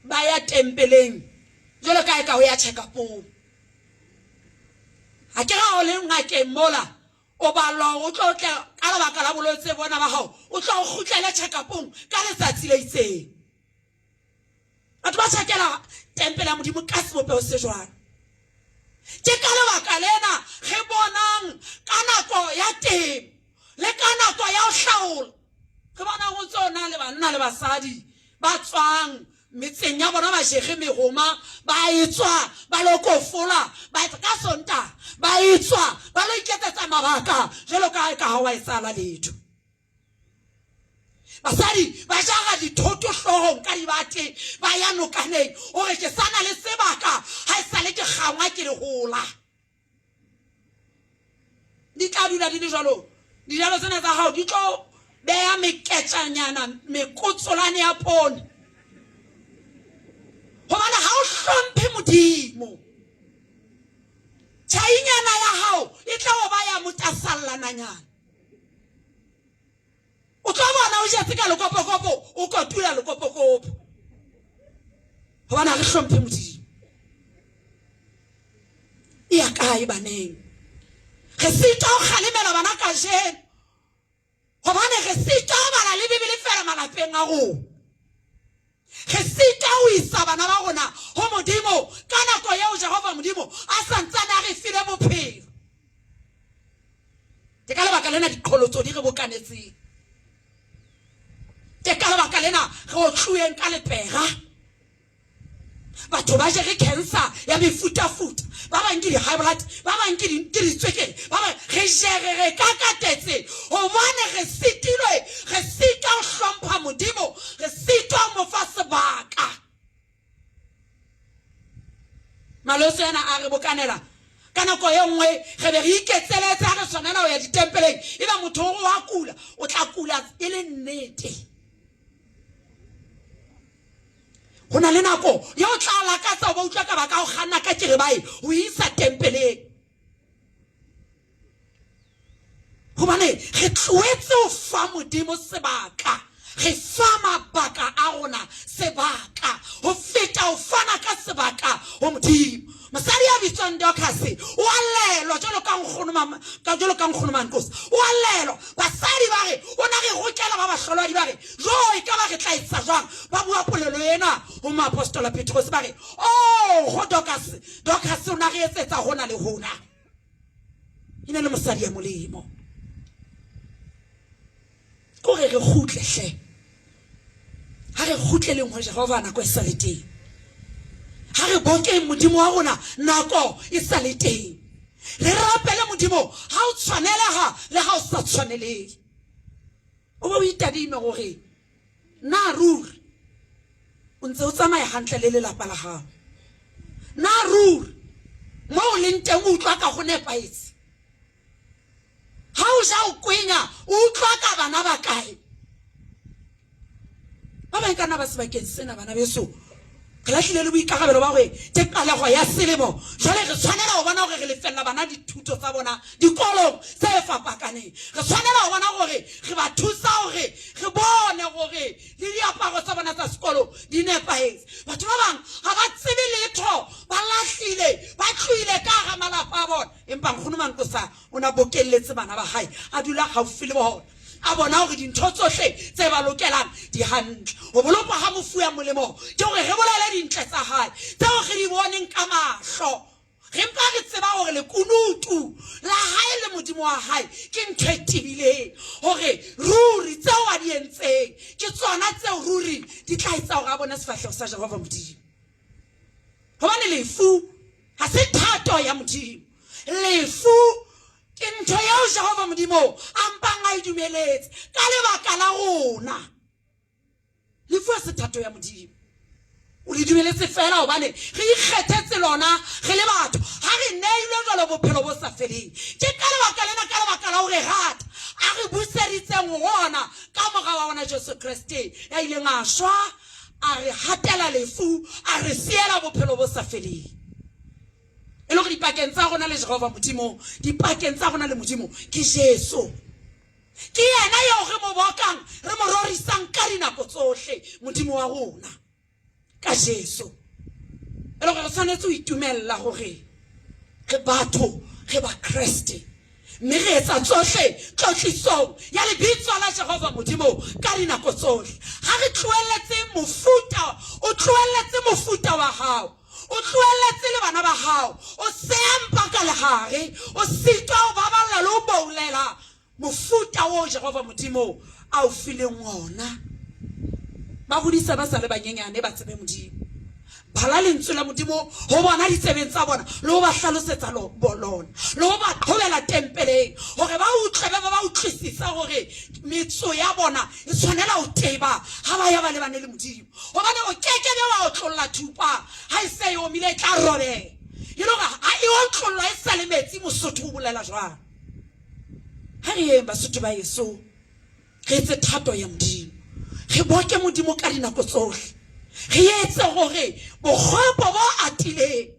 ba ya tempeleng jwalo ka eka o ya check-upong. Ha ke ra o le ngakeng mola o ballwa hore o tlo tle ka lebaka la bolwetse bona ba hao, o tlo o kgutlele check-upong ka letsatsi le itseng. Batho ba tjhakela tempele ya Modimo ka sebopeho se jwalo. Ke ka lebaka lena re bonang ka nako ya temo le ka nako ya ho hlaola, re bonang ho ntse ho na le banna le basadi ba tswang metseng ya bona ba jere mehoma, ba etswa ba lo kofola, ba Ba etsa ka Sontaha ba etswa ba lo iketsetsa mabaka jwalo ka ka ha wa etsahala letho. Basadi ba jara dithoto hloohong ka dibate ba ya nokaneng o re ke sana le sebaka ha e sale ke kgangwa ke lehola. Di tla dula di le jwalo. Dijalo tsena tsa hao di tlo beha meketjanyana mekotsolane ya poone. Hobane ha o hlomphe Modimo. Tjhainyana ya hao e tla o ba ya motasallananyana. O tlo bona o jetse ka lekopokopo, o kotula lekopokopo. Hobane ha re hlomphe Modimo. E ya kae baneng? Re sitwa ho kgalemela bana kajeno. Hobane re sitwa ho bala le Bibele feela malapeng a rona. Re sitwa ho isa bana ba rona ho Modimo ka nako eo Jehova Modimo a sa ntsane a re file bophelo. Ke ka lebaka lena diqholotso di re bokanetseng. Ke ka lebaka lena re otluweng ka lepera. Batho ba jere cancer ya mefutafuta, ba bang ke di-high blood, ba bang ke ditswekere, ba bang re jere re kakatetse hobane re sitilwe, re sitwa ho hlompha Modimo, re sitwa ho mo fa sebaka. Malwetse ana a re bokanela ka nako e nngwe re be re iketseletse ha re tshwanela ho ya ditempeleng, ebe motho o re wa kula, o tla kula e le nnete. Go na le nako ye o tla lakatsa o ba utlwa ka ba ka o kganna ka kerebae o isa tempeleng. Gobane re tloetse ho fa Modimo sebaka, re fa mabaka a rona sebaka ho feta ho fana ka sebaka ho Modimo. Mosadi ya bitswang Dorcas o a lelwa jwalo ka nkgono ka jwalo ka nkgono Mankosi o a lelwa. Basadi ba re o na re rokela ba bahlolwadi ba re jo e ka ba re tla etsa jwang? Ba bua polelo ena ho moapostola Petrose ba re oh go Dorcas, Dorcas o na re etsetsa hona le hona. E ne le mosadi ya molemo. Ko re re kgutle hle. Ha re kgutleleng ho Jehova nako e sa le teng. Ha re bokeng Modimo wa rona nako e sa le teng. Re rapele Modimo ha o tshwaneleha le ha o sa tshwanelehe. O be o itadime hore na ruri o ntse o tsamaya hantle le lelapa la hao. Na ruri mo o leng teng o utlwa ka go nepahetse. Ha o ja o kwenya o utlwa ka bana ba kae? Ba bang ka nna ba sebakeng sena bana beso. Re lahlile le boikarabelo ba hore ke qalego ya selemo. Jwale re tshwanela ho bona hore re lefella bana dithuto tsa bona dikolong tse fapakaneng. Re tshwanela ho bona hore re ba thusa hore re bone hore le diaparo tsa bona tsa sekolo di nepahetse. Batho ba bang ha ba tsebe letho, ba lahlile, ba tlohile ka hara malapa a bona. Empa nkgono Mankosa o ne a bokelletse bana ba hae, a dula haufi le bona, a bona hore dintho tsohle tse ba lokelang di hantle. Ho bolokwa ha mofu ya molemo ke hore re bolele dintle tsa hae tseo re di boneng ka mahlo. Re mpa re tseba hore lekunutu la hae le Modimo wa hae ke ntho e tebileng, hore ruri tseo a di entseng ke tsona tseo ruri di tla etsa hore a bone sefahleho sa Jehova Modimo. Hobane lefu ha se thato ya Modimo. Lefu ke ntho eo Jehova Modimo a mpang a e dumeletse ka lebaka la rona. Lefu ha se thato ya Modimo. O le dumeletse fela hobane re ikgethetse lona re le batho. Ha re neilwe jwalo bophelo bo sa feleng. Ke ka lebaka lena, ka lebaka la ho re rata, a re buseditseng ho ona ka mora wa ona Jesu Kreste ya ileng a shwa, a re hatela lefu, a re siela bophelo bo sa feleng. E le hore dipakeng tsa rona le Jehova Modimo, dipakeng tsa rona le Modimo ke Jesu. Ke yena eo re mo bokang, re mo rorisang ka dinako tsohle, Modimo wa rona ka Jesu. E le hore re tshwanetse ho itumella hore re batho, re Bakreste, mme re etsa tsohle tlotlisong ya lebitso la Jehova Modimo ka dinako tsohle. Ha re tlohelletse mofuta, o tlohelletse mofuta wa hao, o tlohelletse le bana ba hao, o seya mpa ka lehare, o sitwa ho baballa le ho boulela mofuta oo Jehova Modimo a o fileng wona. Ba hodisa ba sa le banyenyane ba tsebe Modimo. Bala lentswe la Modimo ho bona ditsebeng tsa bona le ho ba hlalosetsa lona le ho ba qhobela tempeleng hore ba utlwe ba ba utlwisisa hore metso ya bona e tshwanela ho teba ha ba ya ba lebane le Modimo. Hobane o keke be wa otlolla thupa ha e se e omile e tla robeha. E le hore ha e otlollwa e sa le metsi Mosotho o bolela jwalo. Ha re yeng Basotho ba eso. Re etse thato ya Modimo. Re boke Modimo ka dinako tsohle. Re etse hore bokgopo bo atileng.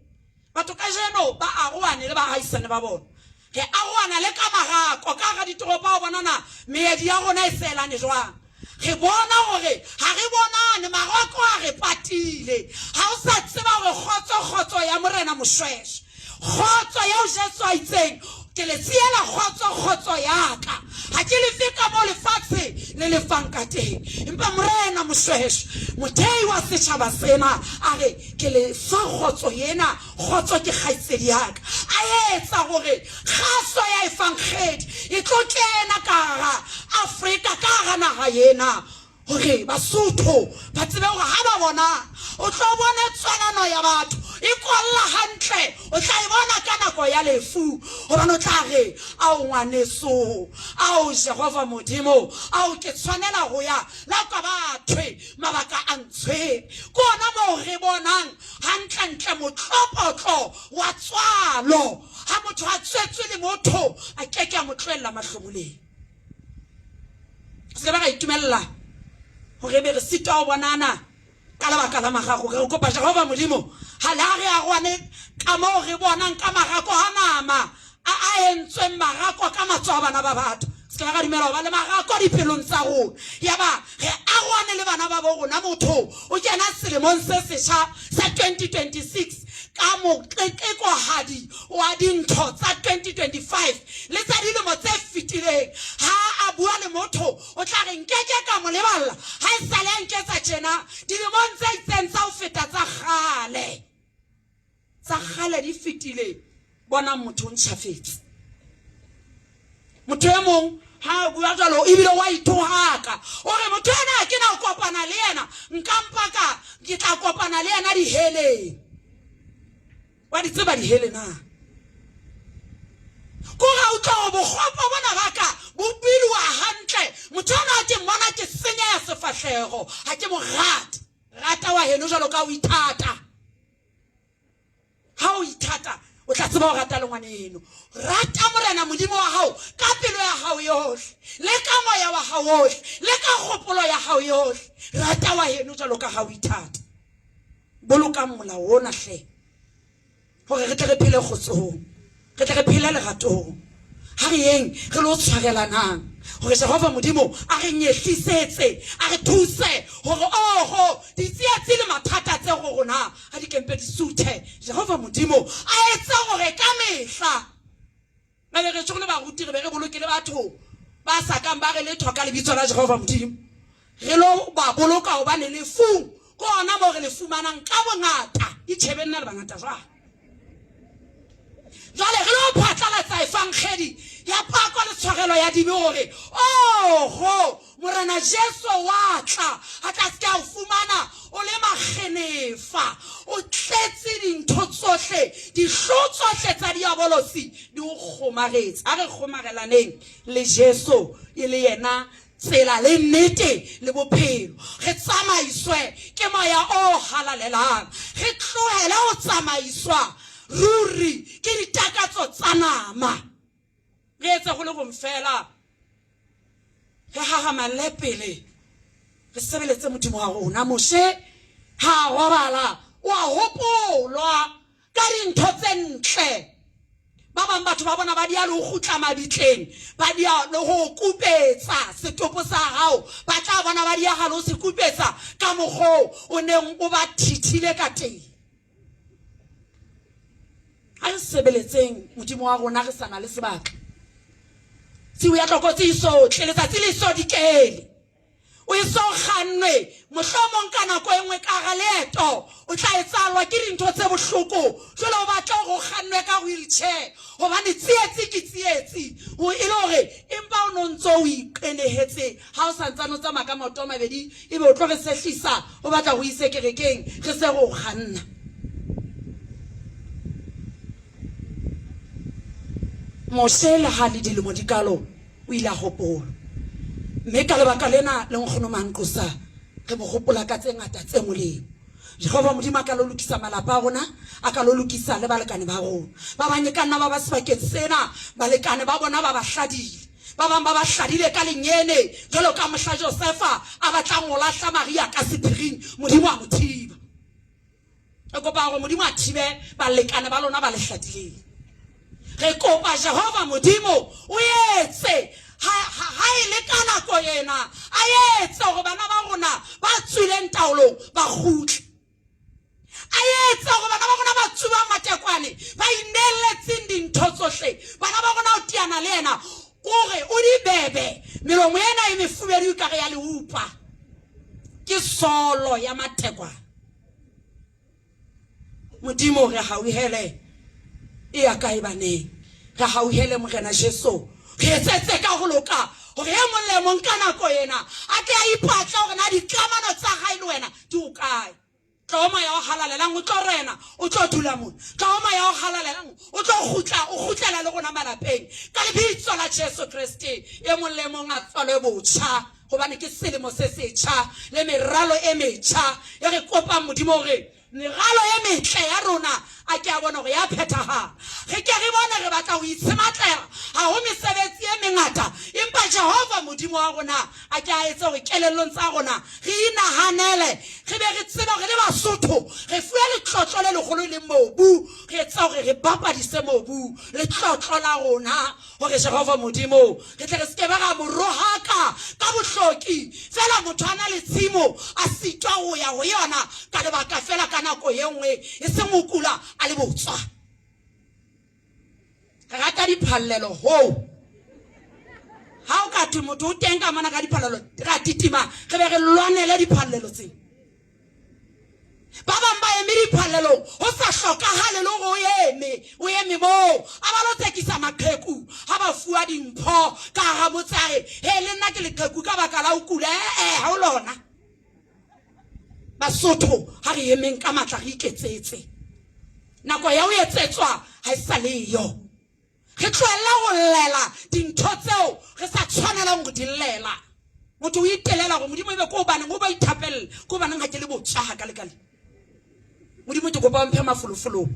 Batho kajeno ba arohane le baahisane ba bona. Re arohana le ka marako ka hara ditoropo ha o bona na meedi ya rona e seelane jwang. Re bona hore ha re bonane, marako a re patile. Ha o sa tseba hore kgotso, kgotso ya Morena Moshweshwe. Kgotso eo Jesu a itseng, Ke le siela kgotso, kgotso ya ka. Ha ke le fe kamoo lefatshe le le fang ka teng. Empa Morena Moshweshwe, mothei wa setjhaba sena, a re, Ke le fa kgotso ena, kgotso ke kgaitsedi ya ka. A etsa hore kgaso ya Evangedi e tlo kena ka hara Afrika, ka hara naha ena. Hore Basotho ba tsebe hore ha ba bona o tlo bone tswalano ya batho e kolla hantle, o tla e bona ka nako ya lefu, hobane o tla re, Ao ngwaneso, ao Jehova Modimo, ao ke tshwanela ho ya la ka bathwe mabaka a ntshwere. Ke ona moo re bonang hantlentle motlopotlo wa tswalo. Ha motho a tswetswe le motho, a ke ke a mo tlohella mahlomoleng. Se ke ba ra itumelela gore e be re sitwa go bonana ka lebaka la magago. Re kopa Jehova Modimo ga le a re aroane ka moo re bonang ka marako a nama a a entsweng marako ka matsoho a bana ba batho. Se ke ba ra dumela go ba le marako dipelong tsa rona, ya ba re aroane le bana ba bo rona. Motho o kena selemong se setjha sa 2026 ka moqeqekohadi wa dintho tsa 2025 le tsa dilemo tse fetileng. Ha a bua le motho o tla re, Nkeke ka mo leballa ha e sale a nketsa tjena dilemong tse itseng tsa ho feta tsa kgale. Tsa kgale di fetile, bonang motho o ntjhafetse. Motho e mong ha a bua jwalo ebile wa ithohaka, o re motho ena ha ke na ho kopana le yena, nka mpa ka ke tla kopana le yena diheleng. Wa di tseba dihele na? Ko ra utlwa gore bokgopo bona ba ka bo biloa hantle. Motho ena ha ke mmona ke senyeha sefahlego, ha ke mo rate. Rata wa heno jwalo ka o ithata. Ha o ithata, o tla tseba ho rata le ngwaneno. Rata Morena Modimo wa hao ka pelo ya hao yohle, le ka moya wa hao wohle, le ka kgopolo ya hao yohle. Rata wa heno jwalo ka ha o ithata. Bolokang molao ona hle, hore re tle re phele kgotsong, re tle re phele leratong. Ha re yeng re lo tshwarelanang, hore Jehova Modimo a re nyehlisetse, a re thuse hore oho ditsietsi le mathata tse go rona ha di kempe di suthe. Jehova Modimo a etse hore ka mehla Re be re tšo le baruti, re be re boloke le batho ba sa kang ba re letho ka lebitso la Jehova Modimo. Re lo ba boloka hobane lefung ke ona moo re le fumanang ka bongata. Itjhebe nna le bangata jwang. Jwale re lo phatlalatsa evangedi ya pako le tshwarelo ya dibe hore oho Morena Jesu wa tla, a tla se ke a o fumana o le makgenefa, o tletse dintho tsohle, dihlo tsohle tsa diabolosi di o kgomaretse. A re kgomarelaneng le Jesu e le yena tsela le nnete le bophelo. Re tsamaiswe ke Moya o Halalelang. Re tlohele ho tsamaiswa ruri ke ditakatso tsa nama. Re etse go le gong fela. Re hahamalle pele re sebeletse Modimo wa rona. Moshe ha a robala o a hopolwa ka dintho tse ntle. Ba bang batho ba bona ba dia le ho kgutla mabitleng, ba dia le ho kupetsa setopo sa hao, ba tla bona ba diaga le ho se kupetsa ka mokgwa o neng o ba thithile ka teng. A re sebeletseng Modimo wa rona re sa na le sebaka. Tshiu ya tlokotsi e so tle, letsatsi le so dikele. O e so kgannwe, mohlomong ka nako e nngwe ka hara leeto o tla etsahalwa ke dintho tse bohloko. Jwale o batla hore o kgannwe ka wheelchair hobane tsietsi ke tsietsi. O e le hore empa o o ne o ntse o iqenehetse ha o sa ntsane o tsamaya ka maoto a mabedi ebe o tlo re sehlisa o batla ho ise kerekeng re se re o kganna. Moshe le ha le dilemo di kalo o ile a hopola. Mme ka lebaka lena le nkgono Manqosa re mo hopola ka tse ngata tse molemo. Jehova Modimo a ka lo lokisa malapa a rona, a ka lo lokisa le balekane ba rona. Ba bang e ka nna ba ba sebakeng sena, balekane ba bona ba ba hladile. Ba bang ba ba hladile ka lenyene, jwalo ka mohla Josefa a batlang ho lahla Maria ka sephiring, Modimo a mo thiba. Re kopa hore Modimo a thibe balekane ba lona ba le hladileng. Re kopa Jehova Modimo o etse ha e le ka nako ena a etse hore bana ba rona ba tswileng taolong ba kgutle. A etse hore bana ba rona ba tsubang matekwane ba ineletseng dintho tsohle bana ba rona o teana le yena o re o di bebe melomo ena e mefubedu ekare ya leupa ke solo ya matekwane. Modimo re hauhele e ya kae baneng re hauhele Morena Jesu re etsetse ka ho loka hore e mong le mong ka nako ena a tle a ipatle hore na dikamano tsa hae le wena di o kae. Tlo moya o halalelang o tlo rena o tlo dula mona. Tlo moya o halalelang o tlo kgutla o kgutlela le rona malapeng ka lebitso la Jesu Kreste. E mong le mong a tswalwe botjha gobane ke selemo se setjha le meralo e metjha e re kopang Modimo hore meralo e metle ya rona a ke a bone hore ya phethahala. Re ke re bone re batla ho itshematlela, ha ho mesebetsi e mengata, empa Jehova Modimo wa rona a ke a etse hore kelellong tsa rona re inahanele, re be re tsebe hore le Basotho re fuwe letlotlo le leholo e leng mobu, re etse hore re bapadise mobu letlotlo la rona Hore Jehova Modimo, re tle re se ke be ra mo rohaka ka bohloki, feela motho a na le tshimo, a sitwa ho ya ho yona ka lebaka feela ka nako ye nngwe, e seng ho kula a le botswa. Re rata diphallelo hoo. Ha o ka thwe motho o teng ka mona ka diphallelo, ra titima, re be re lwanele diphallelo tseo. Ba bang ba eme diphallelong ho sa hlokahale le hore o eme, o eme moo. A ba lo tsekisa maqheku ha ba fuwa dimpho ka hara motse a re, he le nna ke leqheku ka baka la ho kula. E-e, ha o lona. Basotho ha re emeng ka matla re iketsetse. Nako ya ho etsetswa ha e sa le yo. Re tlohelle ho llela dintho tseo re sa tshwanelang ho di llela. Motho o itelela hore Modimo ebe ko hobaneng o ba ithapelle, ko hobaneng ha ke le botjha ha ka le ka le. Modimo ke kopa o mphe mafolofolo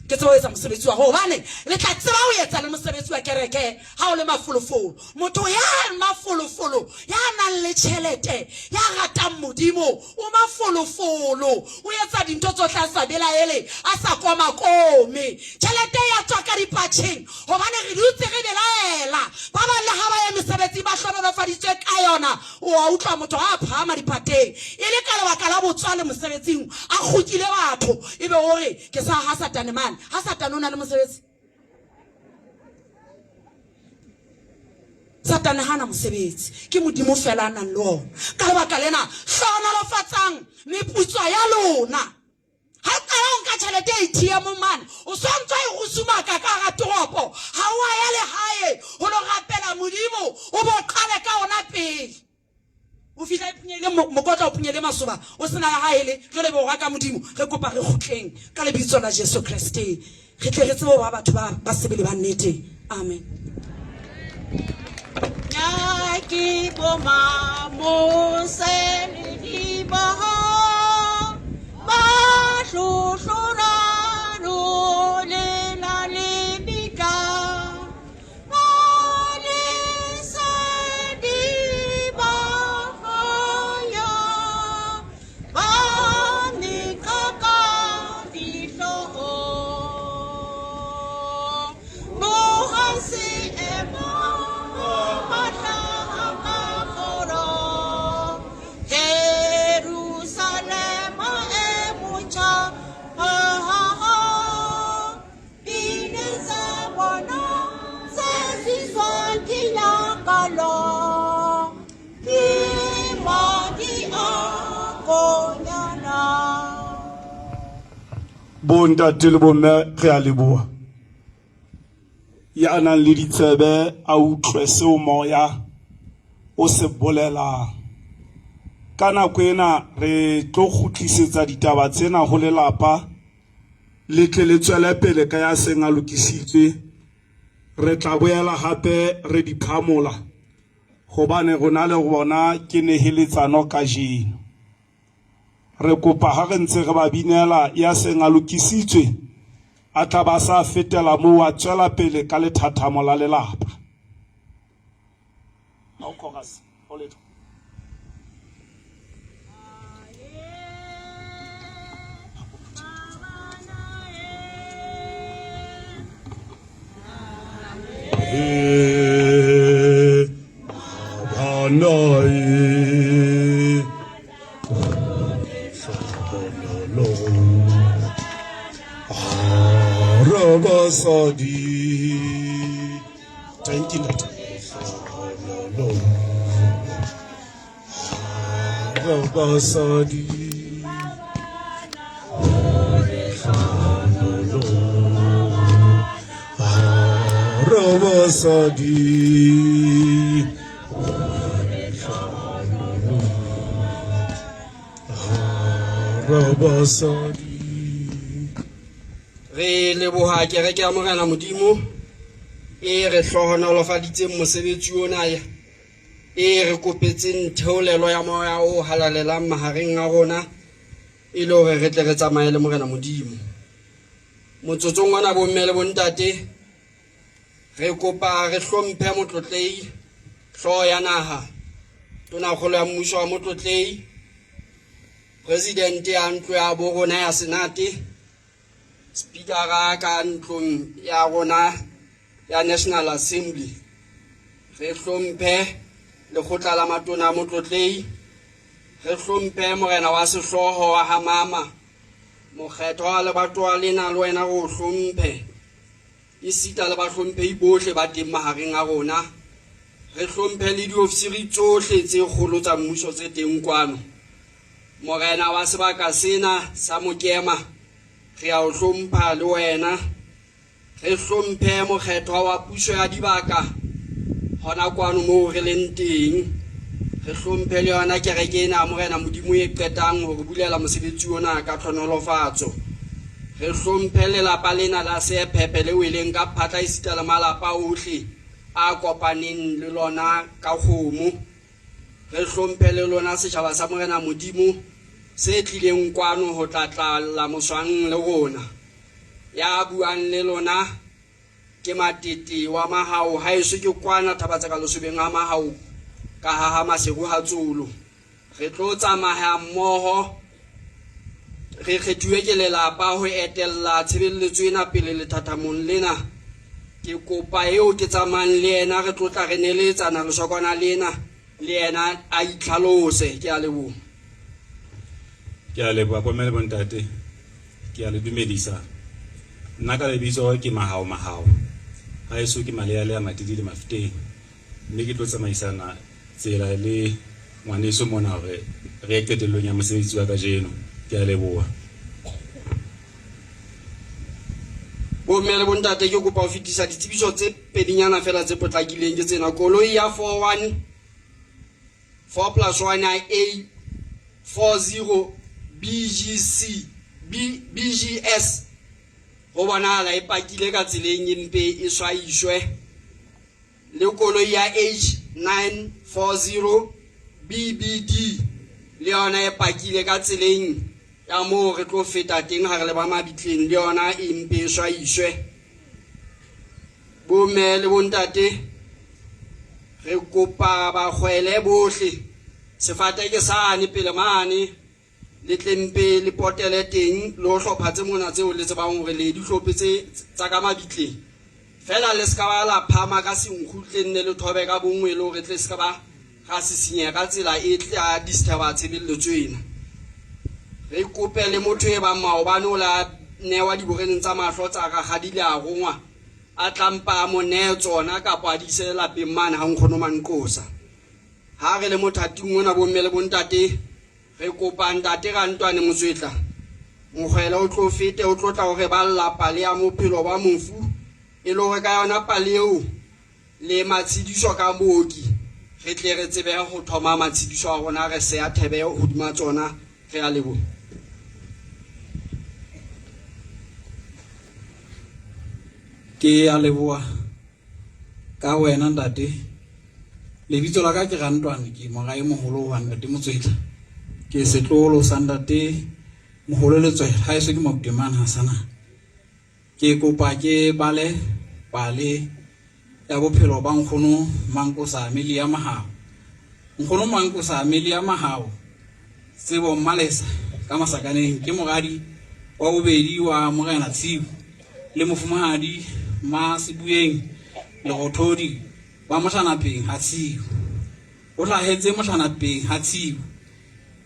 ke tsebe ho etsa mosebetsi wa hobane le tla tseba ho etsa le mosebetsi wa kereke ha o le mafolofolo. Motho ya mafolofolo ya nang le tjhelete ya ratang Modimo o mafolofolo o etsa dintho tsohle a sa belaele a sa komakome tjhelete ya tswa ka dipatjheng gobane re dutse re belaela ba bang le ga ba ye mesebetsing ba hlonolofaditswe ka yona o a utlwa motho ga a phahama diphateng e le ka lebaka la botswa le mosebetsing a kgokile batho e be o re ke sa ga satane mane ga satane o na le mosebetsi Satane ha na mosebetsi, ke Modimo fela a nang le ona. Ka lebaka lena, hlohonolofatsang meputso ya lona. Ha o qala ho nka tjhelete ATM mane, o swantse e rusumaka ka hara toropo. Ha o a ya lehae ho lo rapela Modimo, o bo qale ka ona pele. O fihla e phunyele mokotla o phunyele masoba o sena ya haele jwale be o raka Modimo. Re kopa re kgutleng ka lebitso la Jesu Kreste re tle re tsebe ho ba batho ba ba sebele ba nnete. Amen. Na ke bo Mamose le Diboho ba hlohlora le la lebitla. Jerusalema e motjha, ha ha ha. Pina tsa bona tse tliswang ke nyakallo, ke madi a Konyana. Bontate le bomme re a leboha. Ya nang le ditsebe a utlwe seo moya o se bolelang. Ka nako ena re tlo kgutlisetsa ditaba tsena ho lelapa le tle le tswele pele ka ya seng a lokisitswe. Re tla boela hape re di phamola hobane rona le bona ke neheletsano kajeno. Re kopa ha re ntse re ba binela ya seng a lokisitswe a tla ba sa fetela moo a tswela pele ka lethathamo la lelapa. Ha o chorus, ho letho. Thank you, Ntate. Basadi. Rabasadi. Rabasadi. Re leboha kereke ya Morena Modimo e re hlohonolofaditseng mosebetsi ona e re kopetseng theolelo ya moya o halalelang mahareng a rona e le hore re tle re tsamaye le Morena Modimo. Motsotsong ona bomme le bontate re kopa re hlomphe motlotlehi hlooho ya naha tonakgolo ya mmuso wa motlotlehi presidente ya ntlo ya bo rona ya senate speakera ka ntlong ya rona ya National Assembly re hlomphe lekgotla la matona a motlotlehi re hlomphe morena wa sehlooho wa ha mama mokgethwa wa lebatowa lena le wena re o hlomphe esita le bahlomphehi bohle ba teng mahareng a rona re hlomphe le diofisiri tsohle tse kgolo tsa mmuso tse teng kwano morena wa sebaka sena sa mokema re a o hlompha le wena Re hlomphe mokgethwa wa puso ya dibaka hona kwano moo re leng teng. Re hlomphe le yona kereke ena ya Morena Modimo e qetang ho re bulela mosebetsi ona ka tlhonolofatso. Re hlomphe lelapa lena la Seephepe le weleng ka phatla esita le malapa ohle a kopaneng le lona ka kgomo. Re hlomphe le lona setjhaba sa Morena Modimo se tlileng kwano ho tla tlalla moswang le rona. Ya buang le lona ke Matete wa Mahao, haeso ke kwana Thabatseka Lesobeng ha Mahao ka ha ha Maseru ha Tsolo. Re tlo tsamaya mmoho re kgethuwe ke lelapa ho etella tshebeletso ena pele lethathamong lena. Ke kopa eo ke tsamayang le yena re tlo tla re neletsana lesokwana lena le yena a itlhalose. Ke a leboha. Ke a leboha bomme le bontate. Ke a le dumedisa. Nna ka lebitso ke Mahao Mahao. Haeso ke Malealea Matidi le Mafeteng. Mme ke tlo tsamaisana tsela le ngwaneso mona hore re ye qetellong ya mosebetsi wa kajeno. Ke a leboha. Bomme le bontate ke kopa ho fetisa ditsebiso tse pedinyana fela tse potlakileng ke tsena. Koloi ya 41 4 plus 1 ya A 40 BGC B, BGS ho bonahala e pakile ka tseleng e mpe e swaiswe le koloi ya H940 BBD le yona e pakile ka tseleng ya moo re tlo feta teng ha re le ba mabitleng le yona e mpe e swaiswe. Bomme le bontate re kopa bakgwele bohle sefate ke sane pele mane le tlempe le potele teng le ho hlopha tse mona tseo le tsebang hore le di hlophe tse tsa ka mabitleng fela le ska ba la phama ka senkgu tle nne le thobe ka bonngwe le hore tle ska ba ra sisinyeha ka tsela e tla disturba tshebeletso ena. Re kope le motho e bang maobane o la newa diboreneng tsa mahlo tsa rakgadi le a rongwa a tlampa a mo nehe tsona kapa a di ise lapeng mane ha nkgono Manqosa. Ha re le mothating ona bomme le bontate re kopa ntate Rantwane Motswetla Mokgwele o tlo fete o tlo tla o re balla pale ya mophelo ba mofu. E le hore ka yona pale eo le matshediso ka mooki re tle re tsebe ho thoma matshediso a rona re seya thebe hodima tsona. Re a leboha. Ke a leboha ka wena ntate. Lebitso la ka ke Rantwane, ke mora e moholo wa ntate Motswetla. Ke setloholo sa ntate moholo Letswela, haeso ke Makutemane Hasana. Ke kopa ke bale pale ya bophelo ba nkgono Mankosa Amelia Mahao. Nkgono Mankosa Amelia Mahao Tsebo Mmalesa ka Masakaneng ke moradi wa bobedi wa Morena Tshiu le mofumahadi Mmasebueng Lerothodi wa Mohlanapeng ha Tshiu. O hlahetse Mohlanapeng ha Tshiu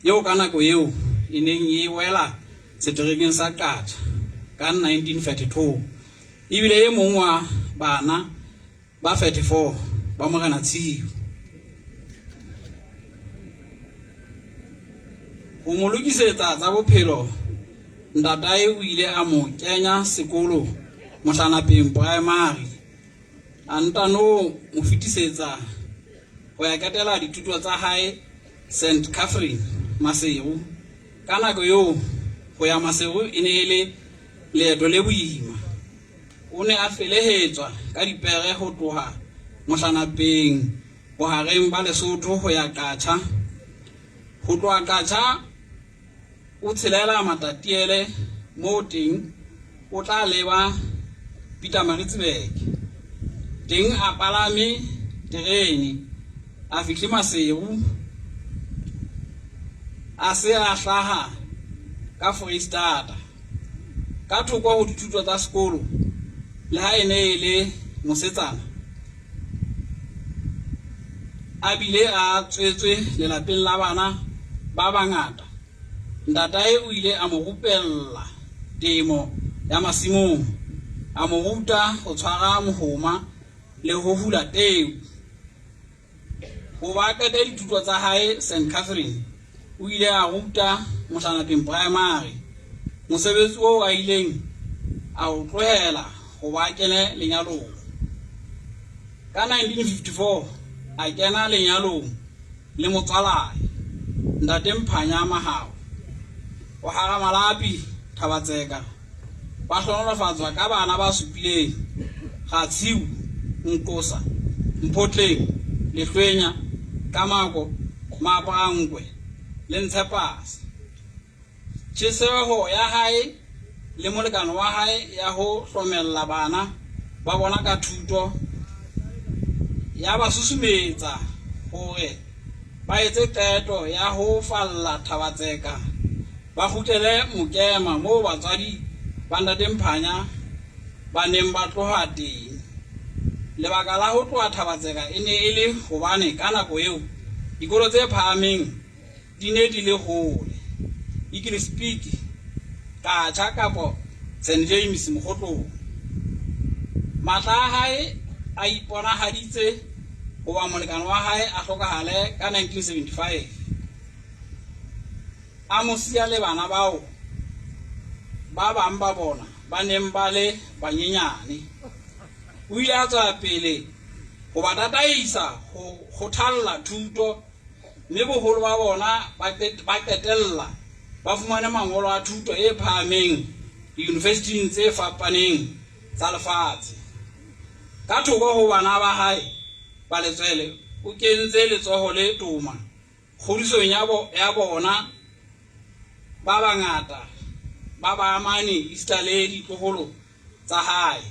eo ka nako eo e neng e wela seterekeng sa Qacha ka 1932. Ebile e mong wa bana ba 34 ba Morena Tshiu. Ho mo lokisetsa tsa bophelo, ntatae o ile a mo kenya sekolo Mohlanapeng Primary, a ntano mo fetisetsa ho ya qetela dithuto tsa hae St Catherine, Maseru. Ka nako eo ho ya Maseru e ne e le leeto le boima. O ne a felehetswa ka dipere ho tloha Mohlanapeng bohareng ba Lesotho ho ya Qacha. Ho tloha Qacha o tshelela Matatiele moo teng o tla leba Pietermaritzburg. Teng a palame terene a fihle Maseru a se a hlaha ka Foreisetata. Ka thoko ho dithuto tsa sekolo le ha e ne e le mosetsana a bile a tswetswe lelapeng la bana ba bangata, ntatae o ile a mo rupella temo ya masimong, a mo ruta ho tshwara mohoma le ho hula teu. Hoba a qete dithuto tsa hae St Catherine, o ile a ruta Mohlanapeng Primary, mosebetsi oo a ileng a o tlohela hoba a kene lenyalong. Ka 1954 a kena lenyalong le motswalae, Ntate Mphanya Mahao, wa ha Ramalapi, Thabatseka. Ba hlohonolofatswa ka bana ba supileng, Ratshiu, Nqosa, Mphotleng, Lehlwenya, Kamako, Maaporankwe le Ntshepase. Tjheseho ya hae le molekane wa hae ya ho hlomella bana ba bona ka thuto ya ba susumetsa hore ba etse qeto ya ho falla Thabatseka ba kgutlele Mokema moo batswadi ba Ntate Mphanya ba neng ba tloha teng. Lebaka la ho tloha Thabatseka e ne e le hobane ka nako eo dikolo tse phahameng di ne di le hole, Eagles Peak, Qacha kapo St James Mokgotlong. Matla a hae a iponahaditse hoba molekane wa hae a hlokahale ka 1975. A mo siya le bana bao ba bang ba bona ba neng ba le banyenyane. O ile a tswela pele ho ba tataisa ho kgothalla thuto mme boholo ba bona ba qetella ba fumane mangolo a thuto e phahameng diyunivesithing tse fapaneng tsa lefatshe. Ka thoko ho bana ba hae ba letswele, o kentse letsoho le toma Kgodisong ya bona ba bangata ba baamani esita le ditloholo tsa hae.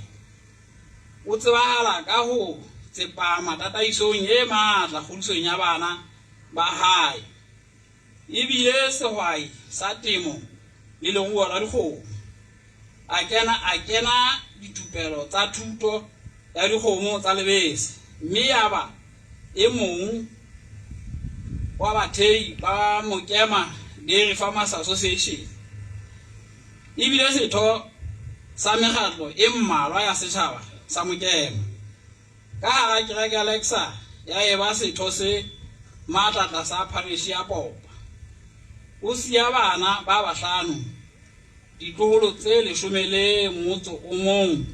O tsebahala ka ho tsepama tataisong e matla kgodisong ya bana ba hae. E bile sehwai sa temo le leruo la dikgomo. A kena a kena dithupelo tsa thuto ya dikgomo tsa lebese mme yaba e mong wa bathei ba Mokema Dairy Farmers Association. E bile setho sa mekgatlo e mmalwa ya setjhaba sa Mokema. Ka hara kereke ya Lexa ya eba setho se matla tlasa phareshi ya Popa. O siya bana ba bahlano, ditloholo tse leshome le motso o mong.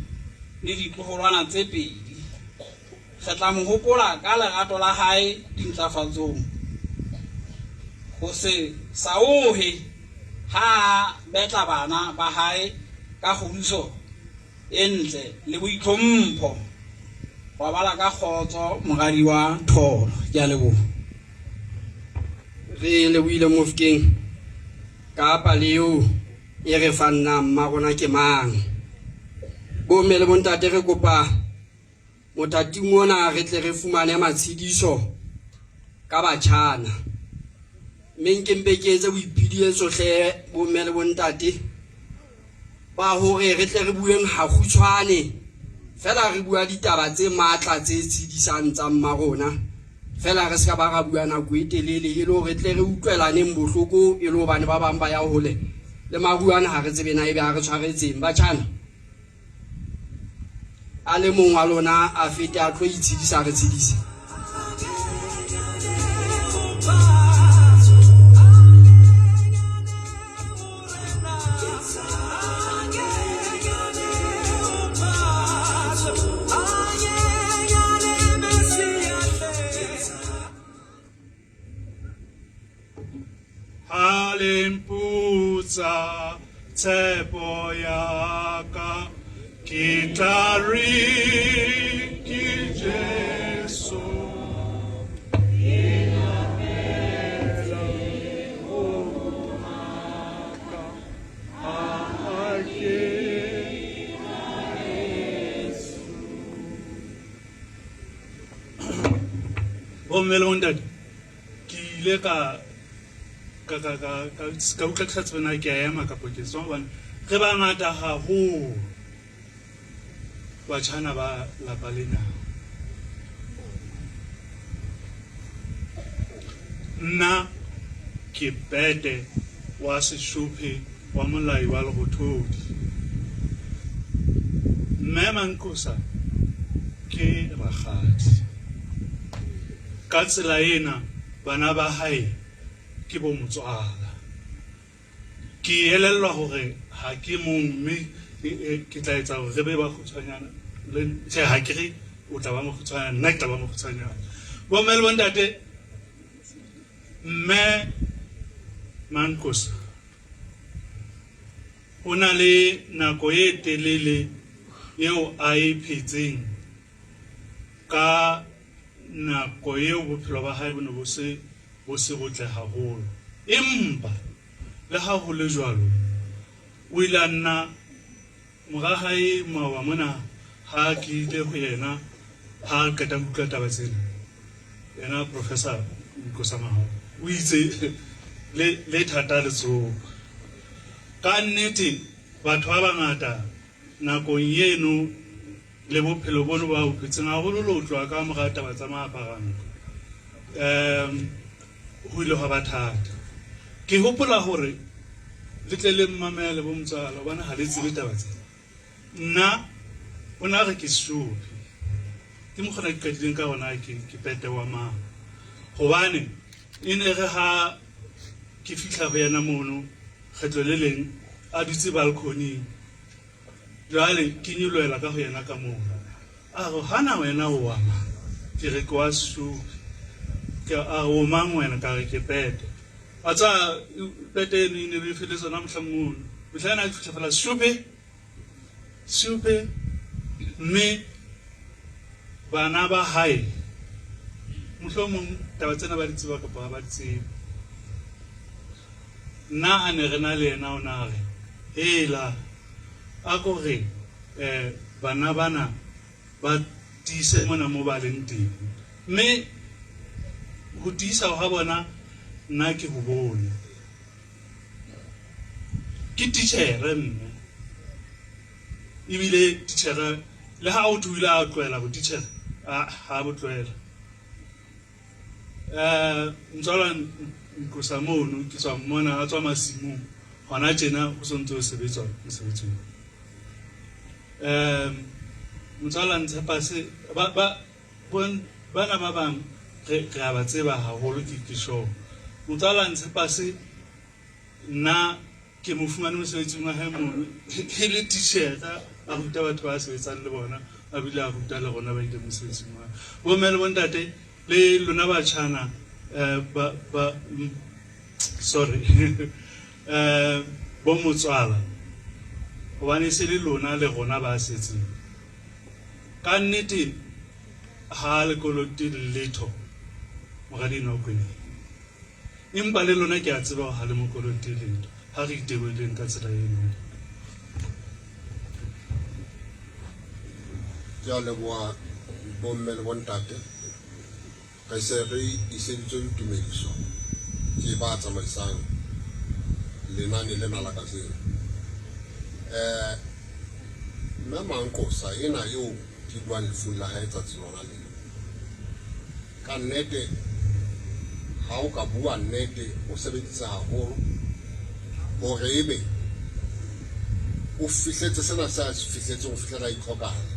le ditloholwana tse pedi. Re tla mo hopola ka lerato la hae dintlafatsong, ho se saohe ha a betla bana ba hae ka kgodiso e ntle le boitlhompho. Robala ka kgotso moradi wa Tholo. Ke a leboha. Re lebohile Mofokeng ka pale eo e re fang na mma rona ke mang. Bomme le bontate re kopa mothating ona re tle re fumane matshediso ka batjhana. Mme nke mpe ke etse boipiletso hle bomme le bontate ba hore re tle re bueng hakgutshwane fela re bua ditaba tse matla tse tshedisang tsa mma rona fela re se ka ba ra bua nako e telele e le hore tle re utlwelaneng bohloko e le hobane ba bang ba ya hole le maruana ha re tsebe na ebe ha re tshwaretseng batjhana a le mong wa lona a fete a tlo itshedisa re tshedise Ha le mputsa tshepo ya ka, ke tla re ke Jesu. Bomme le bontate, ke ile ka ka ka ka ka ka utlwa ke sa tsebe na ke a ema kapa ke tswa hobane re bangata haholo batjhana ba lapa lena. Nna ke Bete wa Seshophe wa molai wa Lerothodi. Mme Manqosa ke rakgadi. Ka tsela ena bana ba hae ke bo motswala. Ke elellwa hore ha ke mong mme ke tla etsa hore re be ba kgutshwanyana. Tjhe, ha ke re o tla ba mokgutshwanyane, nna ke tla ba mokgutshwanyane. Bomme le bontate, Mme Manqosa o na le nako e telele eo a e phetseng ka nako eo bophelo ba hae bo ne bo se bo se botle haholo. Empa le ha ho le jwalo, o ile a nna mora hae maoba mona ha ke ile ho yena ha a qeta ho utlwa taba tsena. Yena Professor Nkosa Mahao o itse le le thata letsopa. Ka nnete batho ba bangata nakong eno le bophelo bono ba bo phetseng haholo le ho tloha ka mora taba tsa maaparantlo um ho ile hwa ba thata. Ke hopola hore le tle le mmamele bo motswala hobane ha le tsebe taba tsena. Nna o ne a re ke seshophe, ke mokgona ke qadileng ka ona ke ke pete wa mang, hobane e ne re ha ke fihla ho yena mono kgetlo le leng a dutse balcony-ing, jwale ke nyolohela ka ho yena ka moo, a re hana wena o wa mang? Ke re ke wa seshophe. Ke a re o mang wena? Ka re ke pete. Wa tseba pete eno e ne e fele tsona mohlang ono. Mohlang ena ke fihla fela seshophe, seshophe, mme bana ba hae mohlomong taba tsena ba di tseba kapa ha ba di tsebe. Nna ha ne re na le yena o na re, hela a ko re bana bana ba tiise mona mo ba leng teng. Mme ho tiisa ha bona nna ke ho bone. Ke titjhere mme ebile titjhere le ha o thwe o ile a tlohela botitjhere, a ha bo tlohela. Motswala Nkosa mono ke tswa mmona a tswa masimong hona tjena ho sontse ho sebetswa mosebetsi ona. Motswala Ntshepase ba ba bana ba bang re re a ba tseba haholo ke ke sure. Motswala Ntshepase nna ke mo fumane mosebetsing wa hae mono e le titjhere. A ruta batho ba sebetsang le bona, a bile a ruta le rona ba ile mosebetsing wa. Bomme le bontate le lona batjhana ba ba sorry bo motswala hobane se le lona le rona ba setseng. Ka nnete ha le kolote letho moradi enwa o kwenehile. Empa le lona ke a tseba hore ha le mo kolote letho. Ha re iteboheleng ka tsela eno. Ke a leboha bomme le bontate. Re se re iseditswe ditumediso ke ba tsamaisang lenane lena la kajeno. Eh Mme Manqosa ena eo ke buang lefung la hae tsatsi lona lena. Ka nnete ha o ka bua nnete o sebeditse haholo hore ebe o fihletse sena se a se fihletseng ho fihlela a itlhokahala.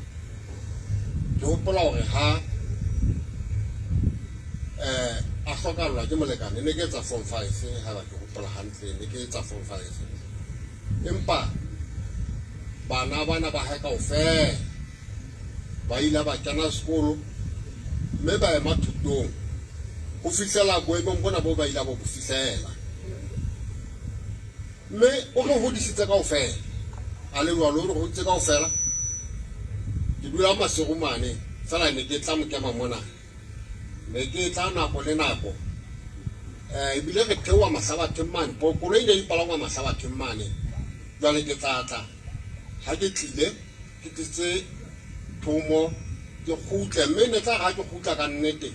Ke hopola hore ha eh a hlokahallwa ke molekane ne ke etsa form 5 haeba ke hopola hantle ne ke etsa form 5 empa bana bana ba hae kaofela ba ile ba kena sekolo mme ba ema thutong ho fihlela boemong bona bo ba ile ba bo fihlela mme o re hodisitse kaofela a le jwalo o re hodisitse kaofela ke dula Maseru mane fela ne ke tla mokema mona ne ke tla nako le nako um ebile re theoha Mahlabatheng mane koloi ne di palangwa Mahlabatheng mane jwale ke tla tla ha ke tlile ke tlise thomo ke kgutle mme ne tla ha ke kgutla ka nnete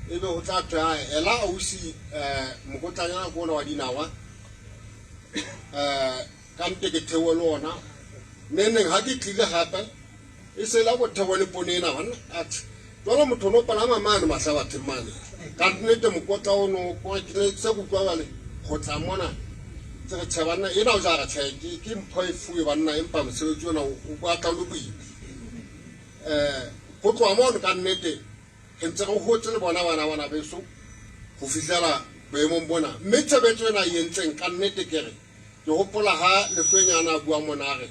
ebe ho tla thwe a ela ausi um mokotlanyana ke ona wa dinawa um ka nte ke theohe le ona neneng ha ke tlile hape e se la bothebo le pone ena banna atjhe jwale motho o no palama mane Mahlabatheng mane ka nnete mokotla ono ke ne se ke utlwa jwale go tla mona tse re tjhe banna ena o jara tjhe ke mpho e fuwe banna empa mosebetsi ona o batla o le boima um go tloha mono ka nnete re ntse re hotse le bona bana bana beso go fihlela boemong bona mme tshebetso ena e entseng ka nnete ke re ke hopola ha Lehlwenyana a bua mona a re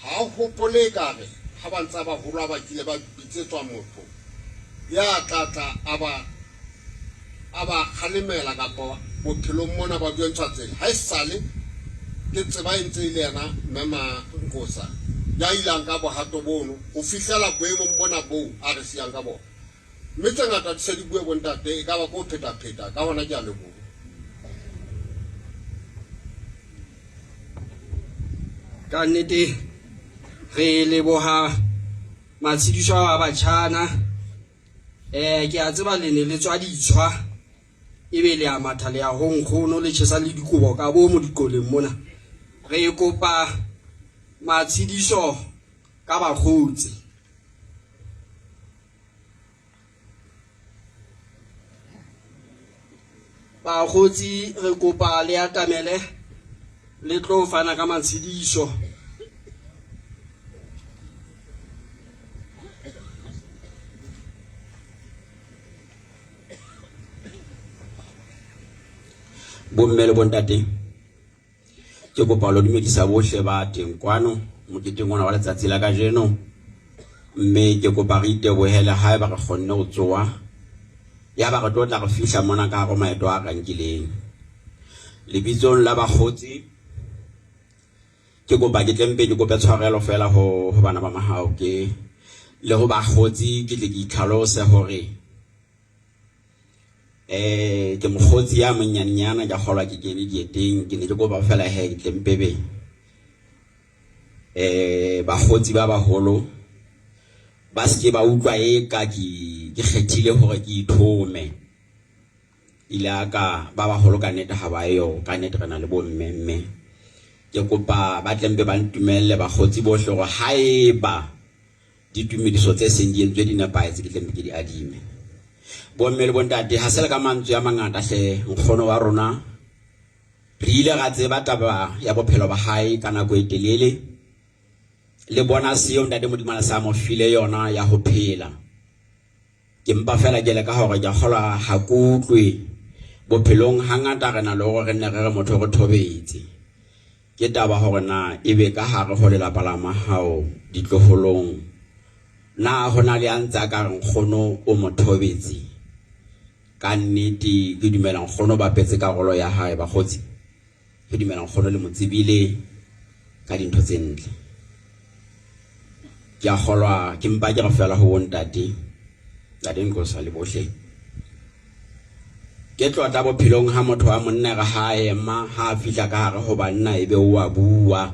Ha o hopole ekare ha ba ntsa ba hola ba kile ba bitsetswa motho ya tla tla a ba a ba kgalemela kapa bophelong mona ba jwentshwa tsela. Ha esale ke tseba e ntse e le yena Mme Manqosa ya ilang ka bohato bono ho fihlela boemong bona boo a re siyang ka bona. Mme tse ngata di se di bue bontate e ka ba ke ho pheta-pheta ka hona ke a leboha. Ka nnete re leboha matshediso a batjhana eh ke a tseba le ne le tswa ditshwa ebe le a matha le ya ho nkgono le tjhesa le dikobo ka bomo diqoleng mona re kopa matshediso ka bakgotsi Bakgotsi re kopa le atamele le tlo fana ka matshediso. Bomme le bontate Ke kopa lo dumedisa bohle ba teng kwano moketeng ona wa letsatsi la kajeno, mme ke kopa re itebohele haeba re kgonne ho tsoa ya ba re tlo tla re fihla mona ka hare maeto a re nkileng. Lebitsong la bakgotsi ke kopa ke tle mpe ke kope tshwarelo fela ho ho bana ba mahao ke le ho bakgotsi ke tle ke itlhalose hore Eh ke mokgotsi ya monyanenyana ke kgolwa ke kene dieteng ke ne ke kopa fela he ke tlempebe eh bakgotsi ba baholo ba se ke ba utlwa e ka ke ke kgethile hore ke ithome ile aka ba baholo ka nnete ha ba yo ka nnete re na le bomme mme ke kopa ba tlempe ba ntumelle bakgotsi bohle hore haeba Ditumediso tse seng di entswe di nepahetse ke tlempe ke di adime. Bomme le bontate, ha se le ka mantswe a mangata hle nkgono wa rona re ile ra tseba taba ya bophelo ba hae ka nako e telele. Le bona seo ntate Modimo a sa mo file yona ya ho phela. Ke mpa fela ke le ka hore ke kgolwa ha ke utlwe bophelong hangata re na le hore re nne re re motho re thobetse. Ke taba hore na ebe ka hare ho lelapa la mahao ditloholong na ho na le a ntse a ka re nkgono o mo thobetse. Ka nnete ke dumela nkgono o bapetse karolo ya hae bakgotsi. Ke dumela nkgono le mo tsebile ka dintho tse ntle. Ke a kgolwa ke mpa ke re fela ho bontate, ntate Nqosa le bohle. Ke tlotla bophelong ha motho wa monna re ha a ema ha a fihla ka hare ho banna ebe o a bua.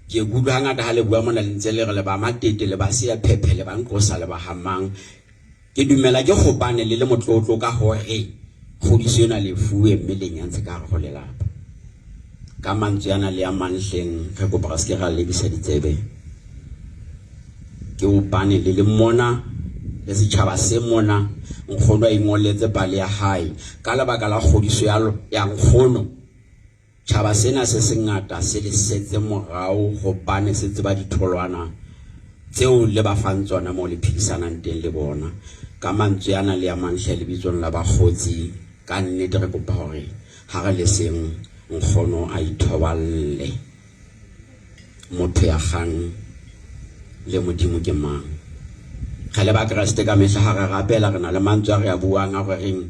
Ke kutlwa hangata ha le bua mona le ntse le re le ba Matete le ba Seaphephe le ba Nqosa le ba Hamang. Ke dumela ke hobane le le motlotlo ka hore kgodiso ena le fuwe mme le nyantse ka hare ho lelapa. Ka mantswe ana le a mang hleng re kopa re se ke ra lebisa ditsebe. Ke hobane le le mona le setjhaba se mona nkgono a ingoletse pale ya hae ka lebaka la kgodiso ya, ya nkgono. Tjhaba sena se sengata se le setse morao hobane se tseba ditholwana tseo le ba fang tsona moo le phedisanang teng le bona. Ka mantswe ana le a mang hle lebitsong la bakgotsi, ka nnete re kopa hore ha re leseng nkgono a ithoballe. Motho ya kgang le Modimo ke mang? Re le Bakreste ka mehla ha re rapela re na le mantswe a re a buang a goreng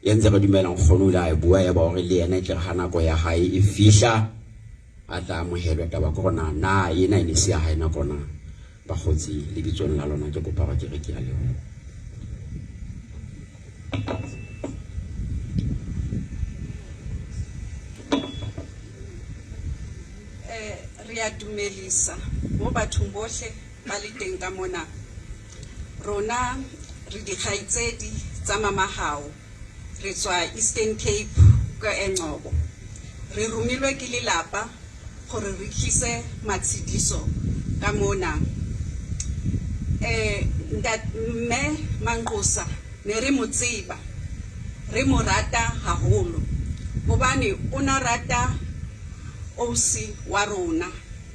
e ntse re dumela nkgono o ile a e bua ya ba hore le yena e tle re ha nako ya hae e fihla a tla amohelwa. Taba ke hore na na ena e ne se ya hae nako na? Bakgotsi, lebitsong la lona ke kopa hore ke re ke a leboha. Eh, re a dumelisa mo bathong bohle ba le teng ka mona. Rona re dikgaitsedi tsa Mamahao, re tswa Eastern Cape ka Engcobo. Re romilwe ke lelapa gore re tlise matshediso ka mona. Eh, mme Manqosa ne re mo tseba, re mo rata haholo hobane o na rata ausi wa rona.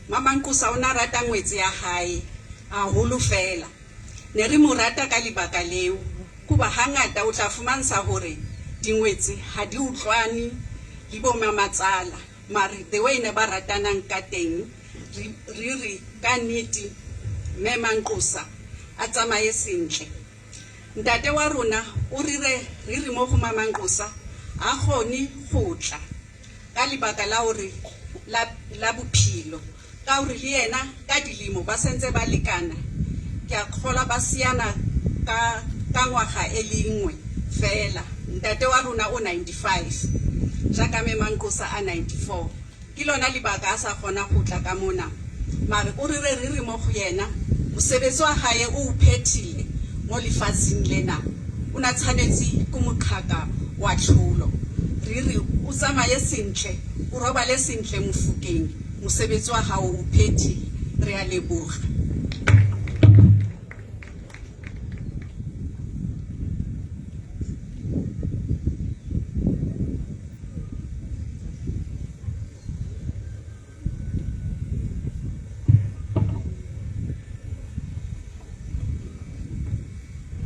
Mamanqosa o na rata ngwetsi ya hae haholo feela. Ne re mo rata ka lebaka leo, kuba hangata o tla fumantsha hore dingwetsi ha di utlwane le bo mamatsala, mare the way ne ba ratanang ka teng, re re re ka nnete Mme Manqosa a tsamaye sentle. Ntate wa rona o rire re re mo go Mamanqosa a kgone go tla ka lebaka la hore la, la bophelo, ka hore le yena ka dilemo ba sentse ba lekana, ke a kgolwa ba siana ka, ka ngwaga e le nngwe fela. Ntate wa rona o 95, jaaka me Manqosa a 94. Ke lona lebaka a sa kgona go tla ka mona. Mare o rire re re mo go yena, mosebetsi wa hae o o phethile mo lefatsheng lena, o na tshwanetse ke moqhaka wa tlholo. Re re o tsamaye sentle, o robale sentle Mofokeng, mosebetsi wa hao o phethile. Re a leboga.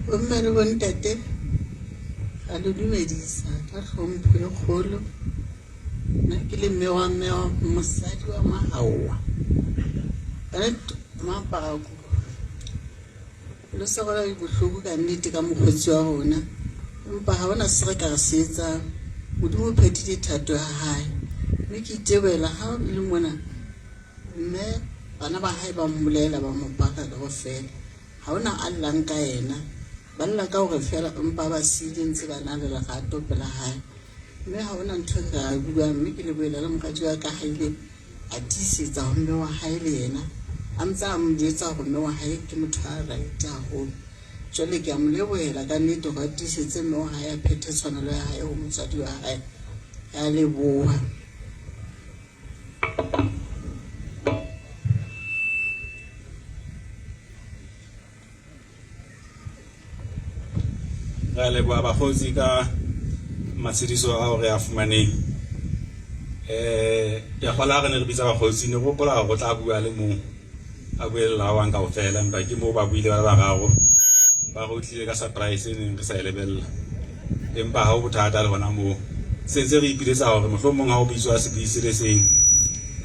Bomme le bontate ra le dumedisa ka tlhompho e kgolo. Nna ke le mme wa mme wa mosadi wa Mahaowa. Mapako le se gola bohloko ka nnete ka mokgotsi wa rona, empa ha hona se re ka re se etsang. Modimo o phethile thato ya hae, mme ke itebohela ha e le mona mme bana ba hae ba mmolela ba mo paka kaofela. Ha hona a llang ka yena, ba lla ka hore feela empa ba siile ntse ba na le lerato pela hae, mme ha hona ntho e re ka e buang. Mme ke lebohela le moradi wa ka ha ile a tiisetsa ho mme wa hae le yena a ntse a mo jwetsa hore mme wa hae ke motho a right haholo. Jwale ke a mo lebohela ka nnete hore a tiisetse mme wa hae a phethe tshwanelo ya hae ho motswadi wa hae. Re a leboha. Re a leboha bakgotsi ka matshediso ao re a fumaneng. Ke a kgolwa ha re ne re bitsa bakgotsi ne re hopola hore o tla bua le mong a bue le la bang kaofela, empa ke moo ba buile ba le bararo ba re o tlile ka surprise e neng re sa e lebella. Empa ha ho bothata le hona moo. Se ntse re ipiletsa hore mohlomong ha o bitswa sebui se le seng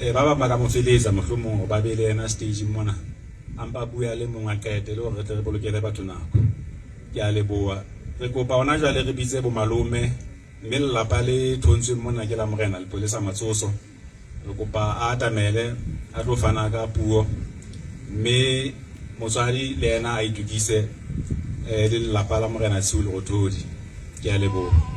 Eh, ba bang ba ka mo feletsa mohlomong hore ba be le yena stage mona a mpa bue a le mong a qete le hore re tle re bolokele batho nako. Ke a leboha. Re kopa hona jwale re bitse bomalome mme lelapa le thontsweng mona ke la Morena Lepolesa Matsoso. Re kopa a atamele a tlo fana ka puo mme motswadi le yena a itokise eh, le lelapa la Morena Tshiu Lerothodi. Ke a leboha.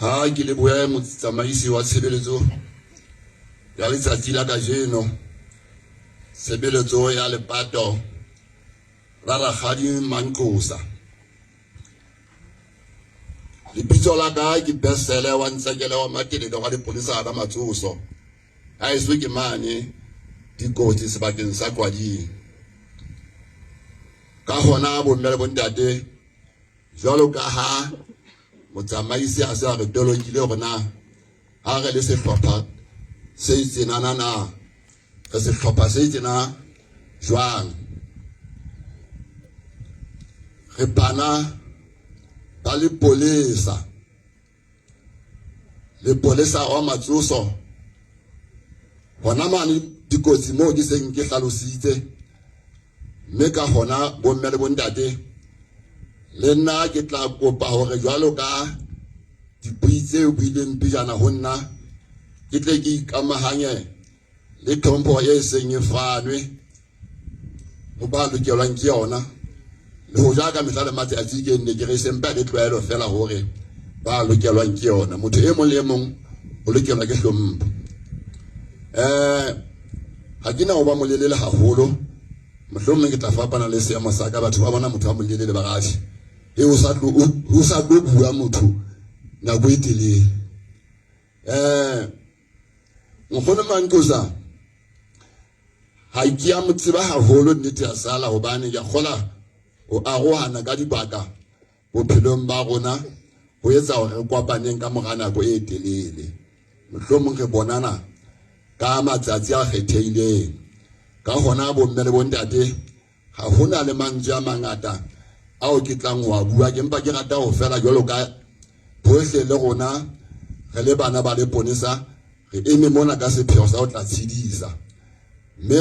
Ha ke lebohe motsamaisi wa tshebeletso ya letsatsi la kajeno, tshebeletso ya lepato la Rakgadi Manqosa. Lebitso la ka ke Besele wa Ntsekele wa Matelele wa lepolesa la Matsoso. Haeso ke mane dikotsi sebakeng sa Kwading. Ka hona bomme le bontate, jwalo ka ha motsamaisi a se a re tolokile hore na ha re le sehlopha se tsenana na re sehlopha se tsena jwang, re bana ba lepolesa, lepolesa wa Matsoso hona mane dikotsi moo ke seng ke hlalositse. Mme ka hona bomme le bontate, le nna ke tla kopa hore jwalo ka dibui tse buileng pejana ho nna, ke tle ke ikamahanye le tlhompho e seng e fanwe ho ba lokelwang ke yona. Le ho ja ka mehla le matsatsi ke nne ke re sempa le tlwaelo fela hore ba lokelwang ke yona, motho e mong le e mong o lokelwa ke hlompho. Ha ke na ho ba molelele haholo, mohlomong ke tla fapana le seemo sa ka. Batho ba bona motho a molelele ba ratjhe e o sa tlo o sa tlo bua motho nako e telele. Nkgono Manqosa ha ke a mo tseba haholo, nnete ya sala, hobane ke a kgola ho arohana ka dibaka bophelong ba rona ho etsa hore re kopaneng ka mora nako e telele. Mohlomong re bonana ka matsatsi a kgethehileng. Ka hona bomme le bontate, ha hona le mantswe a mangata ao ke tlang ho a bua, ke mpa ke rata ho fela jwalo ka bohle le rona re le bana ba leponesa, re eme mona ka sepheo sa ho tla tshedisa. Mme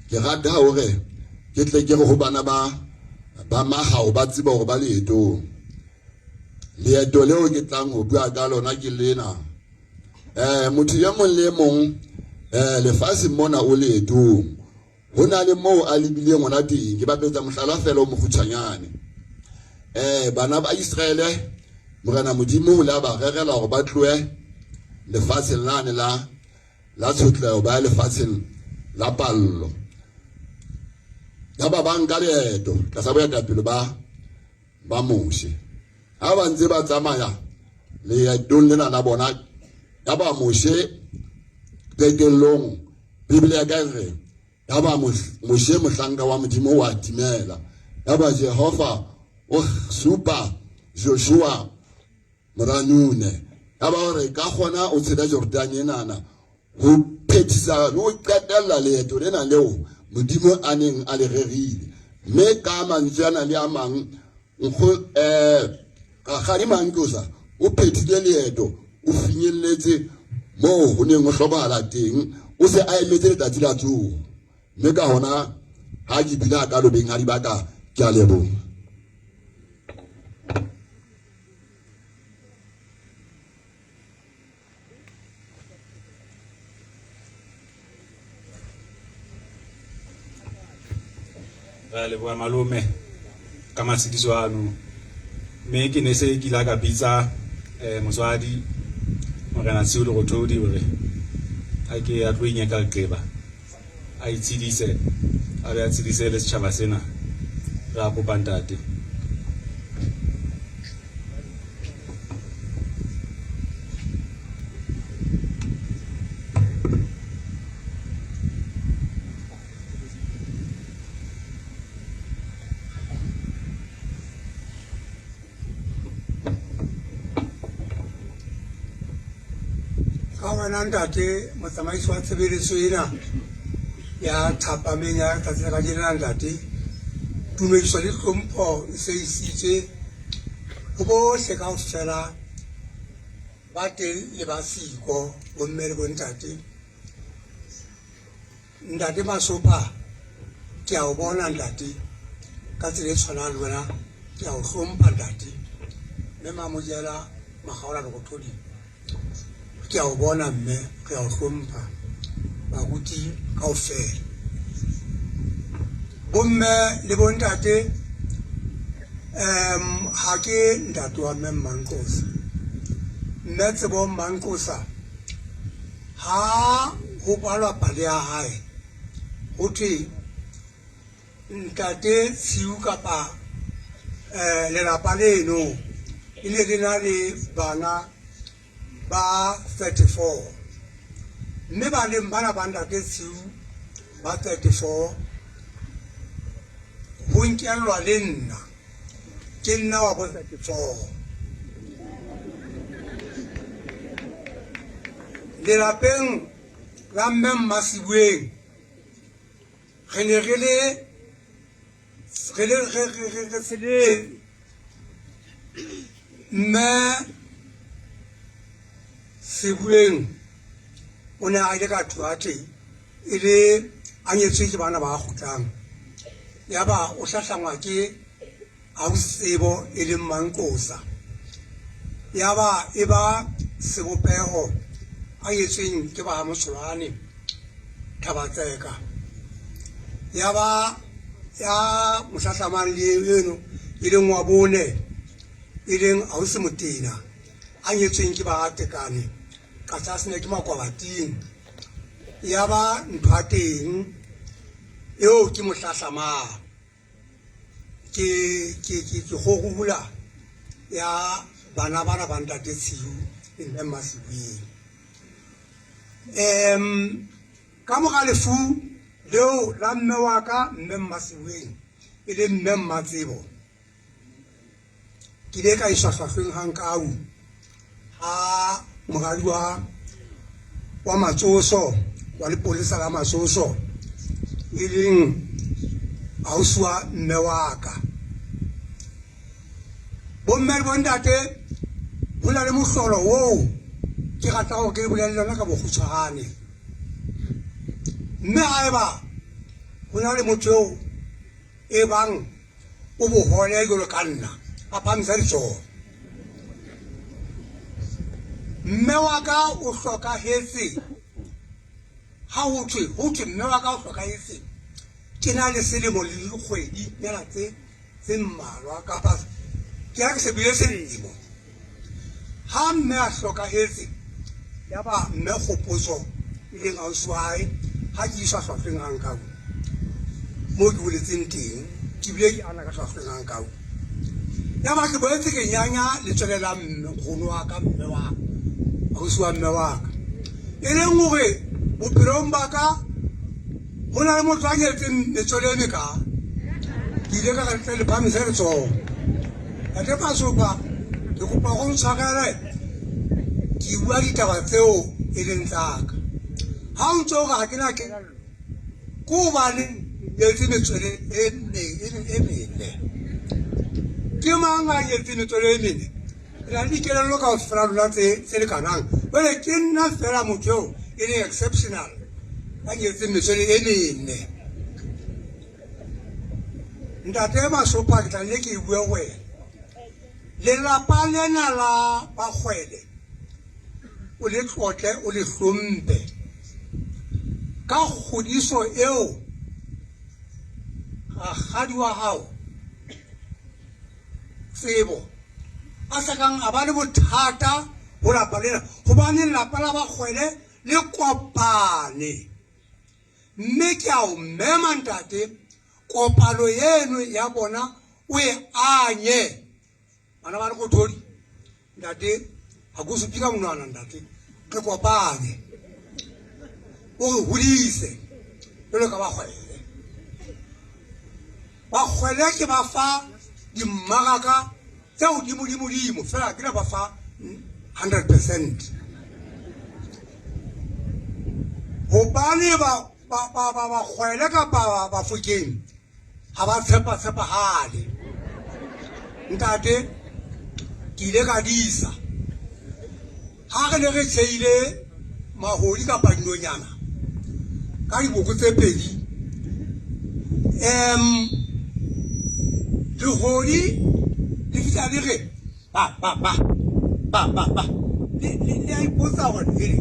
ke rata hore ke tle ke re ho bana ba ba mahao ba tseba hore ba leetong. Leeto leo ke tlang ho bua ka lona ke lena. Motho e mong le e mong lefatsheng mona o leetong. Ho na le moo a lebileng hona teng. Ke bapetsa mohlala fela o mokgutshwanyane. Bana ba Iseraele, Morena Modimo o le a ba rerela hore ba tlohe lefatsheng lane la la tshotleho ba lefatsheng la pallo. Ya ba ba nka leeto tlasa boetapele ba ba Moshe. Ha ba ntse ba tsamaya leetong lena la bona, ya ba Moshe qetellong, Bibele ya ka e re ya ba Moshe mohlanka wa Modimo wa timela. Ya ba Jehova o supa Joshua mora Nune, ya ba hore ka kgona o tshela Jordane enana ho phethisa le ho qetella leeto lena leo Modimo a neng a le rerile. Mme ka mantswe ana le a mang, nkgo Rakgadi Manqosa o phethile leeto, o finyelletse moo ho neng ho hlokahala teng, o se a emetse letsatsi la tsoho. Mme ka hona ha ke bina ka lobeng ha dibaka, ke a leboha. Re a leboha malome ka matshediso ano. Mme ke ne se ke ile ka bitsa eh, motswadi Morena Tshiu Lerothodi hore a ke a tlo inyeka leqeba a itshedise a be a tshedise le setjhaba sena. Re a kopa ntate. Ka wena ntate motsamaisi wa tshebeletso ena ya thapameng ya letsatsi la kajeno la ntate, tumediso le hlompho e se isitswe ho bohle kaofela ba teng le ba siko, bomme le bontate. Ntate Masopa, ke a o bona ntate, ka tsela e tshwanang le wena, ke a o hlompha ntate. Mme Mamojela Magaola Lerothodi, ke a o bona mme, re a o hlompha, baruti kaofela. Bomme le bontate, ha ke ntate wa mme Mmanqosa. Mme Tsebo Mmanqosa, ha ho balwa pale ya hae, ho thwe ntate Tshiu kapa lelapa leno e ne le na le bana ba 34, mme baneng bana ba ntate Tshiu ba 34 ho nkellwa le nna, ke nna wa bo 34. Lelapeng la mme Mmasibueng re ne re le re le re re re re tsheletse, mme Sebueng o ne a ile ka thuathe e le a nyetswe ke bana ba kgutlang, yaba o hlahlangwa ke ausi Tsebo e leng Manqosa, yaba e ba Sebopeho a nyetsweng ke ba Mosolwane Thabatseka, yaba ya mohlahlamang le eno e leng wa bone e leng ausi Motena a nyetsweng ke ba Tekane Qatsasene ke Makwabating, yaba ntho ya teng eo ke mohlahlamang ke ke ke ke kgorula ya bana bana ba ntate Tshiu le mme Mmasibueng. Ka mora lefu leo la mme wa ka mme Mmasibueng e le mme Mmatsebo, ke ile ka iswa hlwahlweng ha nkau ha moradi wa Matsoso wa lepolesa la Matsoso e leng ausi wa mme wa ka. Bomme le bontate, ho na le mohlolo oo ke ratang hore ke le bolelle yona ka bokgutshwane. Mme haeba ho na le motho eo e bang o bohole jwalo ka nna, a phahamisa letsoho. Mme wa ka o hlokahetse, ha ho thwe ho thwe mme wa ka o hlokahetse ke na le selemo le dikgwedi nyana tse tse mmalwa, kapa ke ha ke shebile selemo. Ha mme a hlokahetse, yaba mme Kgopotso e leng ausi wa hae, ha ke iswa hlwahlweng ha nkau moo ke boletseng teng, ke bile ke ana ka hlwahlweng ha nkau, yaba ke boetse ke nyanya letswele la mme nkgono wa ka, mme wa ausi wa mme wa ka, e leng hore bophelong ba ka ho na le motho a nyetseng metswele e mekaa. Ke ile ka re tle le phahamise letsoho. Ntate Masopa, ke kopa go ntshwarele, ke bua ditaba tseo e leng tsa ka. Ha o ntse o re ha ke na kelello, ke hobane ke nyetse metswele e mene. Ke mang a nyetse metswele e mene? Re na le dikelello kaofela lona tse lekanang. Jwale ke nna fela motho eo e leng exceptional a nyetseng metswele e mene. Ntate Masopa, ke tla nne ke e bue ho wena. Lelapa lena la Bakgwele o le tlotle, o le hlomphe ka kgodiso eo Rakgadi wa hao Tsebo a sa kang a ba le bothata ho lapa lena, hobane lelapa la Bakgwele le kopane. Mme ke a o mema ntate, kopano eno ya bona o e anye. Bana ba Lekothodi, ntate, ga ke o supe ka monwana ntate, re kopane. O re hodise jalo ka Bakgwele. Bakgwele ke ba fa dimmaraka tse godimodimodimo fela ke na ba fa 100 percent. Hobane Bakgwele kapa Bafokeng ga ba tshepa-tshepagale. Ntate, ke ile ka disa. Ha re ne re tjheile mahodi kapa dinonyana ka diboko tse pedi, lehodi le fihla le re ba ba ba ba ba ba le a ipotsa gore hele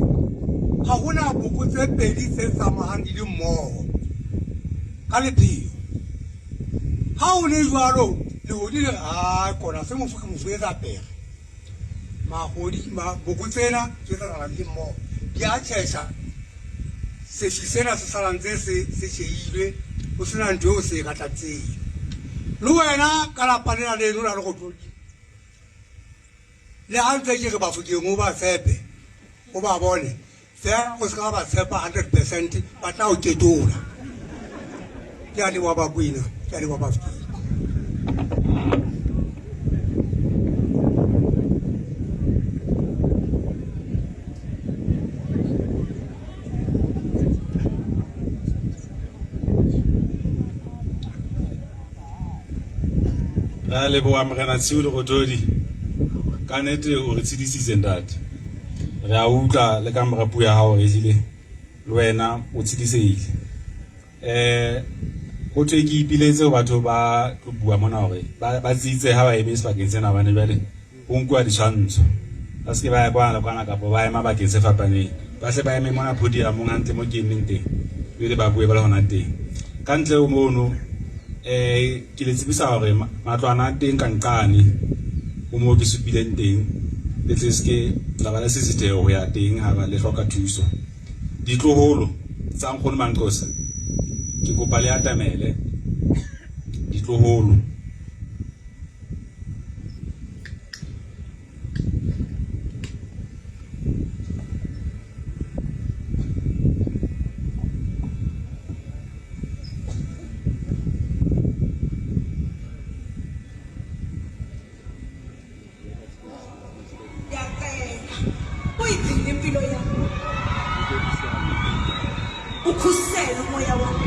ga gona boko tse pedi tse tsamayang di le mmogo ka lepheo. Ga o le jalo lehodi le re a kona se mofu ke mofu etsa pere magodi boko tsena tse tsamayang di le mmogo di a tšhesha sefi sena se salang tse se tšheilwe go sena ntho eo se e katlatseng. Le wena ka lapa lena leno la Legotlodi, le ga ntse ke re Bafokeng o ba tshepe, o ba bone fela, o se ka ba tshepa 100 percent, ba tla o ketola. Ke a leboha Bakwena, ke a leboha Bafokeng. Re a leboha Morena Tshiu Lerothodi. Ka nete o re tshedisitse ntate. Re a utlwa le ka mora puo ya hao re ehlile le wena o tshedisehile. Eh ho thwe ke ipiletse ho batho ba tlo bua mona hore ba tsitse ha ba eme sebakeng sena hobane jwale ho nkuwa ditshwantsho. Ba se ke ba ya kwana le kwana kapa ba ema bakeng se fapaneng. Ba hle ba eme mona podiumong hantle mo ke emeng teng pele ba bue ba le hona teng. Ka ntle ho mono ke le tsebisa hore matlwana a teng ka nqane ho moo ke supileng teng, le tle se ke la ba le sisitheho ho ya teng ha ba le hloka thuso. Ditloholo tsa Nkgono Manqosa, ke kopa le atamele ditloholo. Ngiyacela uyigcine impilo yami, ukhusele umoya wami.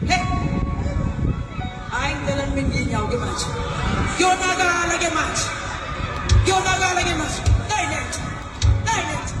Hey, hayi ngicela nime ngey'nyawo ke manje, kuyonakala ke manje, kuyonakala ke manje. Nayi lento, nayi lento.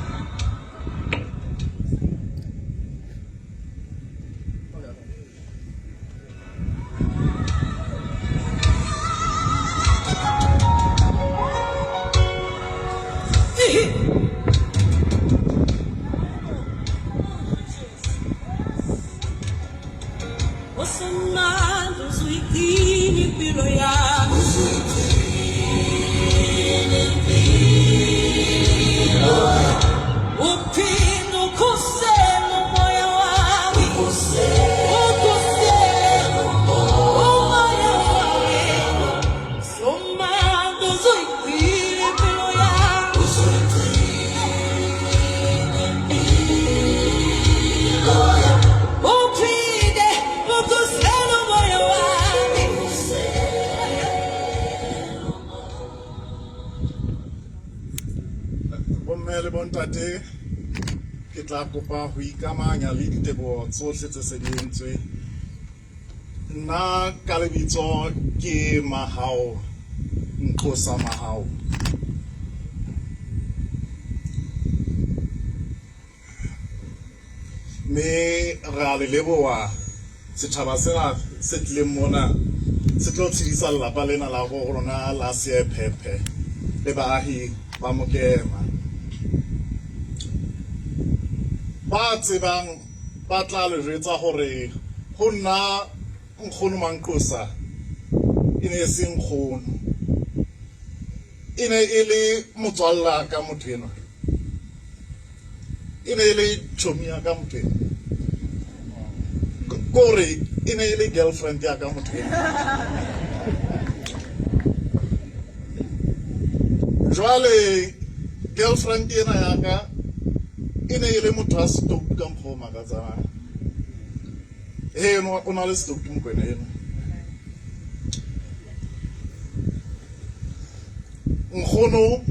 Osomandla uzuyigcina impilo yami. Uphinde ukhusele umoya wami. Ukhusele umoya wami. Somandla uzuyigcina impilo yami. Uphinde ukhusele umoya wami. Bomme le bontate, ke tla kopa ho ikamanya le diteboho tsohle tse se di entswe. Nna ka lebitso ke Mahao Nqosa Mahao. Mme re a le leboha setjhaba sena se tlileng mona se tlo tshedisa lelapa lena la bo rona la Seephephe le baahi ba Mokema. Ba tsebang ba tla le jwetsa hore Ho nna nkgono Manqosa e ne e se nkgono, e ne e le motswalla ka motho enwa, e ne e le chomi ya ka motho enwa, kore e ne e le girlfriend ya ka motho enwa. Jwale girlfriend ena ya ka e ne e le motho a setoutu ka mokgwa o makatsang. He o na le setoutu Mokwena eno. Nkgono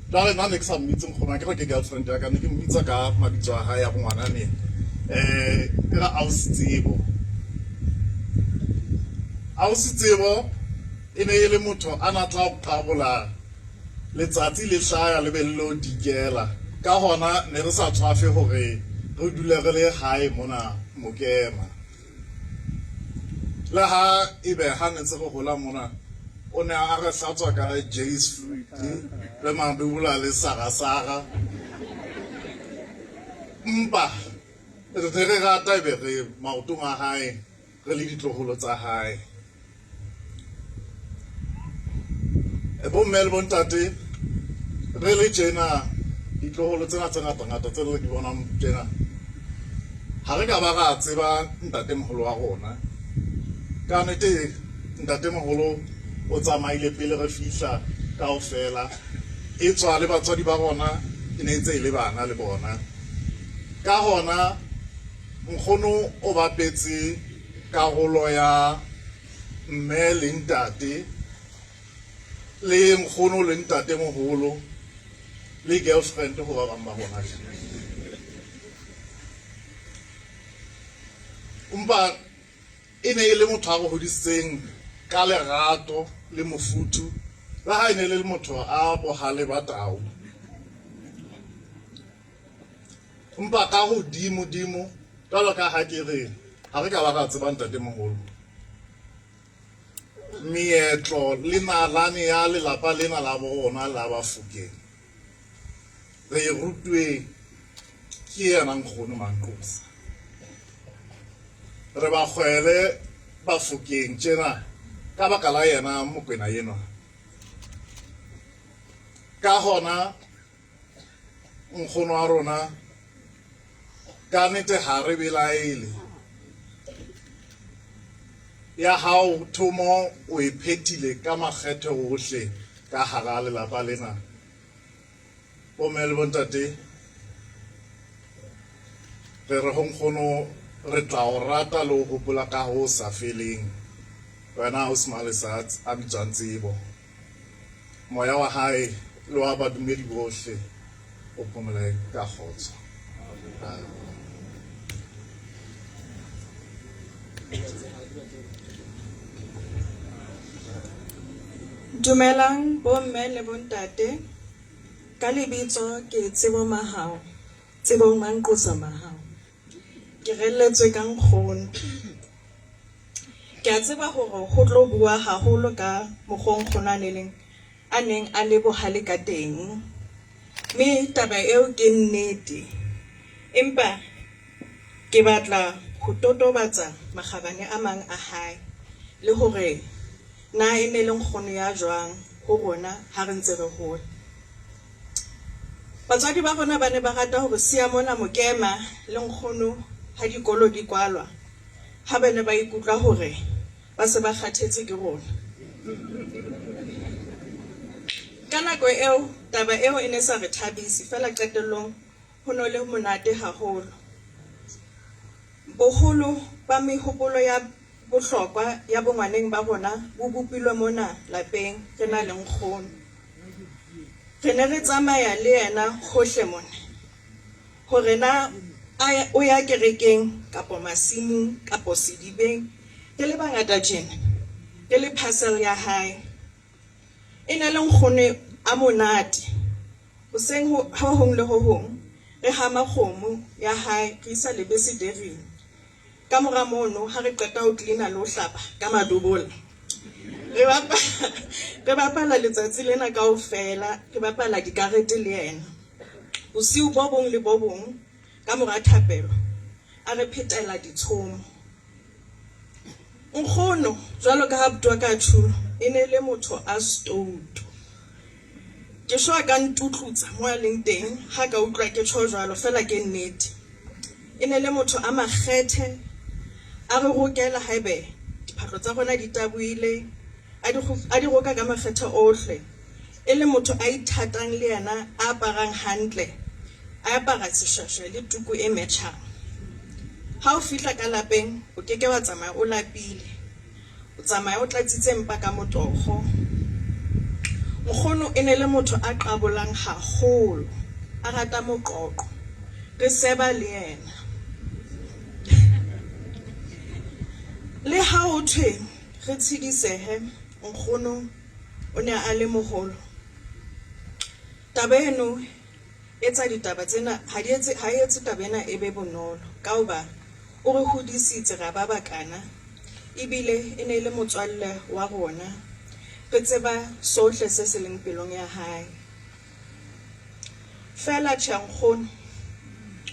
jwale nna ne ke sa mmitse nkgono, a ke re ke girlfriend ya ka, ne ke mmitsa ka mabitso a hae a bongwana ne. Ke re ausi Tsebo. Ausi Tsebo e ne e le motho a na tla o qabola letsatsi le hlaya le be le lo dikela. Ka hona ne re sa tswafe hore re dule re le hae mona Mokema. Le ha ebe ha ne ntse re hola mona, o ne a re hlatswa ka Jeyes Fluid le madula le sarasara. Mpa re ne re rata ebe re maotong a hae, re le ditloholo tsa hae. Bomme le bontate, re le tjena ditloholo tsena tse ngata-ngata tse re di bonang tjena, ha re ka ba ra tseba ntatemoholo wa rona. Ka nnete ntatemoholo o tsamaile pele re fihla kaofela, e tswa le batswadi ba rona e ne ntse e le bana le bona. Ka hona nkgono o bapetse karolo ya mme le ntate le nkgono le ntatemoholo le girlfriend ho ba bang ba rona. Empa e ne e le motho a re hodisitseng ka lerato le mofuthu, le ha e ne le motho a bohale ba tau. Empa ka hodimo dimo, jwalo ka ha ke re ha re ka ba ra tseba ntatemoholo, meetlo le nalane ya lelapa lena la bo rona la Bafokeng re e rutwe ke yena nkgono Manqosa. Re ba kgwele Bafokeng tjena ka baka la yena Mokwena enwa. Ka hona nkgono wa rona ka nnete ha re belaele, ya hao thomo o e phethile ka makgethe ohle ka hara lelapa lena. Bomme le bontate, re re ho nkgono re tla o rata le ho hopola ka ho sa feleng, wena ausi Malesa a bitswang Tsebo. Moya wa hae le wa badumedi bohle o phomole ka kgotso. Dumelang bomme le bontate, ka lebitso ke Tsebo Mahao, Tsebo Manqosa Mahao. Ke relletswe ka nkgono. Ke a tseba hore ho tlo bua haholo ka mokgwa o nkgono a neleng a neng a le bohale ka teng. Mme taba eo ke nnete. Empa ke batla ho totobatsa makgabane a mang a hae le hore na e ne le nkgono ya jwang ho rona ha re ntse re hola. Batswadi ba rona ba ne ba rata hore siya mona Mokema le nkgono ha dikolo di kwalwa, ha ba ne ba ikutlwa hore ba se ba kgathetse ke rona. Ka nako eo, taba eo e ne sa re thabise, feela qetellong ho no le monate haholo. Boholo ba mehopolo ya bohlokwa ya bongwaneng ba rona bo bopilwe mona lapeng re na le nkgono. Re ne re tsamaya le yena hohle mona, hore na a o ya kerekeng kapo masimong kapo sedibeng, re le bangata tjena, re le parcel ya hae. E ne le nkgono a monate. Hoseng ho hong le ho hong re hama kgomo ya hae re isa lebese dairying. Ka mora mono ha re qeta ho cleaner le ho hlapa ka madobola, re bapala, re bapala letsatsi lena kaofela, re bapala dikarete le yena. Bosiu bo bong le bo bong ka mora thapelo a re phetela ditshomo. Nkgono, jwalo ka ha abuti wa ka a tjholo, e ne e le motho a stoutu. Ke sho a ka ntutlutsa mo a leng teng ha ka utlwa ke tjho jwalo, feela ke nnete. E ne le motho a makgethe, a re rokela haebe diphahlo tsa rona di tabohile, a di a di roka ka makgethe ohle. E le motho a ithatang le yena a aparang hantle, a apara seshweshwe le tuku e metjhang. Ha o fihla ka lapeng o ke ke wa tsamaya o lapile. O tsamaya o tlatsitse mpa ka motoho. Nkgono e ne le motho a qabolang haholo, a rata moqoqo. Re seba le yena. Le ha ho thwe re tshedisehe, nkgono o ne a le moholo. Taba eno etsa ditaba tsena ha di etse ha e etse taba ena e be bonolo ka hoba o re hodisitse ra ba bakana ebile e ne e le motswalle wa rona re tseba sohle se se leng pelong ya hae. Feela tjhe nkgono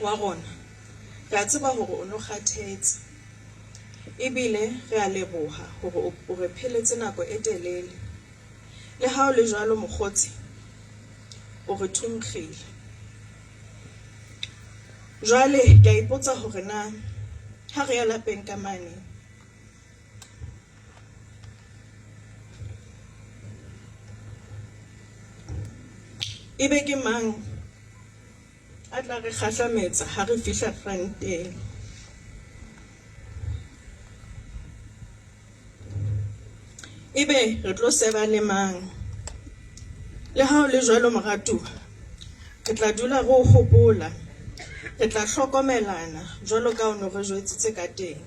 wa rona re a tseba hore o no kgathetse ebile re a leboha hore o re pheletse nako e telele. Le ha o le jwalo mokgotsi o re thunkgile. Jwale ke a ipotsa hore na ha re ya lapeng ka mane ebe ke mang a tla re kgahlametsa ha re fihla franteng. Ebe re tlo seba le mang? Le ha o le jwalo moratuwa, re tla dula re o hopola. Re tla hlokomelana jwalo ka o no re jwetsitse ka teng.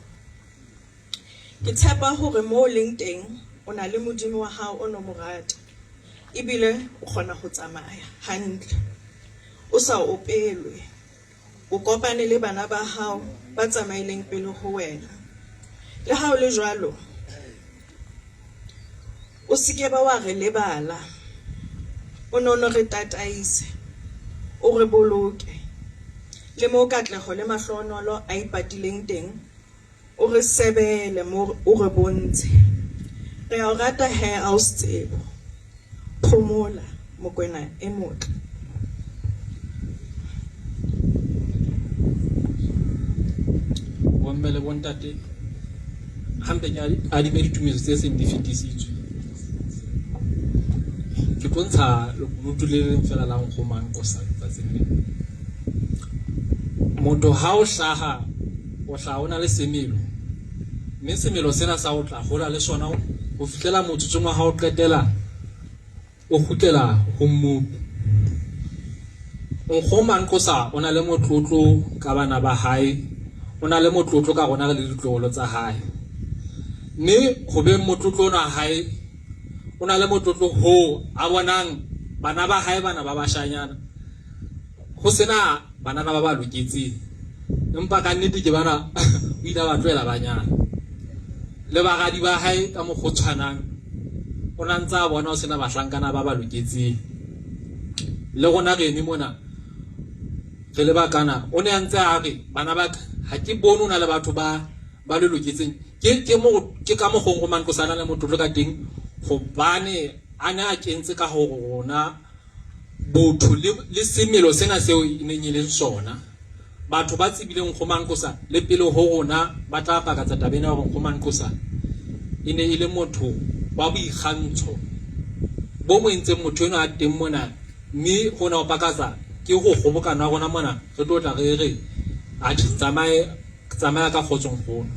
Ke tshepa hore moo o leng teng o na le Modimo wa hao o no mo rata ebile o kgona ho tsamaya hantle o sa opelwe. O kopane le bana ba hao ba tsamaileng pele ho wena. Le ha o le jwalo, o se ke ba wa re lebala. O nono re tataise, o re boloke. Le moo katleho le mahlohonolo a ipatileng teng, O re sebele mo o re bontshe. Re a o rata he aus Tsebo. Phomola Mokwena e motle. Bomme le bontate, hampe ke adime ditumiso tse seng di fetisitswe. Ke tlo ntsha lekunutu le leng fela la nkgomang kosa letsatsing lena. Motho ha o hlaha O hlaha o na le semelo, mme semelo sena sa o tla hola le sona ho fihlela motsotsong wa ha o qetela o kgutlela ho Mmopi. Nkgono Manqosa o na le motlotlo ka bana ba hae, o na le motlotlo ka rona re le ditloholo tsa hae. Mme ho beng motlotlo ona wa hae, o na le motlotlo hoo a bonang bana ba hae bana ba bashanyana ho sena banana ba ba loketseng empa ka nnete ke bana o ile a ba tlohela banyana le baradi ba hae ka mokgwa o tshwanang o na ntse a bona o sena bahlankana ba ba loketseng le rona re eme mona re le bakana o ne a ntse a re bana ba ka ha ke bone o na le batho ba ba le loketseng ke ke mo ke ka mokgong go manqosana le motlotlo ka teng gobane a ne a kentse ka ho rona botho le, le semelo sena seo e neng e leng sona. Batho ba tsebileng Nkgomanqosa le pele ho rona ba tla pakatsa taba ena hore Nkgomanqosa e ne e le motho wa boikgantsho bo mo entseng motho enwa a teng mona, mme hona ho pakatsa ke ho kgobokano ya rona mona re tlo tla re re atjhe tsamaye tsamaya ka kgotso nkgono.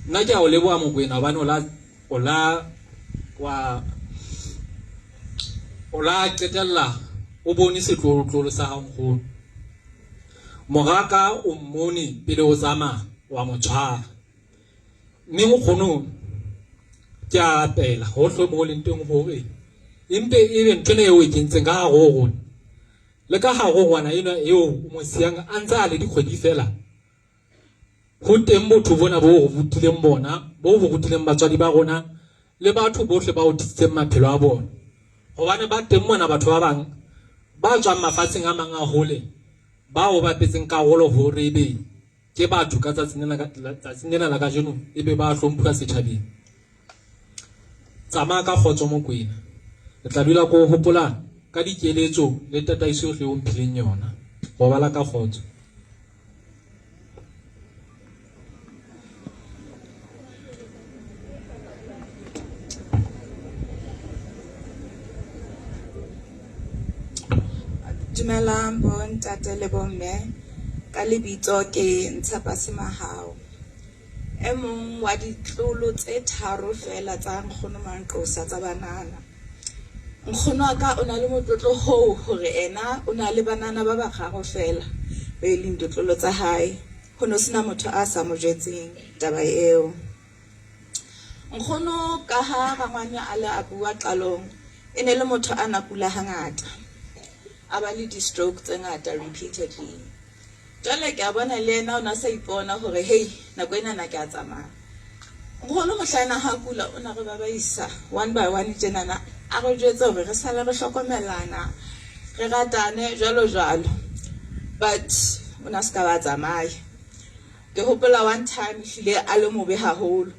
Nna ke a o leboha Mokoena hobane o la O la wa o la qetella o bone setlolotlolo sa hao nkgono. Moraka o mmone pele o tsamaya wa mo tshwara. Mme nkgono ke a rapela hohle mo leng teng hore empe ebe ntho ena eo e kentseng ka hare ho rona le ka hare ho ngwana enwa eo o mo siyang a ntse a le dikgwedi fela Ho teng botho bona bo re rutileng bona, bo bo rutileng batswadi ba rona le batho bohle ba hodisitseng maphelo a bona. Hobane ba teng mona batho ba bang ba tswang mafatsheng a mang a hole ba o bapetseng karolo hore ebe ke batho ka tsatsing lena tsatsing lena la kajeno ebe ba hlomphuwa setjhabeng. Tsamaya ka kgotso Mokwena. Re tla dula ko hopola ka dikeletso le tataiso yohle o mphileng yona. Robala ka kgotso. Dumelang bontate le bomme ka lebitso ke Ntshapase Mahao. E mong wa ditlolo tse tharo feela tsa Nkgono Manqosa tsa banana. Nkgono wa ka o na le motlotlo hoo hore ena o na le banana ba bararo feela be leng ditlolo tsa hae. Ho no sena motho a sa mo jwetseng taba eo. Nkgono ka ha rangwane a le a bua qalong, e ne le motho a na kula hangata. A ba le di-stroke tse ngata repeatedly. Jwale ke a bona le yena o na sa ipona hore hei nako enana ke a tsamaya. Nkgono mohlaena ha kula o na re babaisa one by one tjenana a re jwetse hore re sale re hlokomelana re ratane jwalo jwalo but o na se ka ba tsamaya. Ke hopola one time ehlile a le mobe haholo.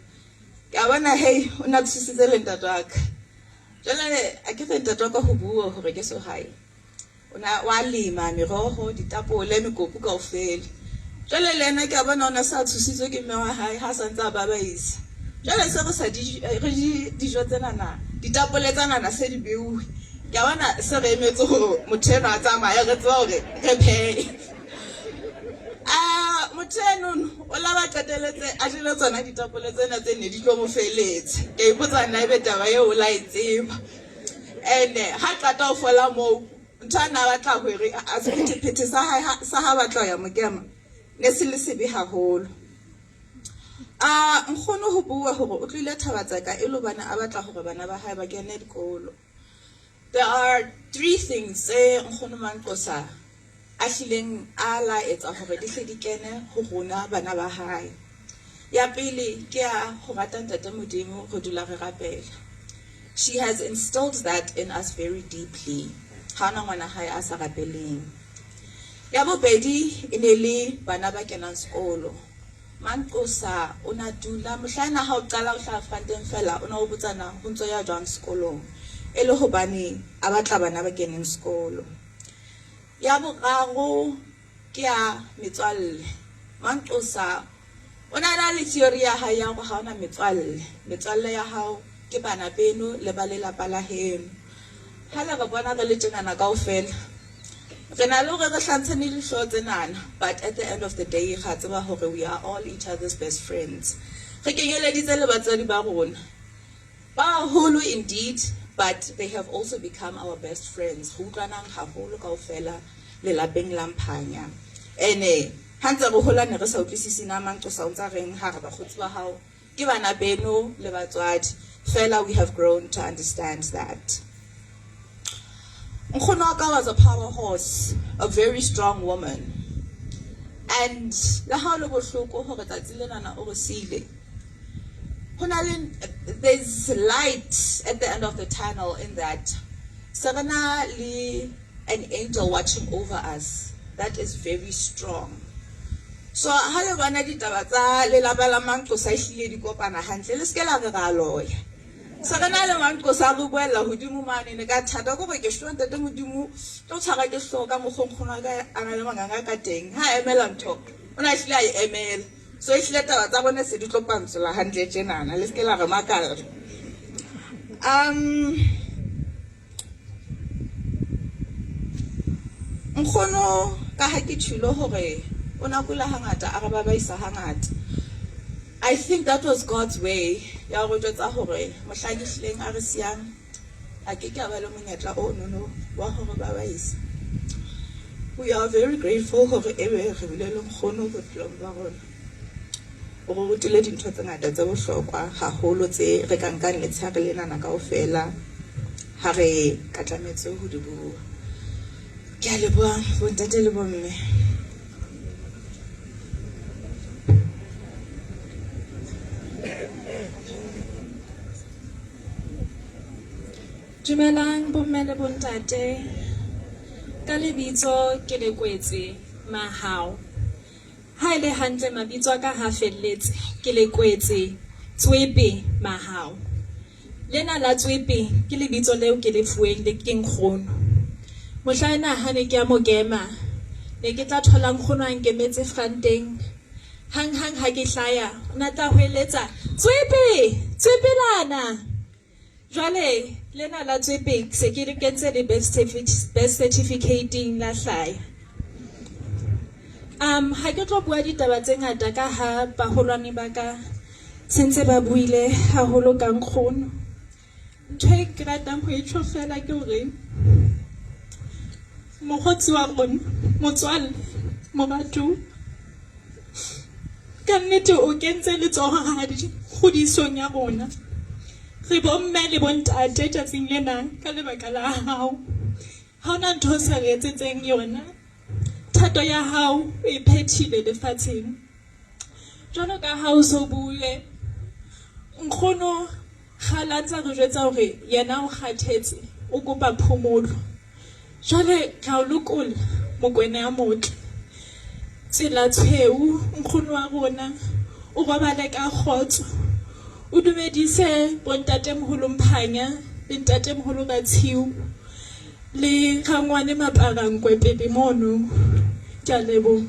Ke a bona hei o na tshositse le ntate wa ka. Jwale a ke re ntate wa ka ho bua hore ke sohae. O na wa lema meroho, ditapole, mekopu kaofela. Jwale le yena ke a bona o na sa tshositswe ke mme wa hae ha sa ntse a babaisa. Jwale se re sa di re di dijo tsenana, ditapole tsanana se di beuwe. Ke a bona se re emetse hore motho enwa a tsamaye re tseba hore re phehe. A motho enono o la ba qeteletse a jele tsona ditapole tsena tse ne di tlo mo feletse. Ke a ipotsa nna ebe taba eo o la e tseba. Ene ha qeta ho fola moo ntho a na batla ho re a sephethephethe sa hae sa ha batla ho ya mokema ne se le sebe haholo. A nkgono ho bua hore o tlohile Thabatseka e le hobane a batla hore bana ba hae ba kene dikolo. There are three things tse nkgono Manqosa a hlileng a la etsa hore di hle di kene ho rona bana ba hae. Ya pele ke ya ho rata Ntate Modimo, re dula re rapela. She has instilled that in us very deeply. Ha hona ngwana hae a sa rapeleng. Ya bobedi e ne le bana ba kenang sekolo. Manqosa o na dula mohlaena ha o qala o hlaha franteng fela o na o botsa na ho ntso ya jwang sekolong e le hobane a batla bana ba keneng sekolo. Ya boraro ke ya metswalle. Manqosa o ne a na le theory ya hae ya hore ha ona metswalle. Metswalle ya hao ke bana beno le ba lelapa la heno. Ha le re bona re le tjenana kaofela, re na le hore re hlantshane dihlooho tsenana, but at the end of the day ra tseba hore we are all each other's best friends. Re kenyeleditse le batswadi ba rona. Ba baholo indeed, but they have also become our best friends. Re utlwanang haholo kaofela lelapeng la Mphanya. Ene ha ntse re hola ne re sa utlwisise na Manqosa o ntsa reng ha re bakgotsi ba hao ke bana beno le batswadi. Fela we have grown to understand that. Nkgono wa ka was a power horse, a very strong woman. And le ha o le bohloko hore tsatsi lenana o re siile, ho na le there's light at the end of the tunnel in that se re na le an angel watching over us that is very strong. So ha le bona ditaba tsa lelapa la Manqosa ehlile di kopana hantle, le seke la re ra loya. Se re na le Manqosa a re buella hodimo mane ne ka thata ko gore ke sure ntate Modimo tlo tshwara ke hlooho ka mokgwa nkgono wa ka a na le manganga ka teng. Ha a emela ntho o na ehlile a e emela. So ehlile taba tsa bone se di tlo pantsola hantle tjenana, le seke la re makalla. Nkgono ka ha ke tjhilo hore o na kula hangata a re babaisa hangata. I think that was God's way ya ho re jwetsa hore mohlang ehlileng a re siyang a ke ke a ba le monyetla o nono wa hore babaisa. We are very grateful hore ebe re bile le nkgono bophelong ba rona. O re rutile dintho tse ngata tse bohlokwa haholo tse re ka nkang letshehare lenana kaofela ha re ka tlametse ho di bua. Ke a leboha bontate le bomme. Dumelang bomme le bontate. Ka lebitso ke Lekwetse Mahao. Ha e le hantle mabitso a ka ha felletse ke Lekwetse Tswepe Mahao. Lena la Tswepe ke lebitso leo ke le fuweng le ke nkgono. Mohla ena ha ne ke ya Mokema ne ke tla thola nkgono a nkemetse franteng. Hanghang ha ke hlaya o na tla hweletsa Tswepe! Tswepelana! Jwale lena la Tswepe se ke le kentse le birth certificate-ing la hlaya. Um ha ke tlo bua ditaba tse ngata ka ha baholwane ba ka sentse ba buile haholo ka nkgono. Ntho e ke ratang ho e tjho fela ke hore mokgotsi wa rona, motswalle, moratuwa, ka nnete o kentse letsoho hadi kgodisong ya rona. Re bomme le bontate tsatsing lena ka lebaka la hao. Ha hona ntho o sa re etsetseng yona. Thato ya hao o e phethile lefatsheng. Jwalo ka ha o so bue, nkgono kgale a ntsa re jwetsa hore yena o kgathetse, o kopa phomolo. Jwale ra o lokolla Mokwena ya motle. Tsela tshweu nkgono wa rona, o robale ka kgotso. O dumedise bontatemoholo Mphanya le ntatemoholo Ratshiu le rangwane Maparankwe pele mono. Ke a leboha.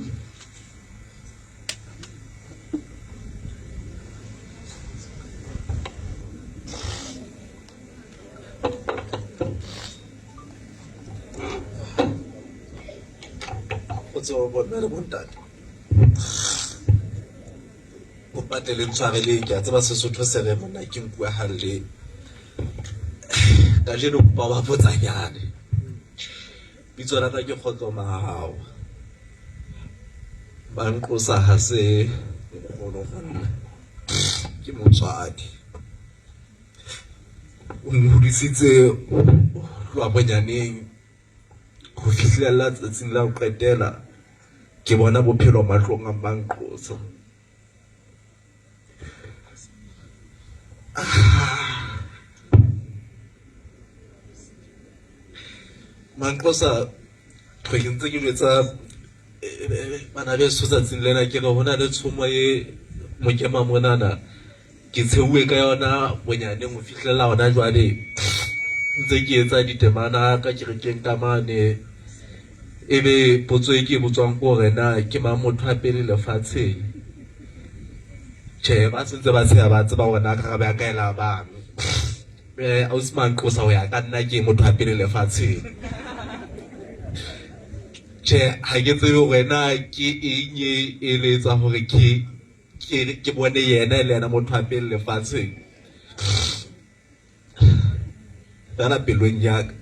Kgotso bomme le bontate. Kopa tle le ntshwareleng ke a tseba Sesotho se re monna ke nku ya halle. Kajeno kopa ba botsanyane. Bitso la ka ke Kgotso Mahao. Ba nqosa ha se nkgono ho nna. Ke motswadi. O nhodisitse ho tloha bonyaneng ho fihlella tsatsing la ho qetela ke bona bophelo mahlong a Mmanqosa. Manqosa ke ntse ke jwetsa bana beso tsatsing lena ke re hona le tshomo e mokema monana ke tsheuwe ka yona bonyaneng ho fihlela hona jwale ntse ke etsa ditemana ka kerekeng ka mane ebe potso e ke e botswang ke hore na ke mang motho wa pele lefatsheng tjhe ba sentse ba tsheha ba tseba hore na karabo ya ka e la bang ausi Manqosa ho ya ka nna ke motho wa pele lefatsheng tjhe ha ke tsebe hore na ke eng e eletsa hore ke ke bone yena e le yena motho wa pele lefatsheng fela pelong ya ka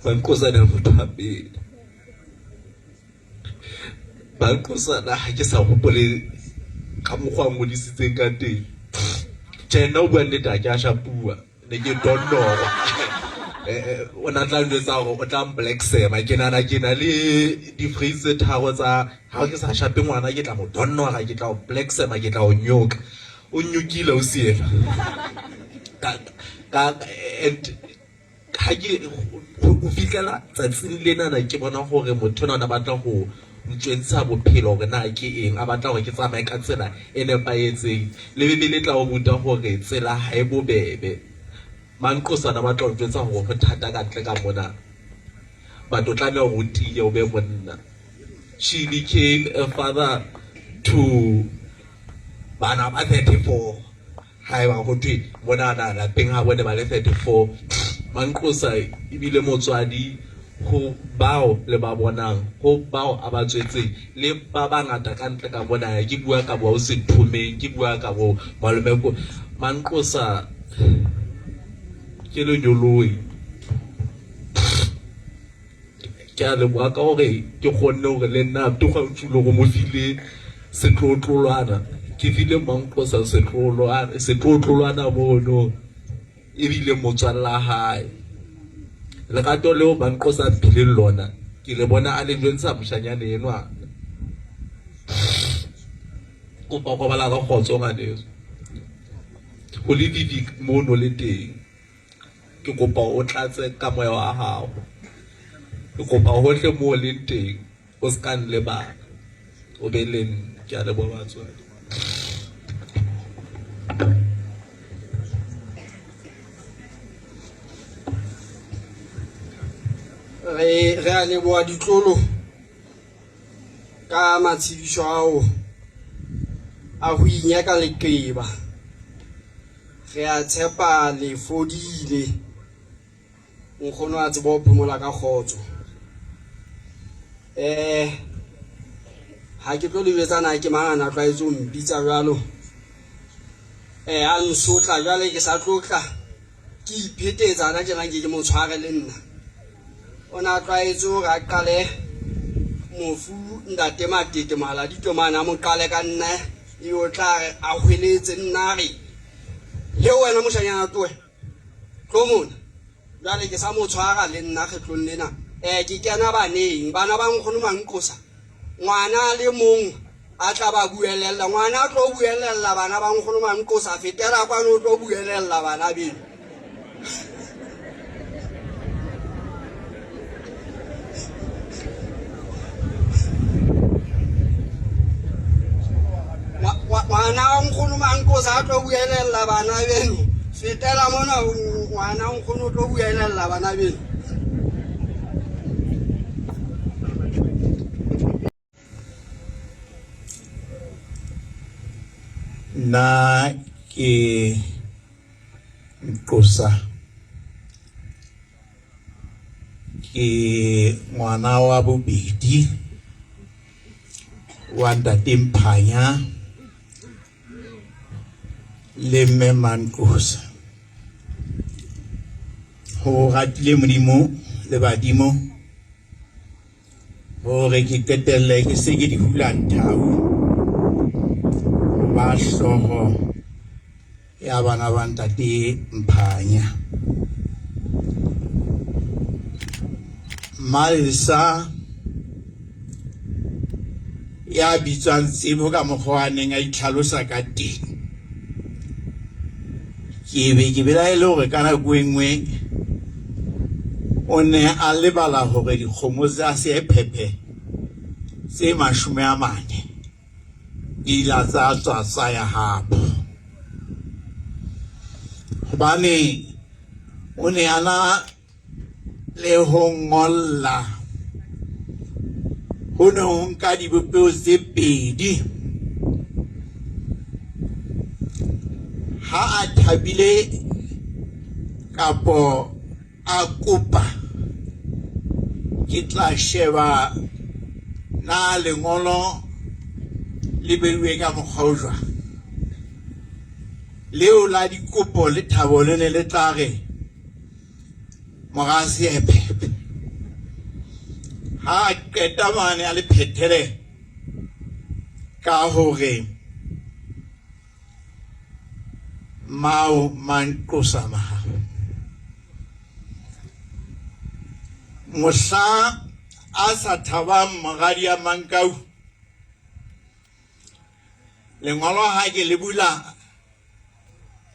Manqosa ne motho wa pele Manqosa ha ke sa hopole ka mokgwa a ngodisitseng ka teng tjhe nna o bua nnete ha ke a shapuwa ne ke donnorwa o na tla njwetsa hore o tla mblacksema ke nahana ke na le di-phrase tse tharo tsa ha ke sa shape ngwana ke tla mo donnora ke tla o blacksema ke tla o nyoka o nyokile o siela ka and ha ke ho fihlela tsatsing lenana ke bona hore motho ona o batla ho ntjwentsha bophelo hore na ke eng a batla hore ke tsamaye ka tsela e nepahetseng le Bibele e tla o ruta hore tsela ha e bobebe Manqosana ba tla o jwetsa hore ho thata ka ntle ka mona but o tlameha hore o tiye o be monna she became a father to bana ba 34 haeba ho thwe monana lapeng ha bone ba le 34 Manqosa ebile motswadi ho bao le ba bonang ho bao a ba tswetseng le ba bangata ka ntle ka mona ke bua ka bo Sethomeng ke bua ka bo malome ko Manqosa ke lenyoloi ke a leboha ka hore ke kgonne hore le nna Tokgantšulo go mo file setlotlolwana ke file Manqosa setlotlolwana mono ebile motswalla hae lerato leo Manqosa a mphileng lona ke le bona a le jwentsha moshanyane enwa kopa go bala ka kgotso ngwaneso go le bibi mono le teng ke kopa o tlatse ka moya wa hao ke kopa hohle moo leng teng o se ka nlebala. O be le nna. Ke a leboha batswadi. Re re a leboha ditlolo ka matshediso ao a ho inyaka leqeba. Re a tshepa le fodile. Nkgono a tseba ho phomola ka kgotso. Eh ha ke tlo le jwetsa na ke mang a na tlwaetse ho mpitsa jwalo. Eh a nsotla jwale ke sa tlotla ke iphetetsa ana tjena nke ke mo tshware le nna. O na tlwaetse hore a qale mofu ntate Matete Mohaladitwe mane a mo qale ka nna ebe o tla re a hweletse nna a re he wena moshanyana towe tlo mona jwale ke sa mo tshwara le nna kgetlong lena um ke kena baneng bana ba nkgono manqosa ngwana a le mong a tla ba buelella ngwana a tlo buelella bana ba nkgono manqosa fetela kwano o tlo buelella bana beno ngwana wa nkgono mankosa a tlo buelella bana beno fetela mona ngwana nkgono o tlo buelella bana beno Nna ke Nqosa ke ngwana wa bobedi wa ntate Mphanya le mme Manqosa. Ho ratile Modimo le badimo hore ke qetelle ke se ke di hula nthau ba hlooho ya bana ba ntate Mphanya. Malesa ya bitswang Tsebo ka mokgwa a neng a itlhalosa ka teng. Ke be ke belaele hore ka nako e nngwe o ne a lebala hore dikgomo tsa seephephe tse 40 di ila tsa tswa tsa ya hapo. Hobane o ne a na le ho ngolla ho ne ho nka dibopeho tse pedi ha a thabile kapo a kopa ke tla sheba na lengolo le beuwe ka mokgwa o jwang leo la dikopo le thabo le ne le tla re mora seephepe ha a qeta mane a le phethele ka hore mao manqosa mahao mohla a sa thabang moradi ya mankau lengolo ha ke le bula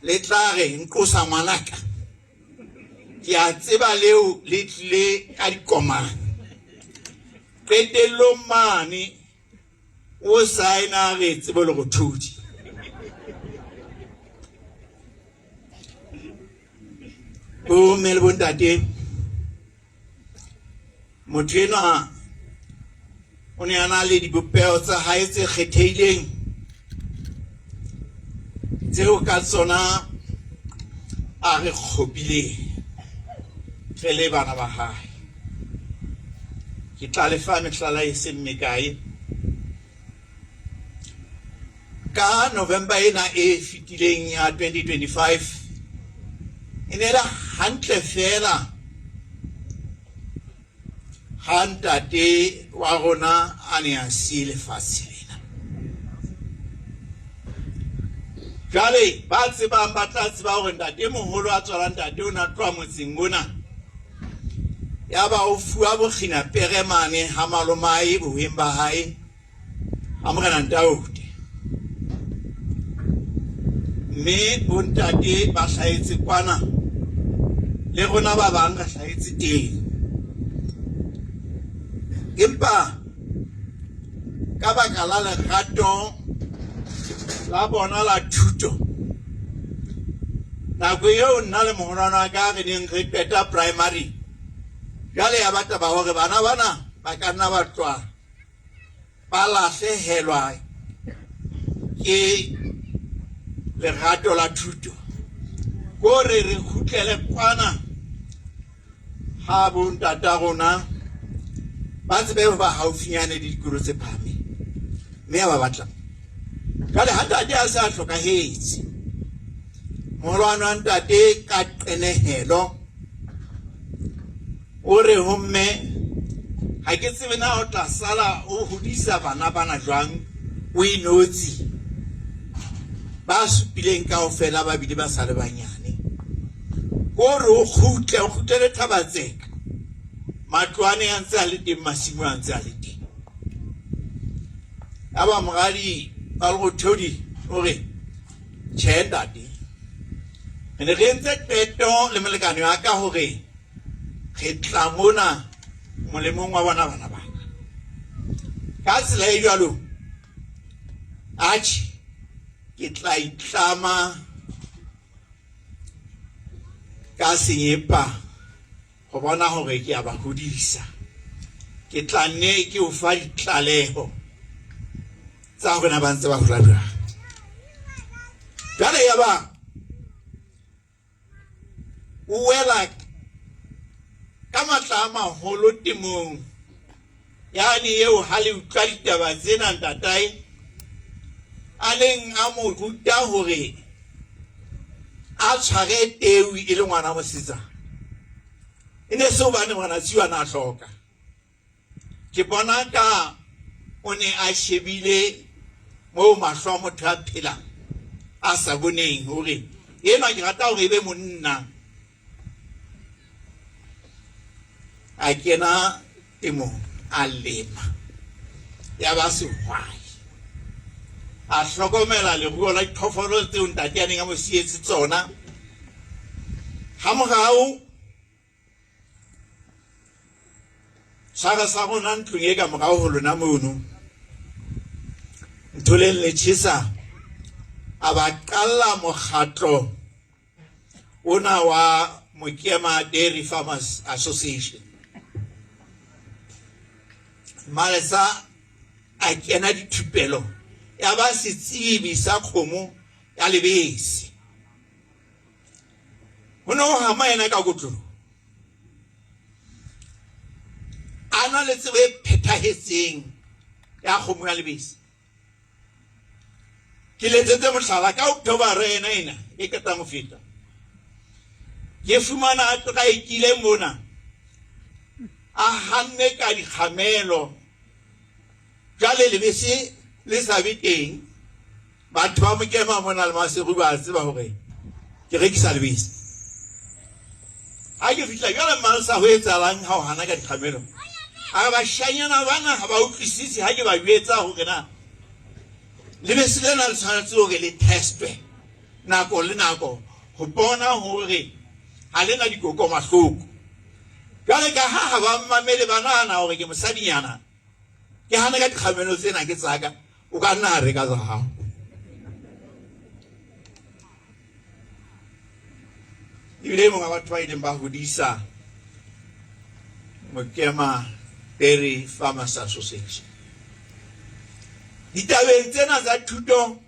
le tla re nqosa ngwanaka ke a tseba leo le tlile ka dikomane qetellong mane o saena re tsebo le go thudi bomme le bontate motho enwa o ne a na le dibopeho tsa hae tse kgethehileng tseo ka tsona a re kgopileng re le bana ba hae ke tla le fa mehlala e seng mekae ka November ena e fetileng ya 2025 e ne le hantle feela ha ntate wa rona a ne a siye lefatshe lena. Jwale ba tsebang ba tla tseba hore ntate moholo a tswala ntate o ne a tloha motseng ona yaba o fuwa bokgina pere mane ha malomae bohweng ba hae a morena Ntaote mme bontate ba hlahetse kwana le rona ba bang re hlahetse teng empa Ka baka la lerato la bona la thuto, nako eo nna le moholwane wa ka re neng re qeta primary, jwale ya ba taba hore bana bana ba ka nna ba tloha ba lahlehelwa ke lerato la thuto. Ko re re kgutlele kwana ha bontata rona ba tsebe ho ba haufinyane le dikolo tse phahameng, mme ha ba batla. Jwale ha ntate a se a hlokahetse, moholwane wa ntate ka qenehelo o re ho mme, ha ke tsebe na o tla sala o hodisa bana bana jwang o inotsi, ba supileng kaofela ba bile ba sa le banyane. Ko re o kgutle, o kgutlele Thabatseka, matlo a ne a ntse a le teng, masimo a ntse a le teng. Yaba moradi wa Lerothodi o re, tjhe ntate, re ne re entse qeto le molekane wa ka hore re tla mona molemong wa bona bana ba ka. Ka tsela e jwalo, atjhe, ke tla itlama ka senyepa ho bona hore ke a ba hodisa. Ke tla nne ke o fa ditlaleho tsa hore na ba ntse ba hola jwang. Jwale ya ba o wela ka matla a maholo temong yane eo ha le utlwa ditaba tsena ntatae a neng a mo ruta hore a tshware teu e le ngwana mosetsana. E ne se hobane ngwana tsiwana a hloka. Ke bona ka o ne a shebile moo mahlo a motho a phelang a sa boneng hore enwa ke rata hore e be monna. A kena temong a lema, ya ba sehwai, a hlokomela leruo la diphoofolo tseo ntate a neng a mo sietse tsona. Hamorao tshwara sa rona ntlong e ka morao ho lona mono Ntholeng Lechesa a ba qalla mokgatlo ona wa Mokema Dairy Farmers Association. Malesa a kena dithupelo ya ba setsebi sa kgomo ya lebese. Ho ne ho hama yena ka kotloloho, a na le tsebo e phethahetseng ya kgomo ya lebese. Ke letsetse mohlala ka October ena ena e qetang ho feta, ke fumana a traekile mona a hanne ka dikgamelo, jwale lebese le sa be teng. Batho ba Mokema mona le Maseru ba tseba hore ke rekisa lebese. Ha ke fihla jwale Malsa, ho etsahalang ha o hana ka dikgamelo? A re bashanyana bana ha ba utlwisise ha ke ba jwetsa hore na lebese lena le tshwanetse hore le testwe nako le nako ho bona hore ha le na dikokomahloko. Jwale ka ha ha ba mmamele, ba nahana hore ke mosadinyana, ke hana ka dikgamelo tsena ke tsaka, o ka nna a reka tsa hao. Ebile e mong wa batho ba ileng ba hodisa Mokema Dairy Farmers Association. Ditabeng tsena tsa thuto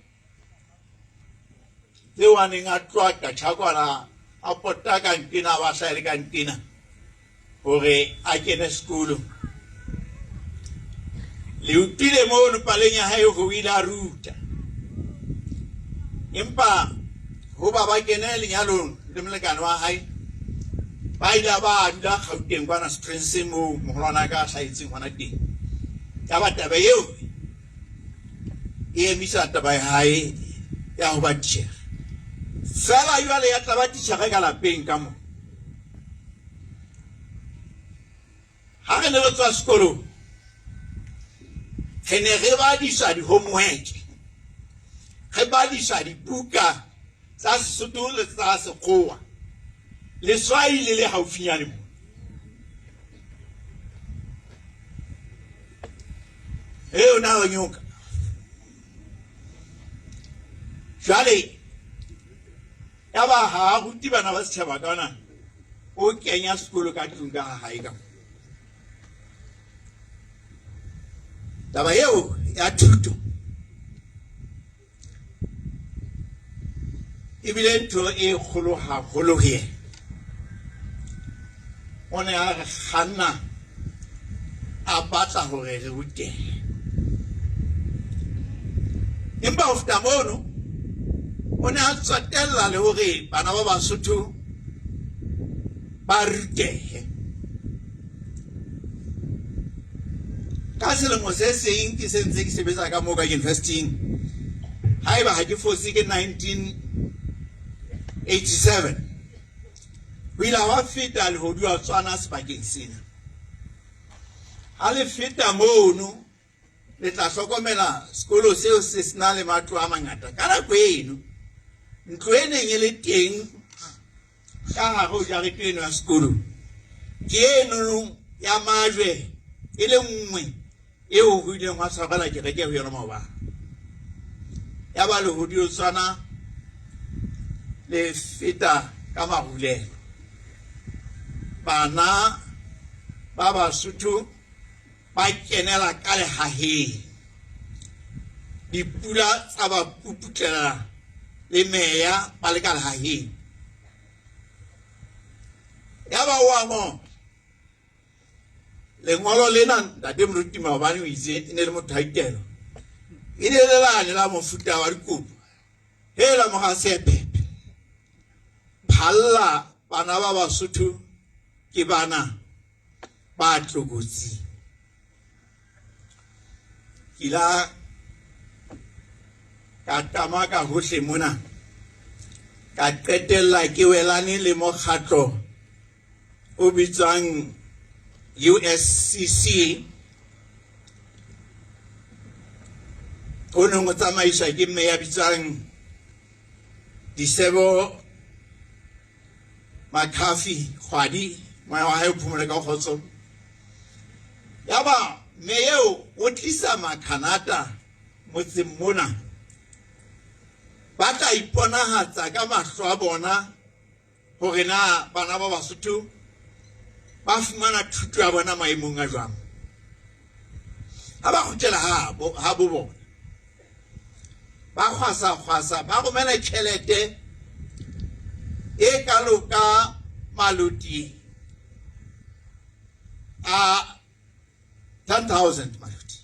tseo a neng a tloha Qachakwana a pota ka ntena, ba hlahele ka ntena hore a kene sekolo. Le utlwile mono paleng ya hae hore o ile a ruta, empa ho ba ba kene lenyalong le molekane wa hae, ba ile ba dula Gauteng kwana Springs moo moholwana a ka a hlahetseng hona teng. Ya ba taba eo e emisa taba ya hae ya ho ba titjhere. Feela jwale ya tla ba titjhere ka lapeng ka mo. Ha re ne re tswa sekolong, re ne re badiswa di-homework, re badiswa dibuka tsa Sesotho le tsa Sekgowa. Leswai le le haufinyane mo. E o na o nyoka. Jwale yaba ha a rute bana ba setjhaba ka ona, o kenya sekolo ka tlung ka ha hae ka. Taba eo ya thuto ebile ntho e kgolo haholo ho yena. O ne a re kganna a batla hore re rutehe. Empa ho feta mono, o ne a tsotella le hore bana ba Basotho ba rutehe. Ka selemo se seng ke se ntse ke sebetsa ka moo ka university-ing, haeba ha ke fose ke 1987, ho ile ha feta lehodu a tswana sebakeng sena. Ha le feta mono, le tla hlokomela sekolo seo se sena le matlo a mangata. Ka nako eno, ntlo e neng e le teng ka hare ho jarete eno ya sekolo ke eno ya majwe e le nngwe eo ho ileng hwa tshwarela kereke ho yona maobane. Ya ba lehodio tswana le feta ka marulelo. Bana ba Basotho ba kenela ka lehaheng. Dipula tsa ba puputlela le meya ba le ka lehaheng. Ya ba wa mo lengolo lena ntate moruti maobane o itse e ne le motho a itelo e ne le lane la mofuta wa dikopo hela moga sepepe phalla bana ba Basotho ke bana ba tlokotsing. Ke la ka tama ka hohle mona, ka qetella ke welane le mokgatlo o bitswang USCC o neng o tsamaiswa ke mme ya bitswang Disebo Makhafi Kgwadi, moya wa hae o phomole ka kgotso. Yaba mme eo o tlisa Makhanata motseng mona, ba tla iponahatsa ka mahlo a bona hore na bana ba Basotho ba fumana thuto ya bona maemong a jwang. Ha ba kgutlela ha bo bona, ba kgwasa-kgwasa ba romela tjhelete e kalo ka maloti a 10,000 maloti.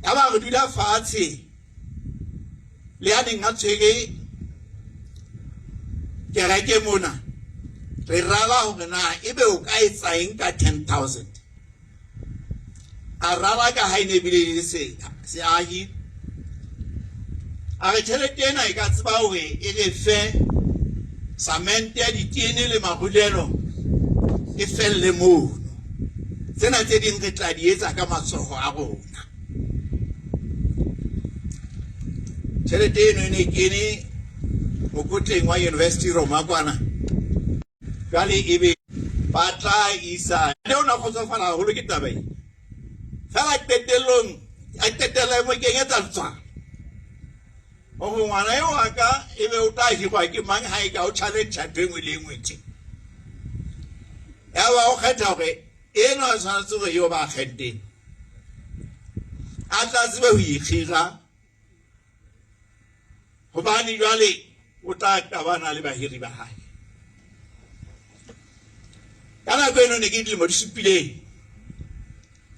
Ya ba re dula fatshe le ya neng a tshwere kereke mona, re rala hore na ebe o ka etsa eng ka 10,000. A rala ka ha e ne ebile e le seahi, a re tjhelete ena e ka tseba hore e re fe samente, ditene le marulelo, e felle mono. Tsena tse ding re tla di etsa ka matsoho a rona. Tjhelete eno e ne kene mokotleng wa University Roma kwana. Jwale ebe ba tla isa le ona kgotsofala haholo ke taba e. Fela qetellong a qetella e mo kenyetsa letswalo. Hore ngwana eo wa ka ebe o tla hirwa ke mang ha e ka o challenge ntho e nngwe le e nngwe tje. Yaba o kgetha hore enwa o tshwanetse hore eo ba kgenteng a tla tsebe ho ikgira, hobane jwale o tla qabana le bahiri ba hae. Ka nako eno ne ke dilemo di supileng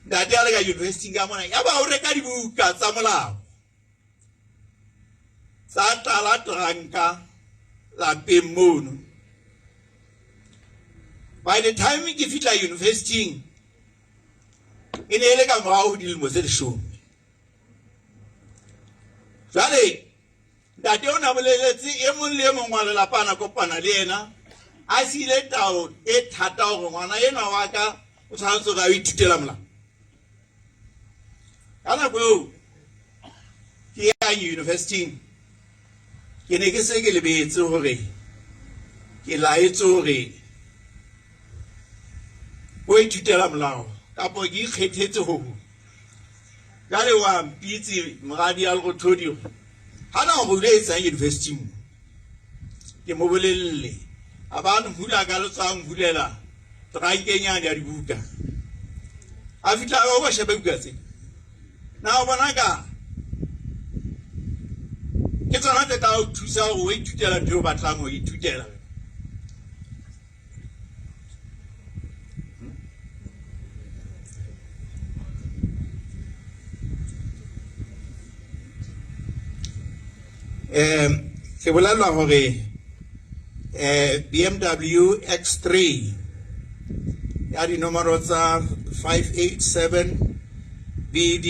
ntate a le ka university ka mona, yaba o reka dibuka tsa molao tsa tlala tranka lapeng mono. By the time ke fihla university e ne e le ka morao ho dilemo tse 10. Jwale ntate o na boleletse e mong le e mong wa lelapa a na kopana le yena, a siile tao e thata hore ngwana enwa wa ka o tshwanetse hore a o ithutela molao. Ka nako eo ke yang university, ke ne ke se ke lebetse hore ke laetse hore o ithutela molao. kapo ke ikgethetse ho hong. Jwale wa mpitse moradi ya Lerothodi ha na hore o ile etsang university mo. Ke mo bolelle. A ba nhula ka letsoho a nhulela trankeng yane ya dibuka. A fihla a ba shebe buka tse. Na o bona ka ke tsona tse tla o thusa hore o ithutela ntho e o batlang ho ithutela. Um ke bolellwa hore eh BMW X3 ya dinomoro tsa 587 BD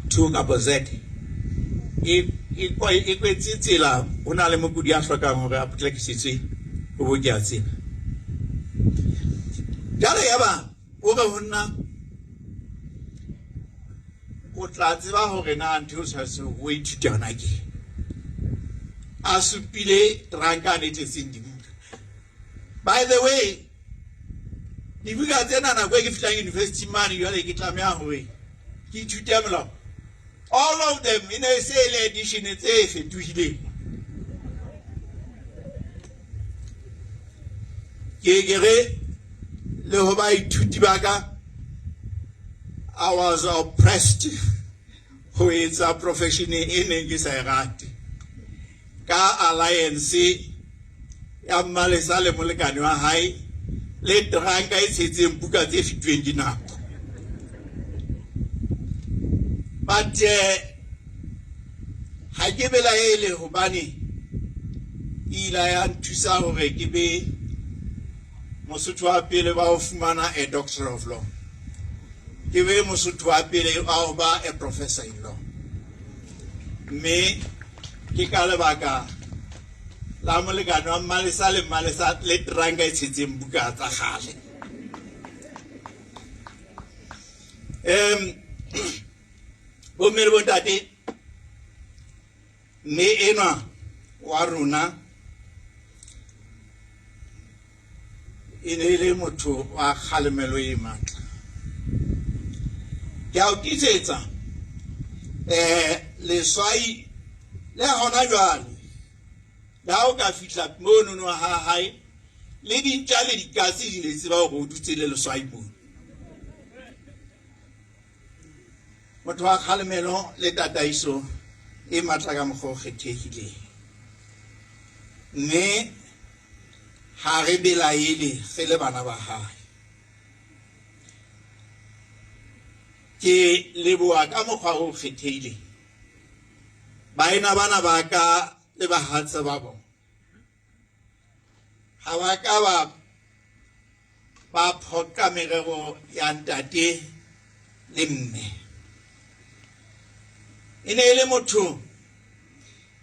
2 kapa Z e e e kwetse tsela ho na le mokudi ya hlokang hore a potlakisitswe ho bo ke a tseba. Jwale yaba o re ho nna o tla tseba hore na ntho eo tshwanetseng o ithute yona ke a supile trankane e tletseng dibuka. By the way, dibuka tsena nako e ke fihlang university mane jwale ke tlameha hore ke ithute molao. All of them e ne e se e le edition tse fetohileng. Ke ke re le ho baithuti ba ka I was oppressed ho etsa profession e neng ke sa e rate ka alliance ya Mmalesa le molekane wa hae le teranka e tshetseng buka tse fetuweng ke nako. But ha ke belaele hobane e ile ya nthusa hore ke be Mosotho wa pele wa ho fumana a doctor of law, ke be Mosotho wa pele wa ho ba a professor in law. Mme ke ka lebaka la molekane wa Mmalesa le Mmalesa le teranka e tshetseng buka tsa kgale. Bomme le bontate, mme enwa wa rona e ne e le motho wa kgalemelo e matla. Ke a o tiisetsa leswai le hona jwale le ha o ka fihla monono ha hae le dintja le dikatse di ne tseba hore o dutse le leswai mono. Motho wa kgalemelo le tataiso e matla ka mokgwa o kgethehileng. Mme ha re belaele re le bana ba hae. Ke leboha ka mokgwa o kgethehileng baena bana ba ka le bahatsa ba bona. Ha ba ka ba ba phoqa merero ya ntate le mme. E ne e le motho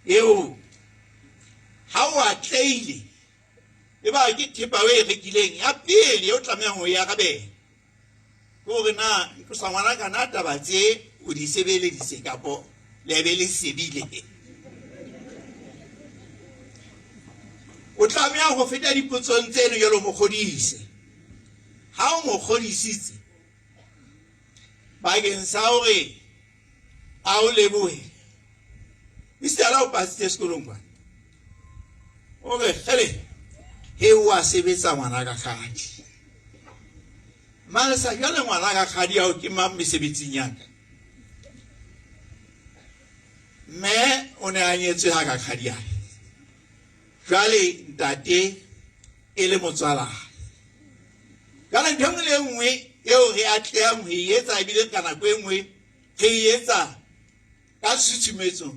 eo ha o atlehile e ba ke thepa o e rekileng ya pele eo tlamehang ho e arabela. Ke hore na ntlosa ngwana ka na taba tse o di sebeleditse kapo le be le sebile. O tlameha ho feta dipotsong tseno jwalo mo kgodise. Ha o mo kgodisitse bakeng sa hore a o lebohe, esita le ha o pasitse sekolong kwana, o re kgele he o a sebetsa ngwana ka kgadi. Malesa jwale ngwana ka kgadi ao ke mang mesebetsing ya ka? Mme o ne a nyetswe ha ka kgadi ya. Jwale ntate e le motswala. Jwale ntho e nngwe le e nngwe eo re atlehang ho e etsa ebile ka nako e nngwe re e etsa ka tshutshumetso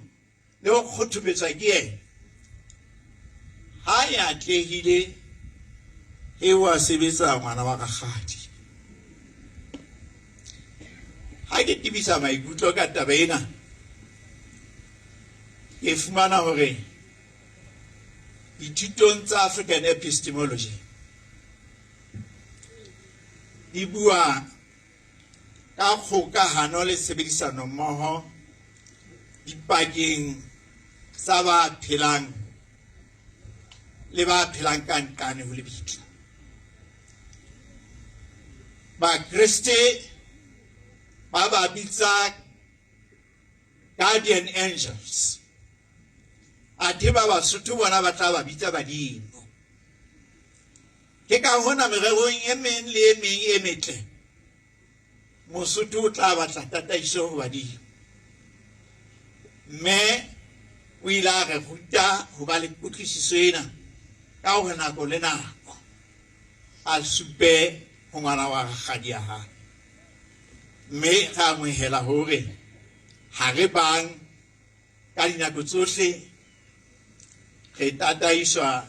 le ho kgothometswa ke yena. Ha e atlehile e wa sebetsa ngwana wa rakgadi. Ha ke tebisa maikutlo ka taba ena, ke fumana hore dithutong tsa African epistemology di bua ka kgokahano le tshebedisano mmoho dipakeng tsa ba phelang le ba phelang ka nqane ho lebitla. Bakreste ba ba bitsa guardian angels, athe ba Basotho bona ba tla ba bitsa badimo. Ke ka hona mererong e meng le e meng e metle, Mosotho o tla batla tataiso ho badimo. Mme o ile a re ruta ho ba le kutlwisiso ena ka hore nako le nako a supe ho ngwana wa rakgadi ya hae. Mme re amohela hore ha re bang ka dinako tsohle re tataiswa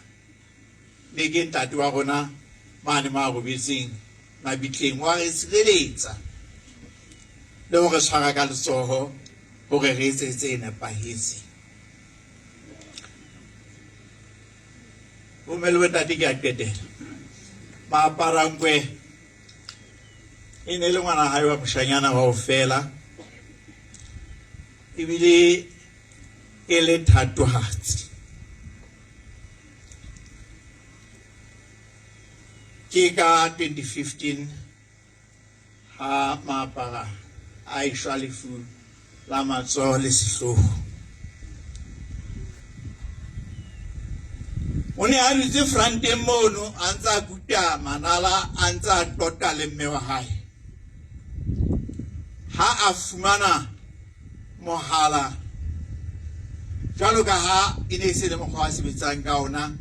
le ke ntate wa rona mane mo a robetseng mabitleng, wa re tshireletsa le ho re tshwara ka letsoho hore re etse tse nepahetseng. Bomme le bontate, ke a qetela. Maaparankwe e ne le ngwana hae wa moshanyana wa ho fela, ebile e le thatohatsi. Ke ka 2015 ha Maapara a eshwa lefu la matsoho le sehloho. O ne a dutse franteng mono a ntse a kuta manala, a ntse a qoqa le mme wa hae. Ha a fumana mohala jwalo ka ha e ne e se le mokgwa wa sebetsang ka ona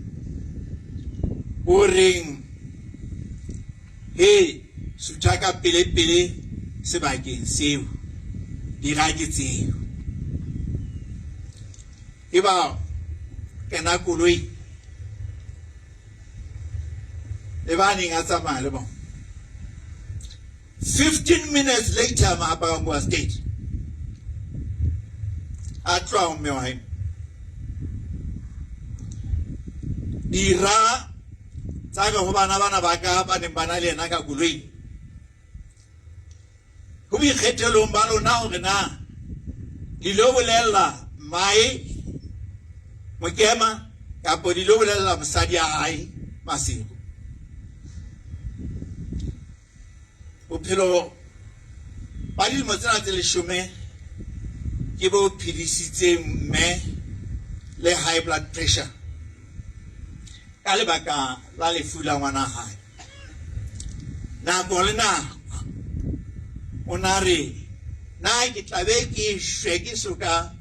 o reng, he sutha ka pele pele sebakeng seo, dira ke tseo. E ba kena koloi le ba neng a tsamaya le bona. 15 minutes later Mahaparango was dead. A tloha ho mme wa hae. Dira tsa re ho bana bana ba ka ba neng ba na le yena ka koloing, ho boikgethelong ba lona hore na le lo bolella mmae Mokema kapo le lo bolella mosadi ya hae Masego. Bophelo ba dilemo tsena tse leshome ke bo phedisitseng mme le high blood pressure ka lebaka la lefu la ngwana hae. Nako le nako o na re, na ke tla be ke shwe ke soka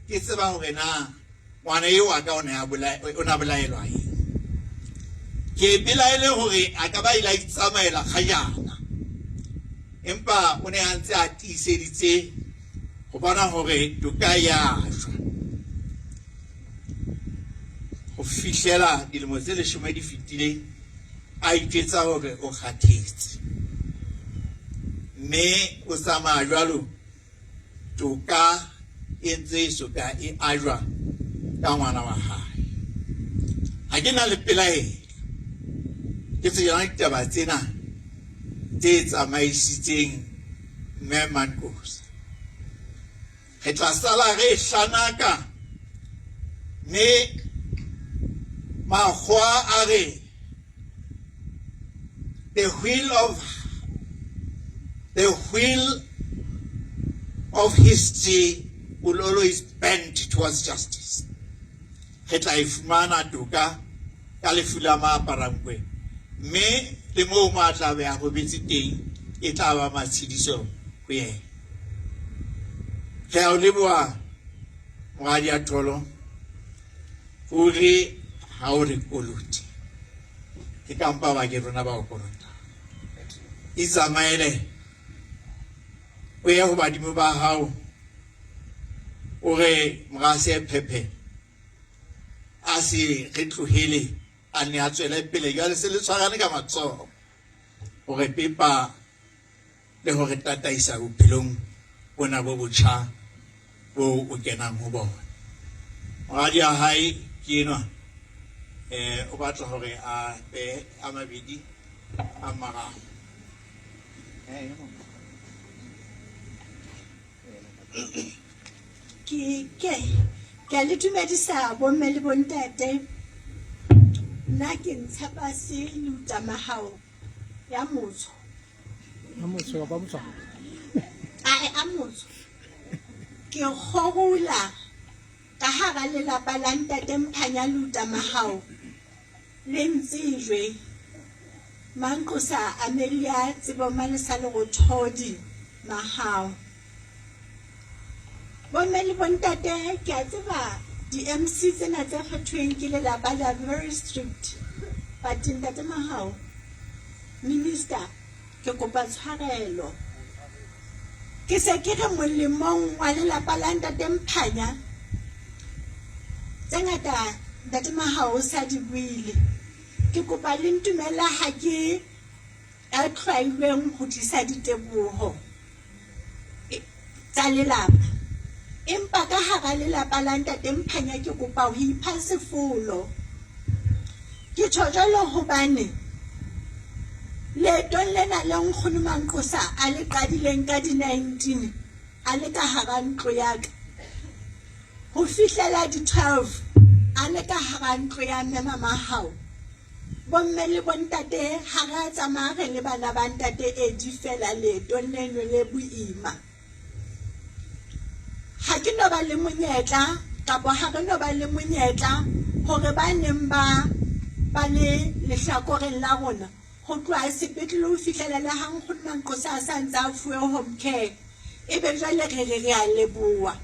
ke tseba hore na ngwana eo a ka o ne a bolaelwa eng. Ke belaele hore a ka ba ile a itsamaela kgajana, empa o ne a ntse a tiiseditse ho bona hore toka ya shwa ho fihlela dilemo tse leshome di fetile, a itjwetsa hore o kgathetse mme o tsamaya jwalo. Toka e ntse e soka e ajwa ka ngwana wa hae. Ha ke na le pelaelo, ke tsejana ditaba tsena tse tsamaisitseng Mme Mankosi. Re tla sala re hlanaka mme makgowa a re the wheel of the wheel of history will always bend towards justice. Re tla e fumana toka ka lefu la Maaparankwe, mme le moo mo a tla be a robetse teng e tla ba matshediso ho yena. Re a o leboha moradi ya Tholo, ruri ha o re kolote, ke kampa ba ke rona ba o kolotang. Itsamaele o ye ho badimo ba hao, o re morase phephe a se re tlohele a ne a tswele pele. Jwale se le tshwarane ka matsoho ho re pepa le ho re tataisa bophelong bona bo botjha bo o kenang ho bona. Moradi wa hae ke enwa, o batla hore a be a mabedi a mararo. Ke ke ke a le dumedisa bomme le bontate. Nna ke Ntshapase Leuta Mahao ya Motsho. A motsho kapa a motswana? Ae a motsho. Ke kgorula ka hara lelapa la ntate Mphanya Luta Mahao le Ntsijwe Manqosa Amelia Tsebo Malesa Lerothodi Mahao. Bomme le bontate ke a tseba di-MC tsena tse kgethuweng ke lelapa they are very strict but ntate Mahao minister ke kopa tshwarelo. Ke se ke re molemong wa lelapa la ntate Mphanya tse ngata ntate Mahao o sa di buile. Ke kopa le ntumella ha ke a tlwailweng ho tlisa diteboho tsa lelapa. Empa ka hara lelapa la ntate Mphanya ke kopa ho ipha sefolo. Ke tjho jwalo hobane leetong lena le nkgono Manqosa a le qadileng ka di-19 a le ka hara ntlo ya ka ho fihlela di-12 a le ka hara ntlo ya mme Mamahao. Bomme le bontate ha re a tsamaya re le bana ba ntate Eddie feela leetong leno le boima. Ha ke no ba le monyetla kapa ha re no ba le monyetla hore ba neng ba ba le lehlakoreng la rona ho tloha sepetlele ho fihlela le ha Nkgono Manqosa a sa ntse a fuwe home care ebe jwale re re re a leboha.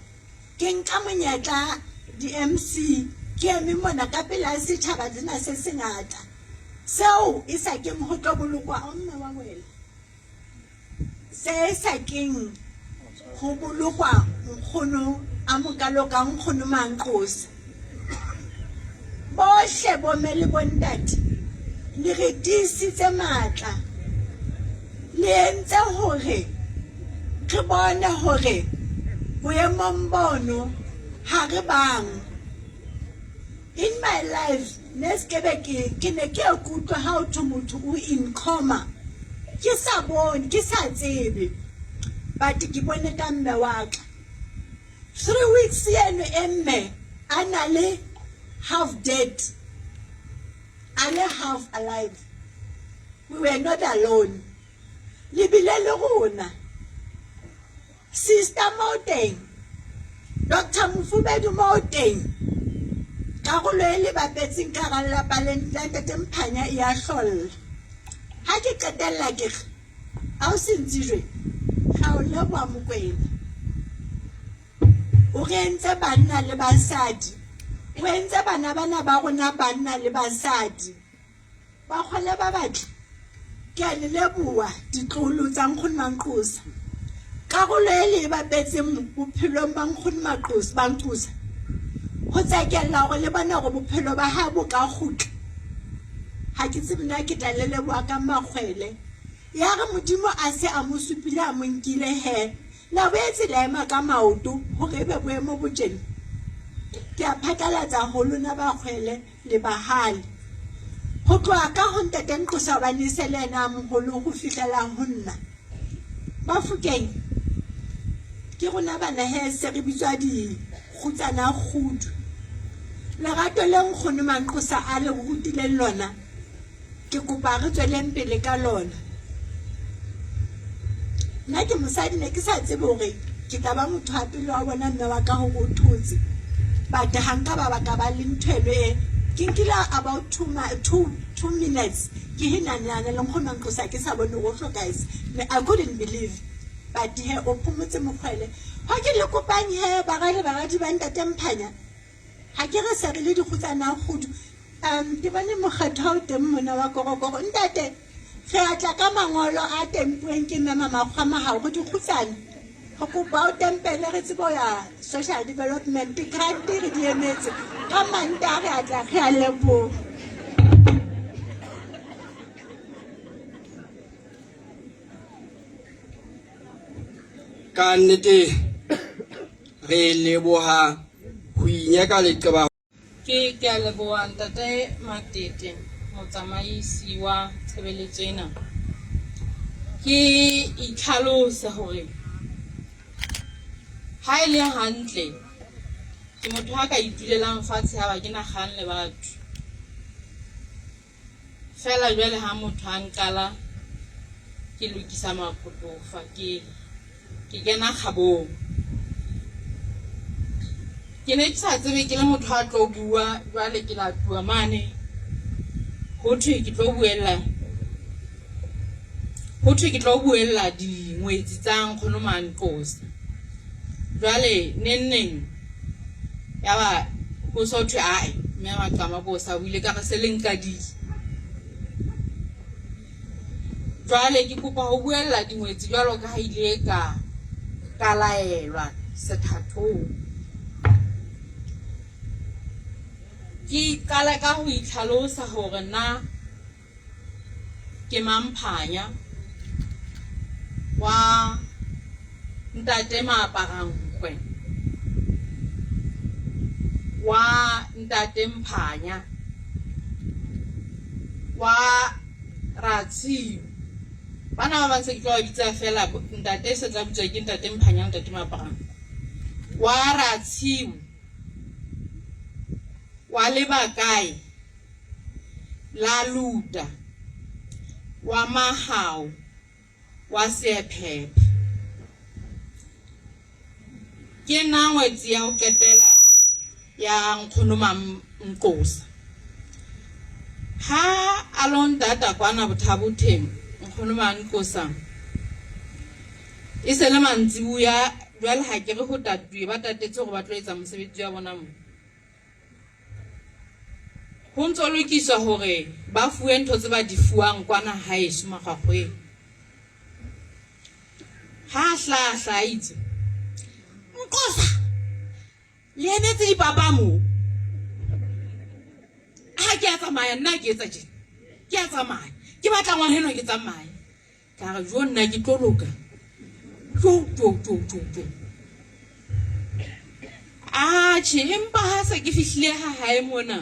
Ke nka monyetla di-MC ke eme mona ka pela setjhaba sena se sengata seo e sa keng ho tlo bolokwa o mme wa wela. Se sa keng ho bolokwa nkgono a mokalo ka nkgono Manqosa. Bohle bomme le bontate le re tiisitse matla, le entse hore re bone hore boemong bono ha re bang. In my life ne skebe ke ke ne ke ke utlwa ha o thwe motho o in coma ke sa bone ke sa tsebe but ke bone ka mme wa ka 3 weeks eno e mme a na le half dead a le half alive we were not alone le bile le rona Sister mo teng, Doctor Mofubedu mo teng, karolo e le bapetseng ka hara lelapa la Ntate Mphanya e a hlolla. Ha ke qetella ke re, Ausi Ntsijwe, re a o leboha Mokwena. O re entse banna le basadi, o entse bana bana ba rona banna le basadi. Bakgwele ba batle, ke a le leboha ditloholo tsa Nkgono Manqosa. Karolo e le e bapetseng bophelong ba Nkgono Maqosa, Manqosa, ho tsekella hore le bone hore bophelo ba hae bo ka kgutla. Ha ke tsebe na ke tla le leboha ka makgwele. Ya re Modimo a se a mo supile a mo nkile he, la boetse la ema ka maoto hore ebe boemo bo tjena. Ke a phatlalatsa ho lona bakgwele le bahale. Ho tloha ka ho Ntate Nqosa hobane e se le yena a moholo ho fihlela ho nna. Bafokeng ke rona bana he se re bitswa dikgutsana kgudu. Lerato le Nkgono Manqosa a le rutileng lona Ke kopa re tsweleng pele ka lona. Nna ke mosadi ne ke sa tsebe hore ke tla ba motho wa pele wa bona mme wa ka hore o thotse. But ha nka ba ba ka ba le ntho eno e ke nkile about 2 minutes ke hinanana le nkgono nqosa ke sa bone hore o hlokahetse. I couldn't believe but he o phomotse mokgwele. Ho ke le kopang he bara le baradi ba ntate Mphanya. Ha ke re se re le dikgutsana kgudu. Ke bone mokgethwa o teng mona wa korokoro. Ntate, re a tla ka mangolo a tempuweng ke Mme Mamakgwa Mahao re dikgutsana. Re kopa o tempele re tsebe ho ya social development grant re di emetse. Ka Mantaha re a tla re a leboha. Ka nnete re leboha ho inyeka leqeba. Ke ke a leboha Ntate Matete, motsamaisi wa tshebeletso ena. Ke itlhalose hore ha e le hantle ke motho a ka itulelang fatshe ha ba ke na kgang le batho. Feela jwale ha motho a nqala Ke lokisa makotofa ke ke kena kgabong. Ke ne ke sa tsebe ke le motho a tlo bua jwale ke latuwa mane ho thwe ke tlo buella ho thwe ke tlo buella dingwetsi tsa nkgono Manqosa. Jwale neng neng yaba ho so thwe ae mme Maqama ko sa buile ka re se le nkadile. Jwale ke kopa ho buella dingwetsi jwalo ka ha ile ka ka laelwa sethathong. Ke qala ka ho itlhalosa hore na ke Mamphanya wa ntate Maaparankwe wa ntate Mphanya wa Ratshiu. Bana ba bang se ke tlo ba bitsa fela ntate se tla bitswa ke ntate Mphanya ntate Maaparankwe wa Ratshiu wa Lebakae la Luta wa Mahao wa Seephephe. Ke nna ngwetsi ya ho qetela ya nkgono Mamnqosa. Ha a lo ntata kwana Bothabotheng, nkgono Manqosa e se le mantsibuya jwale ha ke re ho tatuwe ba tatetse hore ba tlo etsa mosebetsi wa bona mo. Ho ntso lokiswa hore ba fuwe ntho tse ba di fuwang kwana haeso Makgwakgweng. Ha a hlaha hlaha itse, Nqosa, le emetse dipapa moo. Ha ke a tsamaya nna ke etsa tjena. Ke a tsamaya. Ke batla ngwana enwa ke tsamaye. Ka re jo nna ke tlo loka. Jo jo jo jo jo. Atjhe, empa ha se ke fihlile ha hae mona.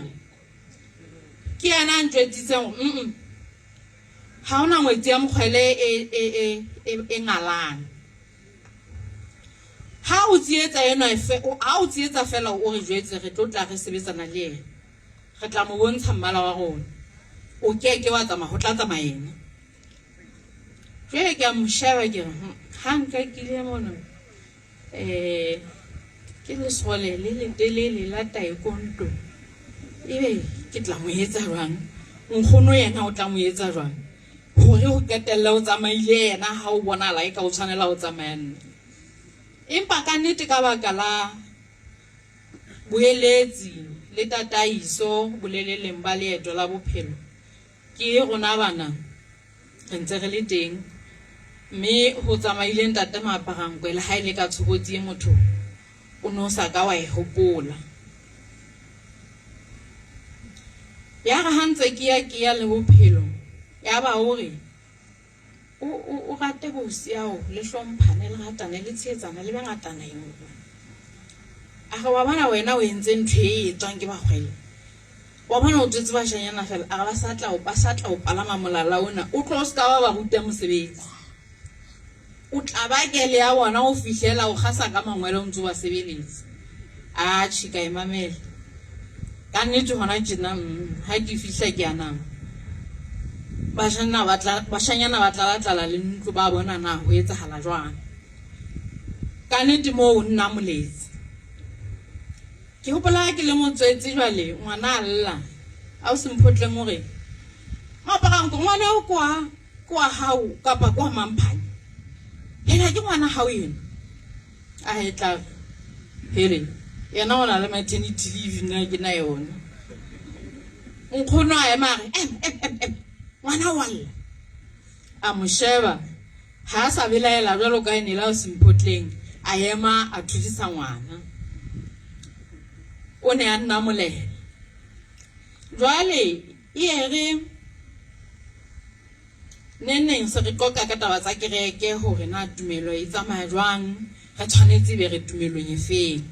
Ke yena a ntjwetsitseng hore mm ha hona ngwetsi ya mokgwele e e e e, e ngalang. Ha o tsietsa enwa ha o tsietsa fela o re jwetse re tlo tla re sebetsana le yena. Re tla mo bontsha mmala wa rona. O ke ke wa tsamaya ho tla tsamaya yena. Jwale ke a mo sheba ke re ha nka kile mona eh ke lesole le letelele la taekwondo ebe ke tla mo etsa jwang nkgono yena o tla mo etsa jwang hore ho qetelle o tsamaile yena ha o bonala eka o tshwanela ho tsamaya nna empa ka nnete ka baka la boeletsi le tataiso boleleleng ba leeto la bophelo Ke rona bana re ntse re le teng mme ho tsamaile ntate Maaparankwe le ha e le ka tshobotsi e motho o ne o sa ka wa e hopola. Ya re ha ntse ke ya ke ya le bophelo ya ba o re O, o, o rate bosiao, le hlomphane, le ratane, le tshehetsane, le be ngatana e nngwe. A re, wa bona wena o entse ntho e etswang ke bakgwele. Wa bona o tswetse bashanyana fela, a re ba sa tla o, ba sa tla o palama molala ona, o tlo se ka wa ba ruta mosebetsi. O tla ba kele ya bona ho fihlela o kgasa ka mangwele o ntse o ba sebeletsa. Atjhe, ka e mamela. Ka nnete hona tjena mm, ha ke fihla ke a nama. Bashanyana ba tla bashanyana ba tlala tlala le ntlo ba bona na ho etsahala jwang. Ka nnete moo nna moletse. Ke hopola ke le motswetse jwale ngwana a lla. A o se mphotleng hore Maparanko ngwana o kwa kwa hao kapa kwa mamphane. Yena ke ngwana hao yena. A e tla hele yena o na le maternity leave nna ke na yona. Nkgono a ema a re em em em em ngwana wa lla. A mo sheba ha a sa belaela jwalo ka ene la o semphotleng a ema a thudisa ngwana. O ne a nna molela. Jwale e re Nengneng se re qoqa ka taba tsa kereke hore na tumelo e tsamaya jwang, re tshwanetse ebe re tumelong efeng.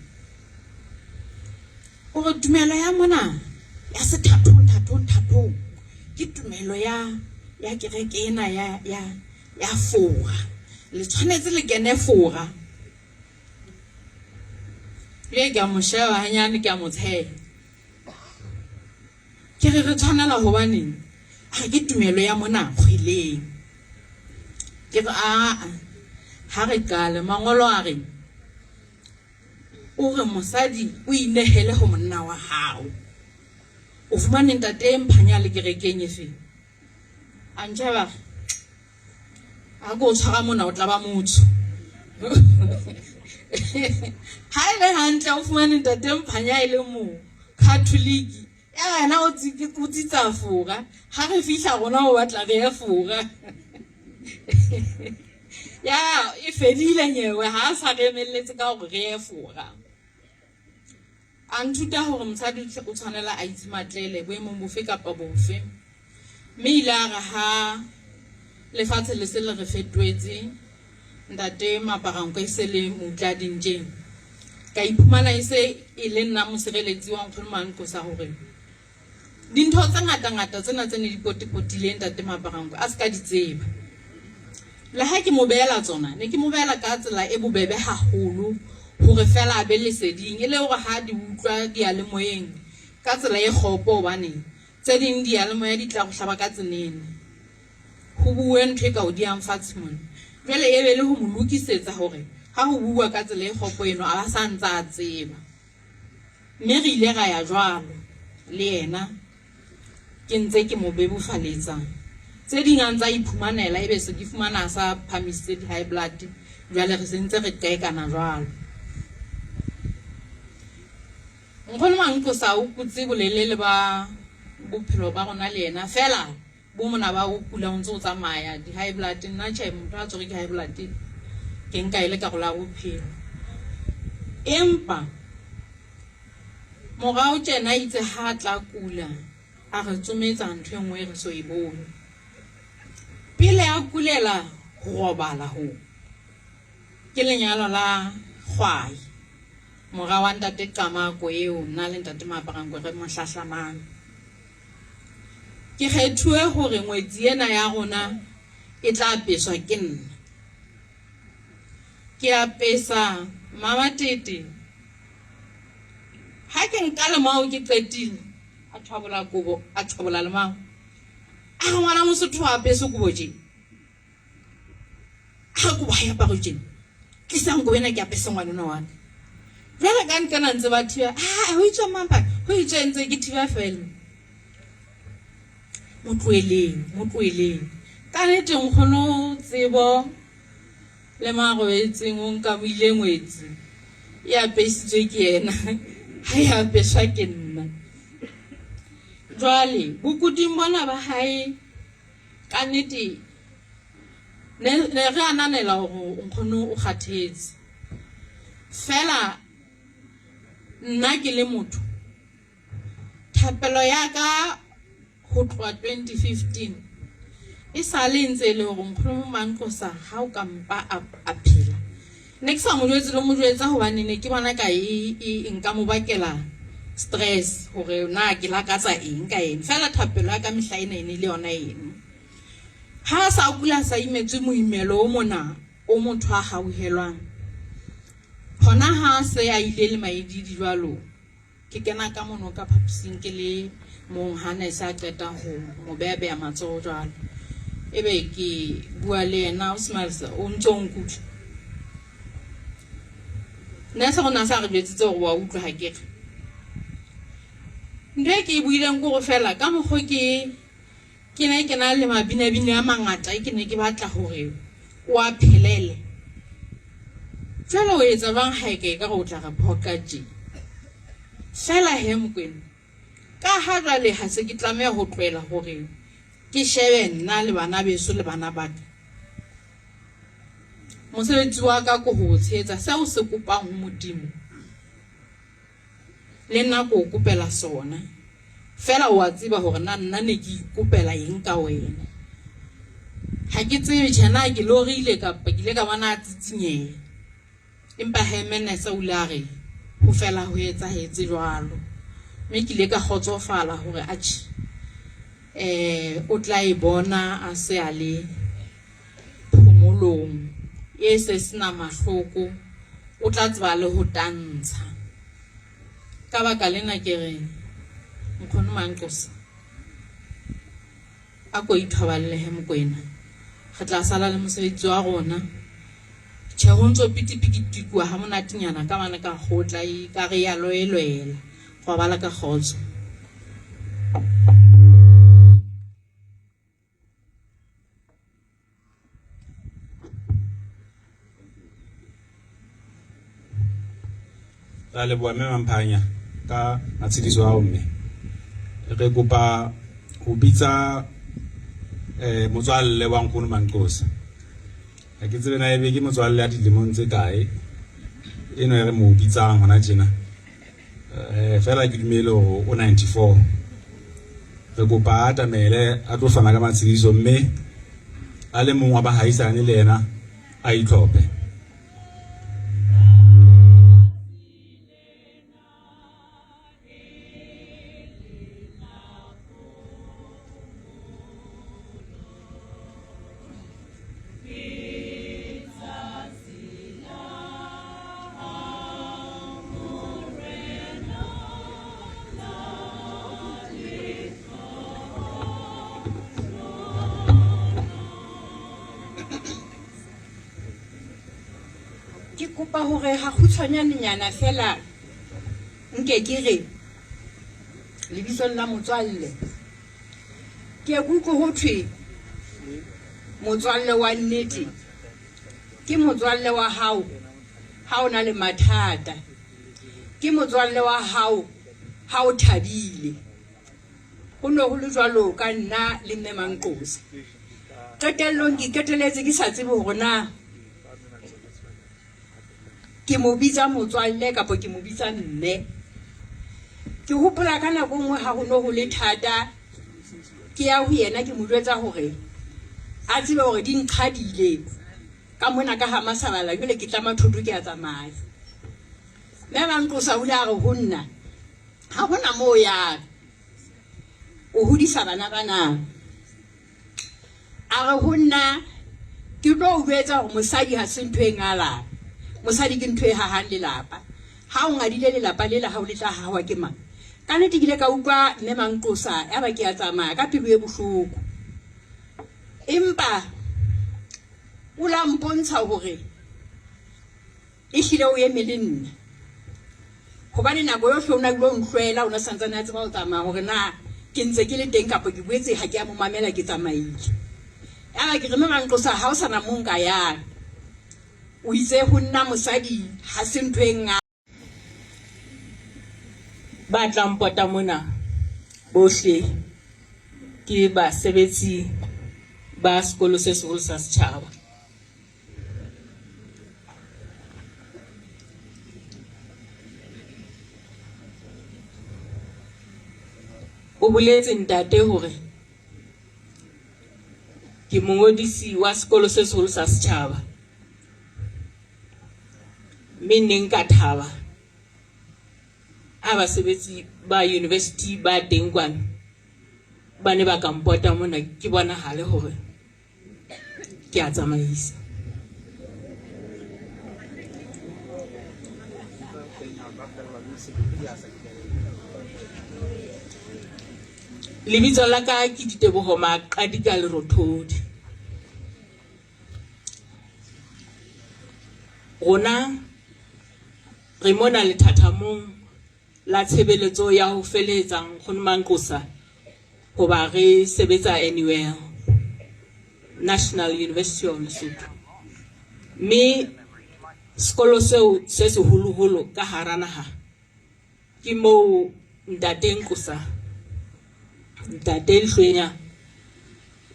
Hore tumelo ya mona ya sethathong thathong thathong ke tumelo ya ya kereke ena ya ya ya Fora. Le tshwanetse le kene Fora. Le ke a mo sheba hanyane ke a mo tsheha. Ke re re tshwanela hobaneng? A re ke tumelo ya mona kgweleng. Ke re aa ha re qale mangolo a reng o re mosadi o inehele ho monna wa hao. O fumane ntate Mphanya le kerekeng efe? A ntjheba a ko tshwara mona o tla ba motsho. Ha e le hantle o fumane ntate Mphanya e le mo Catholic. Ya yena o tsitsa fora. Ha re fihla rona o batla re ye fora. Ya e fedile nyewe ha a sa re emelletse ka hore re ye fora. A nthuta hore mosadi o tshwanela a itshimatlele boemong bofe kapa bofe. Mme ile a re ha lefatshe le se le re fetoetse ntate Maparanko e se le mutla dintjeng, ka iphumana e se e le nna mosireletsi wa nkgono Manqosa hore dintho tse ngata-ngata tsena tse ne di potipotile ntate Maparanko a se ka di tseba. Le ha ke mo beela tsona, ne ke mo beela ka tsela e bobebe haholo hore feela a be leseding, e le hore ha di utlwa diyalemoyeng ka tsela e kgopo hobane tse ding diyalemoya di tla go hlaba ka tsenene. Ho buwe ntho e ka o diyang fatshe mona. Jwale e be le ho mo lokisetsa hore ha ho buuwa ka tsela e kgopo eno a ba sa ntsa a tseba. Mme re ile ra ya jwalo le yena ke ntse ke mo bebofaletsa. Tse ding a ntsa iphumanela ebe se ke fumana a sa phamisitse di-high blood, jwale re se ntse re qekana jwalo. Nkgono Manqosa o kutse bolelele ba bophelo ba rona le yena feela bo mona ba o kula o ntse o tsamaya di-high blood. Nna tjhe, motho a tshwerwe ke high blood ke nka e le karolo ya bophelo. Empa morao tjena itse ha tla kula a re tsometsa ntho e nngwe e re so e bone. Pele a kulela ho robala ho ke lenyalo la Kgwai, mora wa ntate Qamako eo nna le ntate Maaparanko re mo hlahlamang. Ke kgethuwe hore ngwetsi ena ya rona e tla apeswa ke nna. Ke apesa Mmamatete. Ha ke nka lemao ke qetile, a thwabola kobo, a thwabola lemao. A re ngwana Mosotho a apeswe kobo tje. A re kobo ha e aparwe tjena. Tlisang kobo ena ke apese ngwanenwa wa ka. Jwale ka nqena ntse ba thiba, ha ho itswe mampa, ho itswe ntse ke thiba fela. Mo tloheleng, mo tloheleng. Ka nnete nkgono Tsebo le marobetseng o nkamohile ngwetsi e apesitswe ke yena ha e apeswa ke nna. Jwale bokuding bona ba hae ka nnete ne ne re ananela hore nkgono o kgathetse. Fela nna ke le motho thapelo ya ka ho tloha 2015 e sale e ntse e le hore nkgono Manqosa ha o ka mpa a phela. Ne ke sa mo jwetse le mo jwetsa hobane ne ke bona ka e, e nka mo bakela stress hore na ke lakatsa eng ka eng. Fela thapelo ya ka mehla ena e ne le yona eno. Ha a sa kula sa imetswe moimelo o mona o motho a hauhelwang. Hona ha se a ile le maididi jwalo, ke kena ka mono ka phaposing ke le mong ha nurse a qeta ho mo beha-beha matsoho jwalo. Ebe ke bua le yena, o Smiles, o ntso o nkutlwa? Nurse o na sa re jwetsitse hore wa utlwa ha ke re. Ntho e ke e buileng ke hore feela ka mokgo ke ke ne ke na le mabinabine a mangata e ke ne ke batla hore o a phelele. Jwale o etsa jwang ha e ka ekare o tla re phoqa tje? Feela he Mokwena, ka ha jwale ha se ke tlameha ho tlohela hore ke shebe nna le bana beso le bana ba ka. Mosebetsi wa ka ke ho o tshehetsa seo o se kopang ho Modimo. Le nna ke o kopela sona. Feela o a tseba hore na nna ne ke ikopela eng ka wena. Ha ke tsebe tjhe na ke lorile kapa ke ile ka bona a tsitsinyeha. Empa he Menese o ile a re ho fela ho etsahetse jwalo. Mme ke ile ka kgotsofala hore atjhe o tla e bona a se a le phomolong e se sena mahloko, o tla tseba le ho tantsha. Ka baka lena ke re nkgono Manqosa a ko ithoballe he Mokwena. Re tla sala le mosebetsi wa rona. Tjhe, ho ntso pitipikitikuwa ha monatenyana ka mane ka kgotla e ka re ya loelwela. Robala ka kgotso. Ra leboha mme Mamphanya ka matshediso ao mme re kopa ho bitsa eh motswalle wa nkgono Manqosa. Ha ke tsebe na ebe ke motswalle ya dilemong tse kae eno e re mo bitsang hona tjena. Eh fela ke dumele hore o 94. Re kopa a atamele a tlo fana ka matshediso mme a le mong wa bahaisane le yena a itlhophe. Ke kopa hore ha kgutshwanyanenyana fela nke ke re lebitsong la motswalle ke kutlwe ho thwe motswalle wa nnete ke motswalle wa hao ha o na le mathata ke motswalle wa hao ha o thabile ho ne ho le jwalo ka nna le mme Manqosa qetellong ke qeteletse ke sa tsebe hore na ke mo bitsa motswalle kapa ke mo bitsa mme ke hopola ka nako nngwe ha ho ne ho le thata ke ya ho yena ke mo jwetsa hore a tsebe hore di nqhadile ka mona ka ha masabala jwale ke tlama thoto ke a tsamaya mme Manqosa o ile a re ho nna ha hona moo yang o hodisa bana bana A re ho nna, Ke tlo o jwetsa hore mosadi ha se ntho e ngalang. Mosadi ke ntho e hahang lelapa. Ha o ngadile lelapa lela hao le tla hahwa ke mang? Ka nnete ke ile ka utlwa Mme Manqosa yaba ke a tsamaya ka pelo e bohloko. Empa o la mpontsha hore Ehlile o eme le nna. Hobane nako yohle o ne a dula o nhlwela, o ne a santsane a tseba ho tsamaya hore na ke ntse ke le teng kapa ke boetse ha ke a mo mamela ke tsamaile. Yaba ke re, Mme Manqosa, ha o sa na mo nka yang. O itse ho nna mosadi ha se ntho e ngata. Ba tlang pota mona bohle ke basebetsi ba sekolo se seholo sa setjhaba. O boletse ntate hore ke mongodisi wa sekolo se seholo sa setjhaba mme ne nka thaba ha basebetsi ba university ba teng kwano ba ne ba ka mpota mona ke bonahale hore ke a tsamaisa. Lebitso la ka ke Diteboho Maqadika Lerothodi. Rona re mona lethathamong la tshebeletso ya ho felehetsa Nkgono Manqosa hoba re sebetsa NUL, National University of Lesotho. Mme sekolo seo se seholoholo ka hara naha ke moo Ntate Nqosa, Ntate Nhlwenya,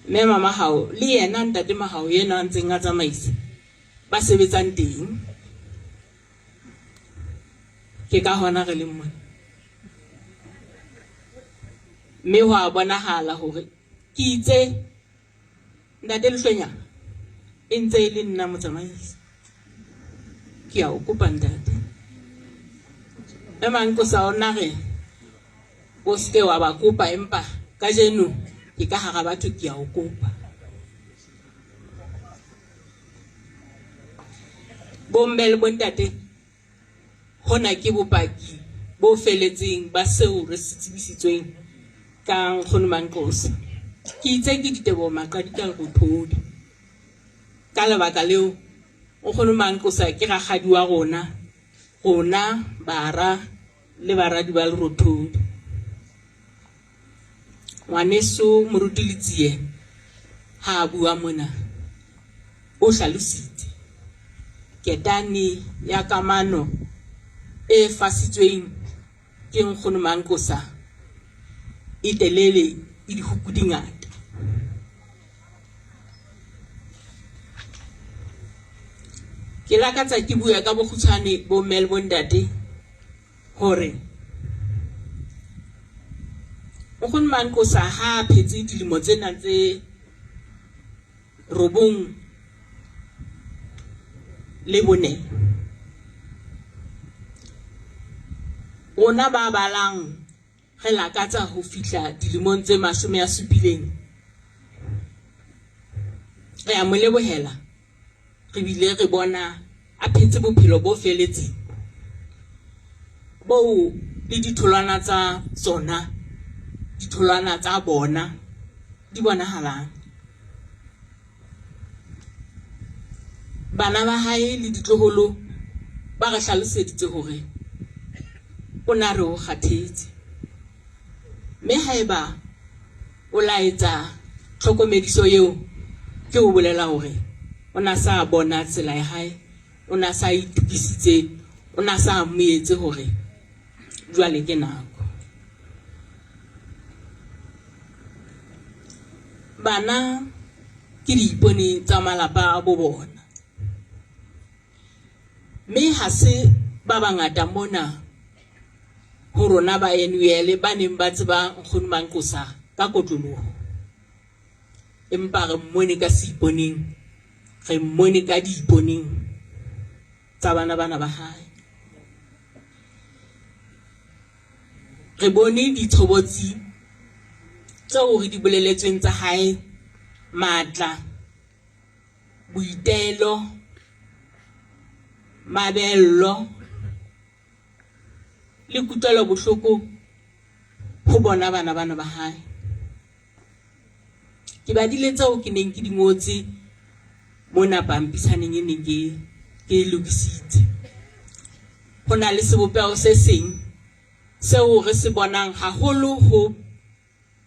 Mme Mamahao le yena Ntate Mahao yena a ntseng a tsamaisa ba sebetsang teng. Ke ka hona re leng mona. Mme ho a bonahala hore ke itse Ntate Lehlwenya e ntse e le nna motsamaisi. Ke a o kopa ntate. Mme Manqosa ona re o seke wa ba kopa empa kajeno ke ka hara batho ke a o kopa. Bomme le bontate, hona ke bopaki bo feletseng ba seo re se tsebisitsweng ka Nkgono Manqosa. Ke itse ke Diteboho Maqadika Lerothodi. Ka lebaka leo, Nkgono Manqosa ke rakgadi wa rona, rona bara le baradi ba Lerothodi. Ngwaneso Moruti Letsie ha a bua mona o hlalositse ketane ya kamano e fasitsweng ke Nkgono Manqosa e telele e dihuku di ngata. Ke lakatsa ke bua ka bokgutshwane bomme le bontate hore Nkgono Manqosa ha a phetse dilemo tsena tse 94, rona ba balang re lakatsa ho fihla dilemong tse 70, re a mo lebohela, re bile re bona a phetse bophelo bo feletseng boo le ditholwana tsa tsona, ditholwana tsa bona di bonahalang. Bana ba hae le ditloholo ba re hlaloseditse hore o na re o kgathetse, mme haeba o laetsa tlhokomediso eo ke ho bolela hore o na sa bona tsela ya hae, o na sa itokisitse, o na sa amohetse hore jwale ke nako. Bana ke diipone tsa malapa a bo bona, mme ha se ba bangata mona ho rona ba NUL ba neng ba tseba Nkgono Manqosa ka kotloloho, empa re mmone ka seiponeng, re mmone ka diiponeng tsa bana bana ba hae. Re bone ditshobotsi tseo re di boleletsweng tsa hae, matla, boitelo, mabello le kutlwelo bohloko ho bona bana bana ba hae. Ke badile tseo ke neng ke di ngotse mona pampitshaneng e neng ke ke e lokisitse. Ho na le sebopeho se seng seo re se bonang haholo ho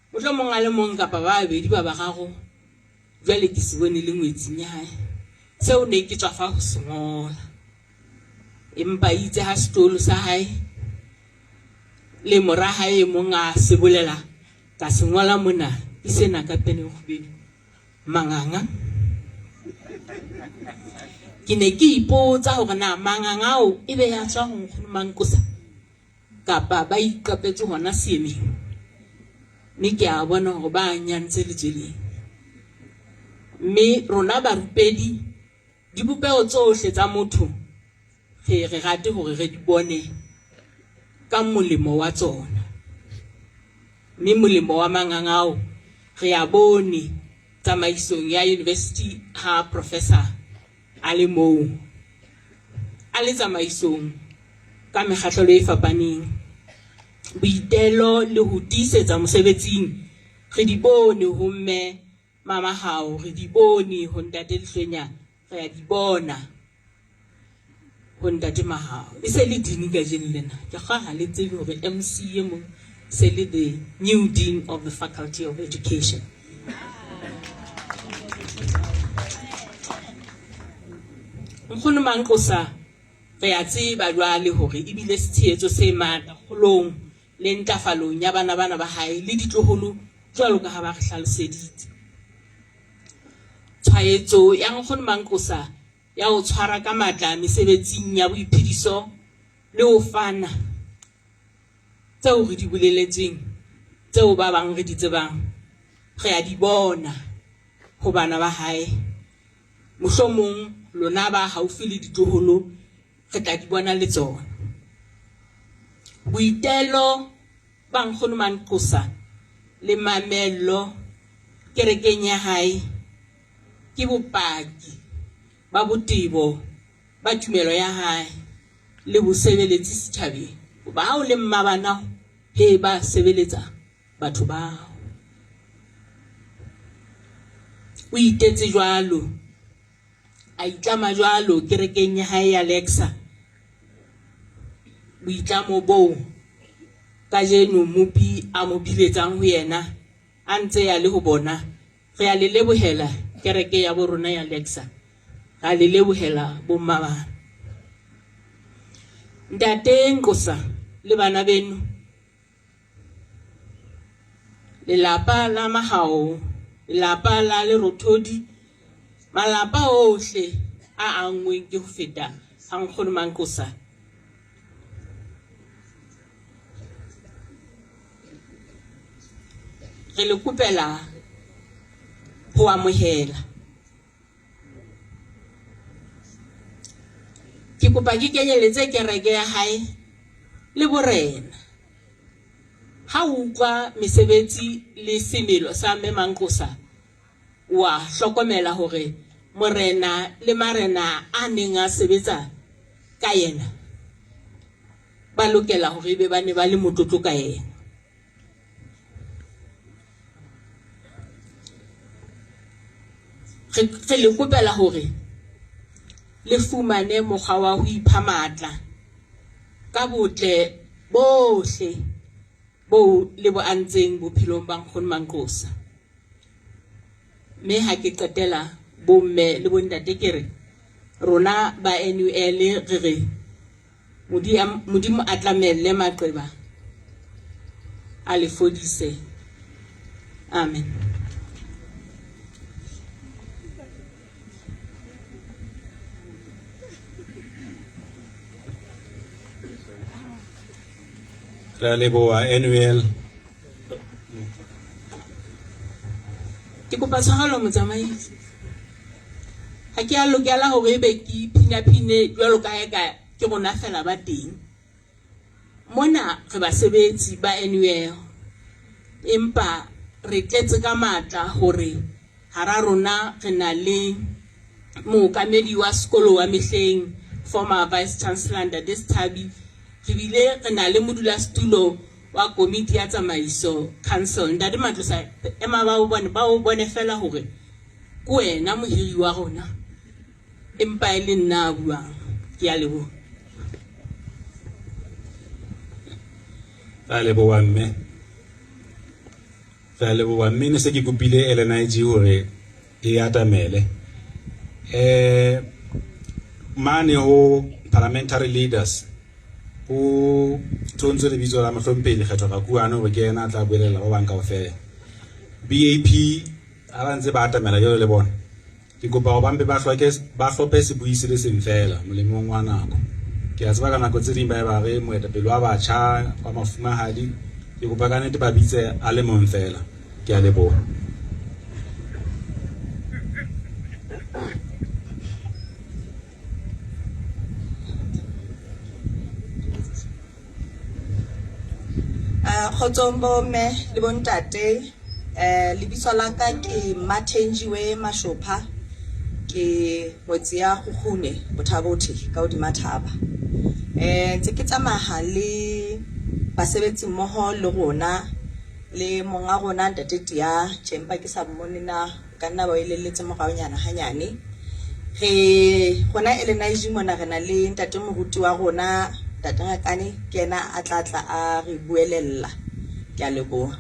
mohlomong a le mong kapa ba babedi ba bararo, jwale ke se bone le ngwetsing ya hae, seo ne ke tswa fa ho se ngola. Empa itse ha setolo sa hae le mora hae e mong a se bolela, ka se ngola mona, ke sena ka pene e kgubedu, manganga. Ke ne ke ipotsa hore na manganga ao e be ya tswa ho Nkgono Manqosa kapa ba iqapetse hona seemeng, mme ke a bona hore ba nyantse letsweleng. Mme rona barupedi, dibopeho tsohle tsa motho re re rate hore re di bone ka molemo wa tsona, mme molemo wa manganga ao re a bone tsamaisong ya university ha professor a le moo a le tsamaisong ka mekgahlelo e fapaneng. Boitelo le ho tiisetsa mosebetsing re di bone ho mme Mama Hao, re di bone ho ntate Lehlwenya, re a di bona ho ntate Mahao. E se le dean kajeno lena, ke kgwa ha le tsebe hore MC e mong se le the new dean of the Faculty of Education. Nkgono Manqosa re a tseba jwale hore ebile setshehetso se matla kgolong le ntlafalong ya bana bana ba hae le ditloholo jwalo ka ha ba re hlaloseditse. Tshwaetso ya Nkgono Manqosa ya ho tshwara ka matla mesebetsing ya boiphediso le ho fana tseo re di boleletsweng, tseo ba bang re di tsebang, re a di bona ho bana ba hae. Mohlomong lona ba haufi le ditloholo re tla di bona le tsona. Boitelo ba Nkgono Manqosa le mamello kerekeng ya hae ke bopaki ba botebo ba tumelo ya hae le bosebeletsi setjhabeng. Hoba ha o le mmabana he ba sebeletsa batho bao. O itetse jwalo. A itlama jwalo kerekeng ya hae ya Lexa. Boitlamo boo kajeno Mmopi a mo biletsang ho yena a ntse a le ho bona. Re a le lebohela kereke ya bo rona ya Lexa. Re a le lebohela bomma bana. Ntate Nqosa le bana beno, lelapa la Mahao, lelapa la Lerothodi, malapa ohle a anngweng ke ho feta ha Nkgono Manqosa. Re le kopela ho amohela. Ke kopa ke kenyeletse kereke ya hae le borena. Ha o utlwa mesebetsi le semelo sa Mme Manqosa, o a hlokomela hore morena le marena a neng a sebetsa ka yena ba lokela hore ebe ba ne ba le motlotlo ka yena. Re le kopela hore le fumane mokgwa wa ho ipha matla ka botle bohle boo le bo antseng bophelong ba Nkgono Manqosa. Mme ha ke qetela bomme le bontate ke re rona ba NUL re re Modimo a tlamelle maqeba a le fodise. Amen. Re a leboha NUL. Ke kopa tshwarelo motsamaisi. Ha ke a lokela hore ebe ke iphinyaphine jwalo ka ha eka ke rona fela ba teng. Mona re basebetsi ba NUL empa re tletse ka matla hore hara rona re na le mookamedi wa sekolo wa mehleng, former Vice Chancellor Ntate Sethabi, re bile re na le modulasetulo wa komiti ya tsamaiso, council, Ntate Matlosa, ema ba o bone, ba o bone fela hore ke wena mohiri wa rona, empa e le nna a buang. Ke a leboha. Re a leboha mme. Re a leboha mme ne se ke kopile LNIG hore e atamele. Eh mane ho parliamentary leaders ho thontswe lebitso la mohlomphehi Lekgetho Rakuane hore ke yena a tla buelela ba bang kaofela. BAP ha ba ntse ba atamela jwalo le bona ke kopa hore ba mpe ba hloke ba hlophe sebui se le seng feela molemong wa nako. Ke a tseba ka nako tse ding ba ye ba re moetapele wa batjha wa mafumahadi ke kopa ka nnete ba bitse a le mong feela. Ke a leboha. Kgotsong bomme le bontate eh lebitso la ka ke Mathenjiwe Mashopha ke ngwetsi ya Kgukgune Bothabothe ka hodima thaba eh ntse ke tsamaya le basebetsi mmoho le rona le monga rona ntate Tia tjhe empa ke sa mmone na ka nna ba o elelletse moraonyana hanyane. Re rona LNIG mona re na le ntate moruti wa rona ntate Ngakane ke yena a tla tla a re buelella. Ke a leboha.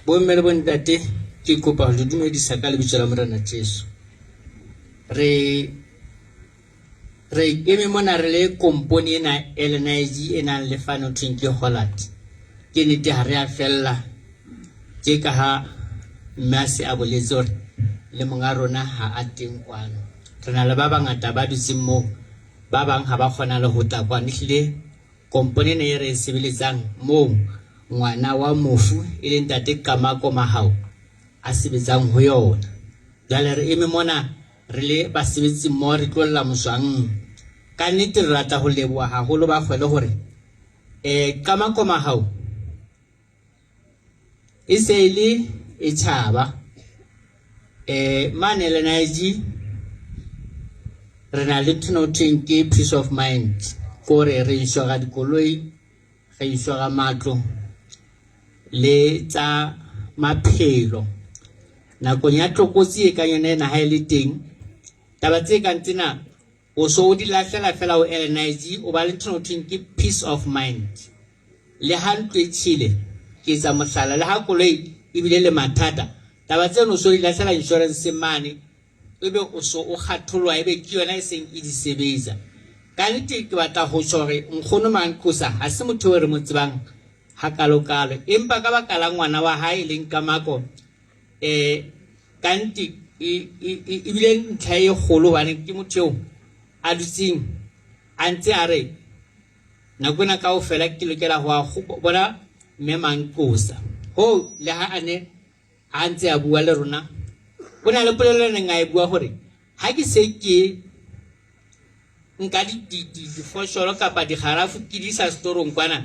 Bomme le bontate ke kopa ho le dumedisa ka lebitso la Morena Jesu. Re Re eme mona re le kompone ena LNIG e nang le fane ho thweng ke Hollard. Ke nete ha re a fella tje ka ha mme a se a boletse hore le monga rona ha a teng kwano. Re na le ba bangata ba dutseng moo, ba bang ha ba kgona le ho tla kwano. Ehlile kompone ena e re e sebeletsang moo ngwana wa mofu e leng ntate Qamako Mahao a sebetsang ho yona. Jwale re eme mona Re le basebetsi mmoho re tlo lla moswang. Ka nnete re rata ho leboha haholo ba kgwele hore eh Qamako Mahau e se e le e tjhaba eh mane LNIG re na le ntho ho thweng ke peace of mind kore re insura dikoloi re insura matlo le tsa maphelo nakong ya tlokotsi e kang yona ena ha e le teng. Taba tse kang tsena o so o di lahlela fela ho LNIG, o ba le ntho ho thweng ke peace of mind. Le ha ntlo e tjhele, ke etsa mohlala, le ha koloi e bile le mathata, taba tseno o so di lahlela insurance mane, ebe o so o kgatholoha, ebe ke yona e seng e di sebetsa. Ka nnete ke batla ho tjho hore nkgono Manqosa ha se motho eo re mo tsebang hakalokalo, empa ka baka la ngwana wa hae e leng Kamako, eh ka nnete e bile ntlha e kgolo hobane ke motho eo a dutseng a ntse a re nako ena kaofela ke lokela ho a bona mme Manqosa. Hoo le ha a ne a ntse a bua le rona, o na le polelo e neng a e bua hore ha ke se ke nka difosholo kapa dikgarafu ke di isa setorong kwana,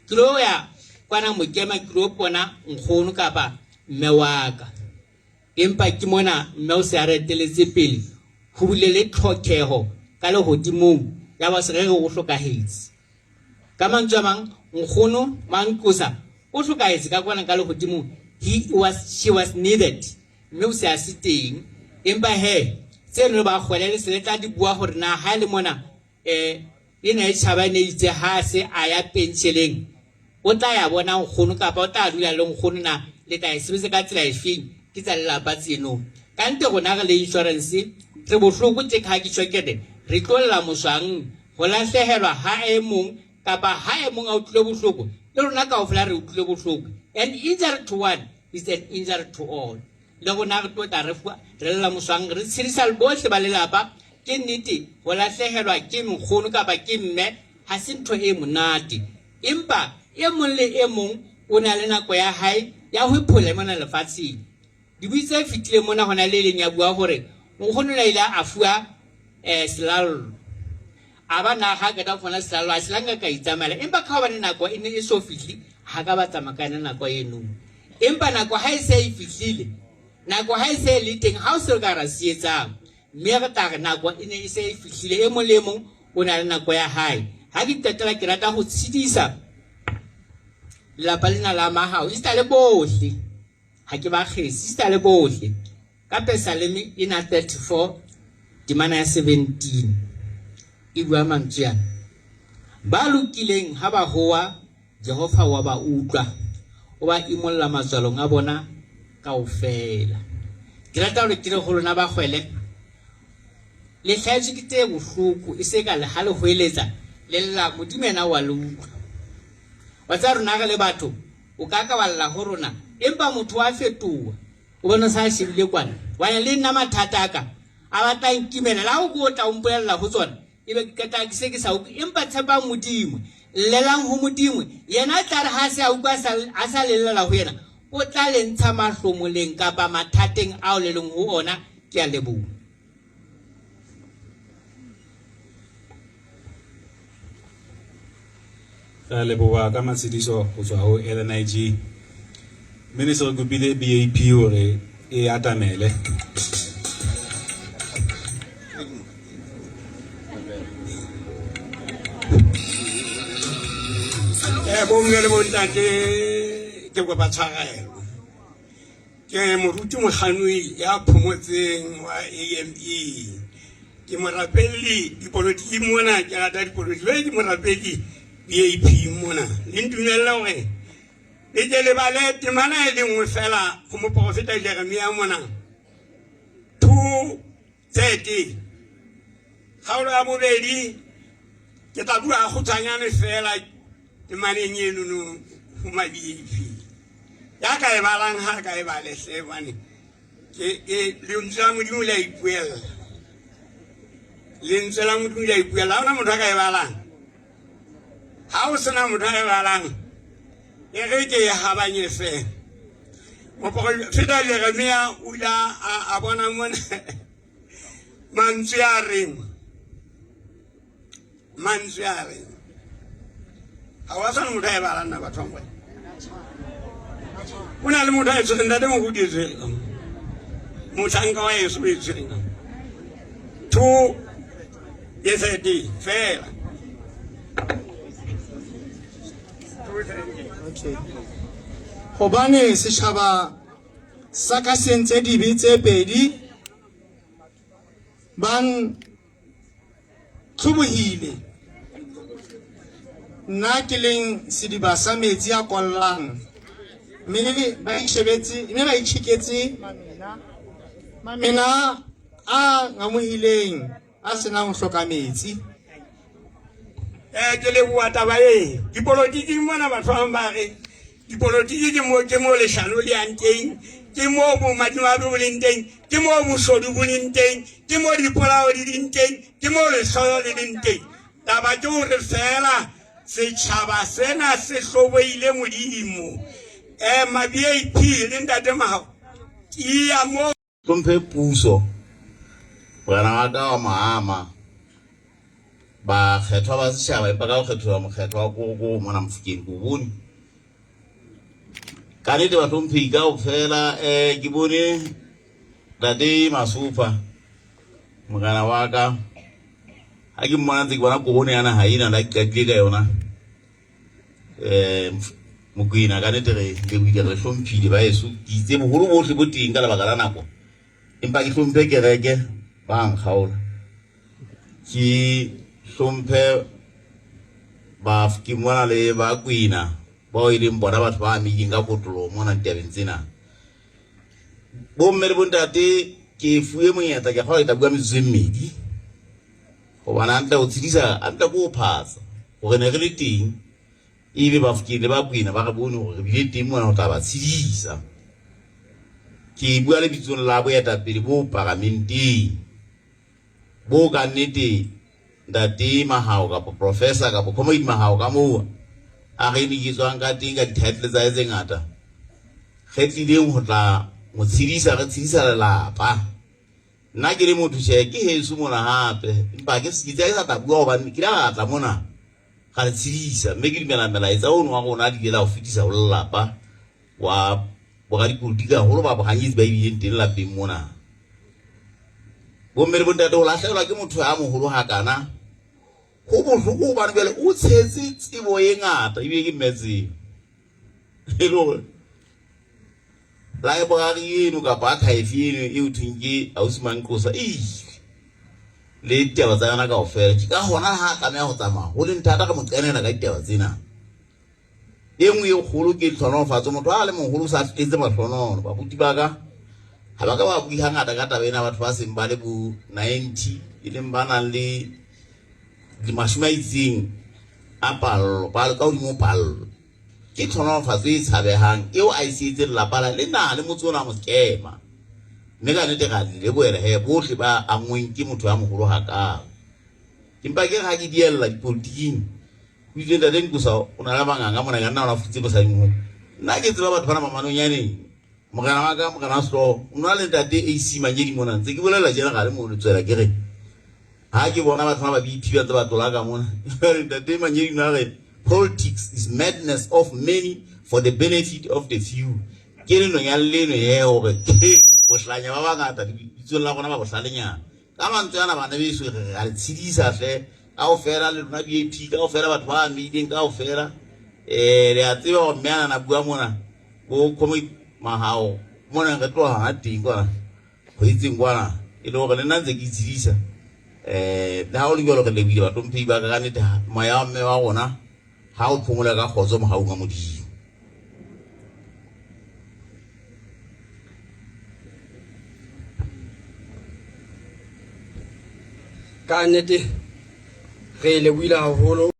ke lo ya kwana Mokema ke lo bona nkgono kapa mme wa ka. Empa ke mona mme o se a re eteletse pele, ho bile le tlhokeho ka lehodimong ya ba se re re o hlokahetse. Ka mantswe a mang, nkgono Manqosa o hlokahetse ka kwana ka lehodimong, he was, she was needed, mme o se a se teng. Empa he, tseno ba kgwele le se le tla di bua hore na ha e le mona eh ena e tjhaba e ne itse ha a se a ya pensheleng o tla ya bona nkgono kapa o tla dula le nkgono na le tla e sebetsa ka tsela efeng, ke tsa lelapa tseno. Ka nte rona re le insurance re bohloko tje ka ha ke tjho ke re re tlo lla moswang ho lahlehelwa ha e mong kapa ha e mong a utlwile bohloko, le rona kaofela re utlwile bohloko. An injury to one is an injury to all. Le rona re tlo tla re fuwa re lla moswang re tshedisa bohle ba lelapa. Ke nnete ho lahlehelwa ke nkgono kapa ke mme ha se ntho e monate, empa e mong le e mong o na le nako ya hae ya ho phola mona lefatsheng. Dibui tse fetileng mona ho na le leng ya bua hore nkgono o ile a fuwa selallo, a ba na ha qeta ho fumana selallo a se la nka ka itsamaela, empa ka hobane nako e ne e so fihle ha ka ba tsamaya ka yona nako eno. Empa nako ha e se e fihlile, nako ha e se e le teng, ha o se ka ra se etsang, mme re tla re nako e ne e se e fihlile, e mong le e mong o na le nako ya hae. Ha ke qetela ke rata ho tshedisa lelapa lena la Mahao, esita le bohle, ha ke ba kgese, esita le bohle, ka Pesaleme ena 34 temana ya 17 e bua mantswe ana: ba lokileng ha ba howa, Jehova wa ba utlwa, o ba imolla matswalong a bona kaofela. Ke rata hore ke re ho lona ba kgwele, le hlahetswe ke tse bohloko, e se ka le ha le hoeletsa le lla, Modimo yena wa le utlwa. Wa tseba rona re le batho, o ka ka wa lla ho rona, empa motho wa fetoha, o bona sa shebile kwana, wa ya le nna mathata a ka a batla nkimela, le ha o ko tla o mpolella ho tsona, ebe ke qeta ke se ke sa utlwe. Empa tshepang Modimo, llelang ho Modimo, yena tla re ha se a utlwa a sa lellela ho yena, o tla le ntsha mahlomoleng kapa mathateng ao le leng ho ona. Ke a leboha. Re a leboha ka matshediso ho tswa ho LNIG. Mme ne se re kopile BAP hore e atamele. Bomme le bontate, ke kopa tshwarelo. Ke moruti Mokganui ya phomotseng wa AME. Ke morapelli dipolotiki mona, ke rata dipolotiki. Jwale ke morapelli BAP mona. Le ntumelle hore le ke le bale temana e le nngwe fela ho moporofeta Jeremia mona. 2:30. Kgaolo ya bobedi, ke tla bua kgutshwanyane fela temaneng enono ho ma BAP. Ya ka e balang ha ka e bale hle, hobane ke lentswe la Modimo le a ipuella. Lentswe la Modimo le a ipuella. Ha hona motho a ka e balang. Ha o sena motho a e balang, e re ke e habanye fela. Moporofeta Jeremia o ile a bona mona mantswe a reng, mantswe a reng. Ha wa tshwana motho a e balang na batho ba o na le motho a e tshwereng, ntate moruti e tshwereng, mohlanka wa eso o e tshwereng. 2 e 30 fela. Okay. Hobane setjhaba sa ka se entse dibe tse pedi. Ba ntlhobohile, nna ke leng sediba sa metsi a kollang, mme ba itjhebetse, mme ba itjheketse mamena a ngamohileng a senang ho hloka metsi. Eh, ke leboa taba e dipolotiking mona batho ba bang ba re dipolotiki ke mo ke mo leshano le yang teng ke mo bomadimabe bo leng teng ke mo boshodu bo leng teng ke mo dipolao di leng teng ke mo lehloyo le leng teng taba ke hore fela setjhaba sena se hloboile modimo um ma-vap le ntate mahao ke ya mo Hlomphe puso, morena wa ka wa Mahama, bakgethwa ba setšhaba, empa ka go kgetholwa mokgethwa wa Korokoro mona Mofokeng ke o bone. Ka nnete bahlomphei kaofela um ke bone Ntate Masofa morena wa ka ha ke mmona ntse ke bona korone ya naga ena la ke qadile ka yona um Mokwena ka nete re lebohile re hlomphile ba eso ke itse boholo bohle bo teng ka lebaka la nako empa ke hlomphe kereke ba nkgaola ke hlomphe ba ke mona le ba Kwena bao e leng bona batho ba amehileng ka kotloloho mona ditabeng tsena bomme le bontate ke fuwe monyetla ke kgola ke tla bua metsotso e mmedi gobane hantle go tshedisa hantle ko o phatsa gore ne re le teng Ebe Bafokeng le Bakwena ba re bone hore re bile teng mona ho tla ba tshedisa. Ke bua lebitsong la boetapele bo paramenteng bo ka nnete Ntate Mahao kapa Professor kapa Comrade Mahao ka moo a re niketswang ka teng ka di-title tsa hae tse ngata re tlileng ho tla mo tshedisa re tshedisa lelapa. Nna ke le motho tjhe ke heso mona hape empa ke ke sa tla bua hobane ke la tla mona Ra le tshedisa, mme ke dumela melaetsa ono wa rona le ile la o fetisa ho lelapa wa boradipolotiki haholo ba bohanyetsi ba ebileng teng lapeng mona. Bomme le bontate ho lahlehelwa ke motho ya moholo hakana ho bohloko hobane jwale o tshetse tsebo e ngata ebile ke mme tsebo e le hore Laeborari eno kapa archive eno e ho thweng ke Ausi Manqosa e ile le ditaba tsa yona kaofela. Ke ka hona ha a tlameha ho tsamaya ho leng thata re mo qenela ka ditaba tsena. E nngwe e kgolo ke tlhonolofatso. Motho ha a le moholo o sa tletse mahlonolo. Baruti ba ka ha ba ka ba bue hangata ka taba ena, batho ba seng ba le bo 90 e leng ba nang le mashome a itseng a pallo, palo ka hodimo pallo. Ke tlhonolofatso e tshabehang eo a e sietseng lelapa la le na le motse ona Mokema. Mme ka nnete ra le lebohela he bohle ba anngweng ke motho ya moholo hakaalo. Ke mpa ke re ha ke diella dipolitiking, ho itse ntate Nkosa o na le manganga mona ka nna o na futse mosadimoholo. Nna ke tseba batho bana mamanonyaneng. Morena wa ka, morena wa sehlooho, o na le ntate AC Manyedi mona ntse ke bolela general mo le tswela ke re Ha ke bona batho ba ba BP ba ntse ba tlola ka mona. Jwale ntate Manyedi o ne a re politics is madness of many for the benefit of the few. Ke lenonyane leno he hore ke bohlanya ba bangata lebitsong la rona ba bohlalenyana. Ka mantswe ana bana beso re re a le tshedisa hle kaofela le lona BAP kaofela batho ba amehileng kaofela. Eh le a tseba hore mme ana na bua mona bo Comrade Mahao mona re tloha hona teng kwana. Ho itseng kwana e le hore le nna ntse ke itshedisa um le ha o le jwalo re lebohile bahlomphehi ba ka ka nnete moya wa mme wa rona ha o phomole ka kgotso mohaung wa Modimo. Ka nnete re lebohile haholo.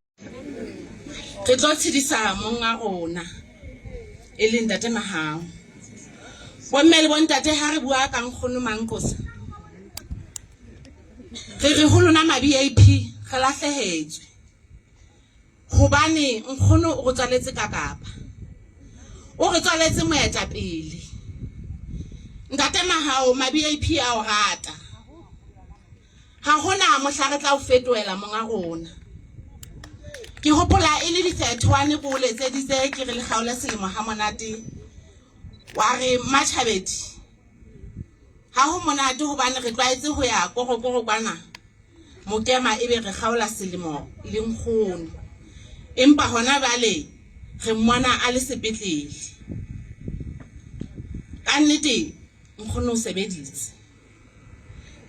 Re tlo tshedisa monga rona e leng ntate Mahao. Bomme le bontate ha re bua ka nkgono Manqosa re re ho lona ma BAP re lahlehetswe hobane nkgono o re tswaletse ka kapa o re tswaletse moetapele ntate Mahao ma BAP a o rata Ha hona mohla re tla o fetohela monga rona. Ke hopola e le difethoane ko o letseditse ke re le kgaole selemo ha monate wa re Mmatjhabedi ha ho monate hobane re tlwaetse ho ya korokoro kwana Mokema ebe re kgaola selemo le nkgono empa hona jwale re mmona a le sepetlele. Ka nnete nkgono o sebeditse.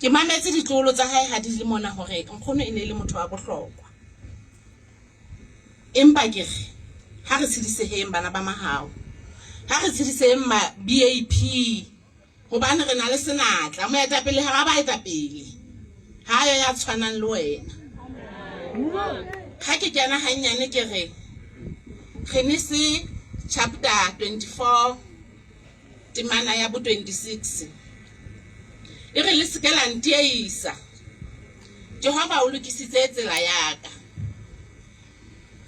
Ke mametse ditloholo tsa hae ha di le mona hore nkgono e ne e le motho wa bohlokwa. Empa ke re ha re tshediseheng bana ba mahao. Ha re tshediseheng ma BAP hobane re na le senatla moetapele hara baetapele. Ha yo ya tshwanang le wena. Ha ke kena hannyane ke re Genese chapter 24 temana ya bo 26 e re le se ke la ntieisa. Jehova o lokisitse tsela ya ka.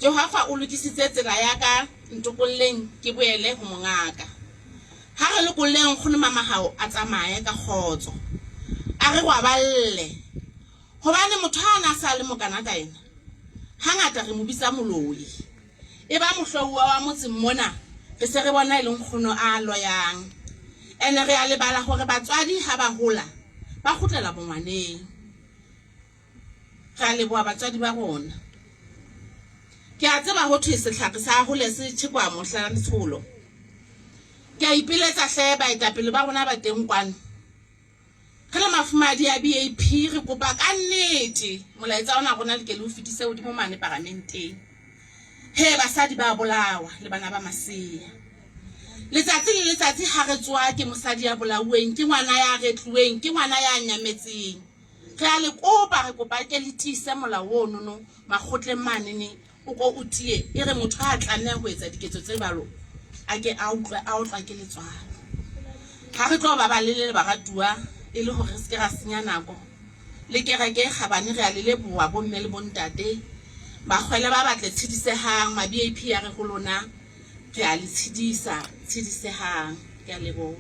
Jehova o lokisitse tsela ya ka, ntokolleng ke boele ho mongaka. Ha re lokolleng nkgono Mamahao a tsamaye ka kgotso. A re rwaballe. Hobane motho ha a na sa le mokana ka ena, hangata re mo bitsa moloi. E ba mohlouwa wa motseng mona, re se re bona e le nkgono a loyang. Ene re a lebala hore batswadi ha ba hola, ba kgutlela bongwaneng. Re a leboha batswadi ba rona. Ke a tseba ho thwe setlhare sa hole se tjhekwa mohla letsholo. Ke a ipiletsa hle baetapele ba rona ba teng kwano. Re le mafumahadi a BAP re kopa ka nnete molaetsa ona rona le ke le o fetise hodimo mane paramenteng. He basadi ba bolawa le bana ba masea. Letsatsi le letsatsi ha re tsoa ke mosadi ya bolauweng, ke ngwana ya retluweng, ke ngwana ya nyametseng. Re a le kopa, re kopa ke le tiise molao ono makgotleng manene o ko o tie e re motho a tlameha ho etsa diketso tse jwalo a ke a utlwe a otlwa ke letswalo. Ha re tlo ba balelele baratuwa e le hore re se ke ra senya nako le kereke e kgabane re a le leboha bomme le bontate bakgwele ba batle tshedisehang ma BAP ya re ho lona re a le tshedisa tshedisehang ke a leboha.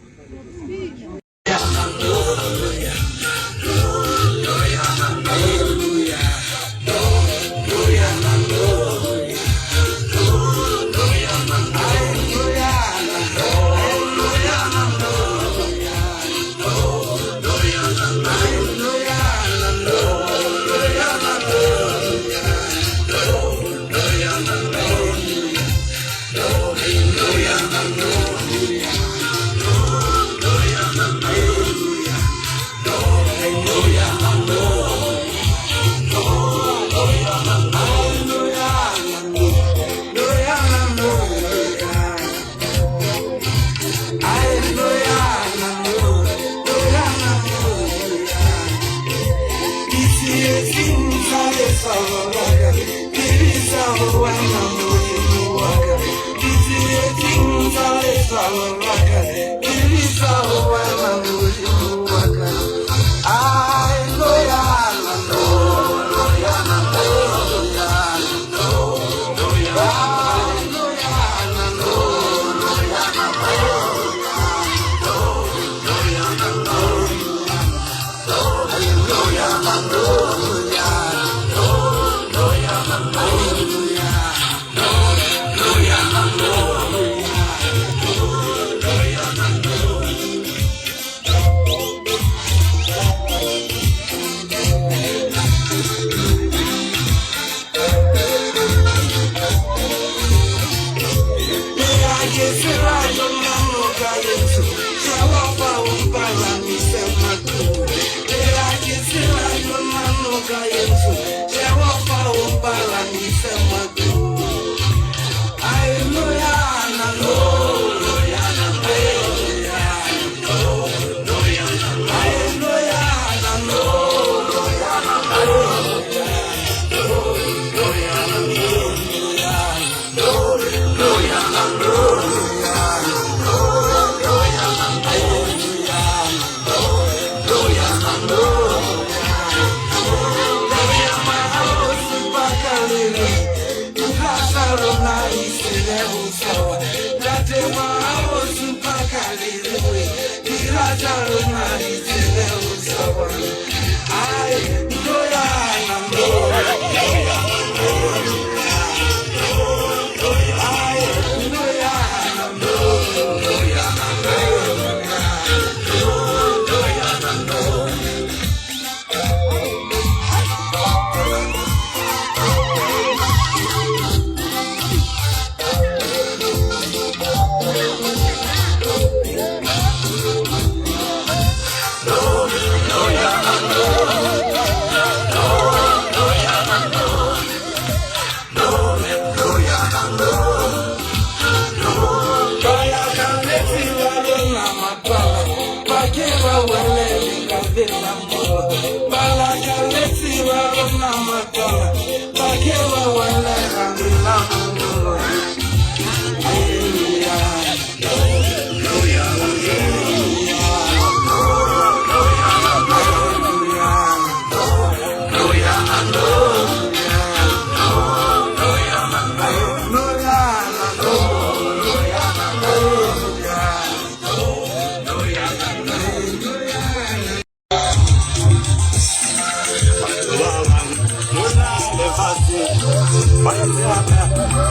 Ba itshepela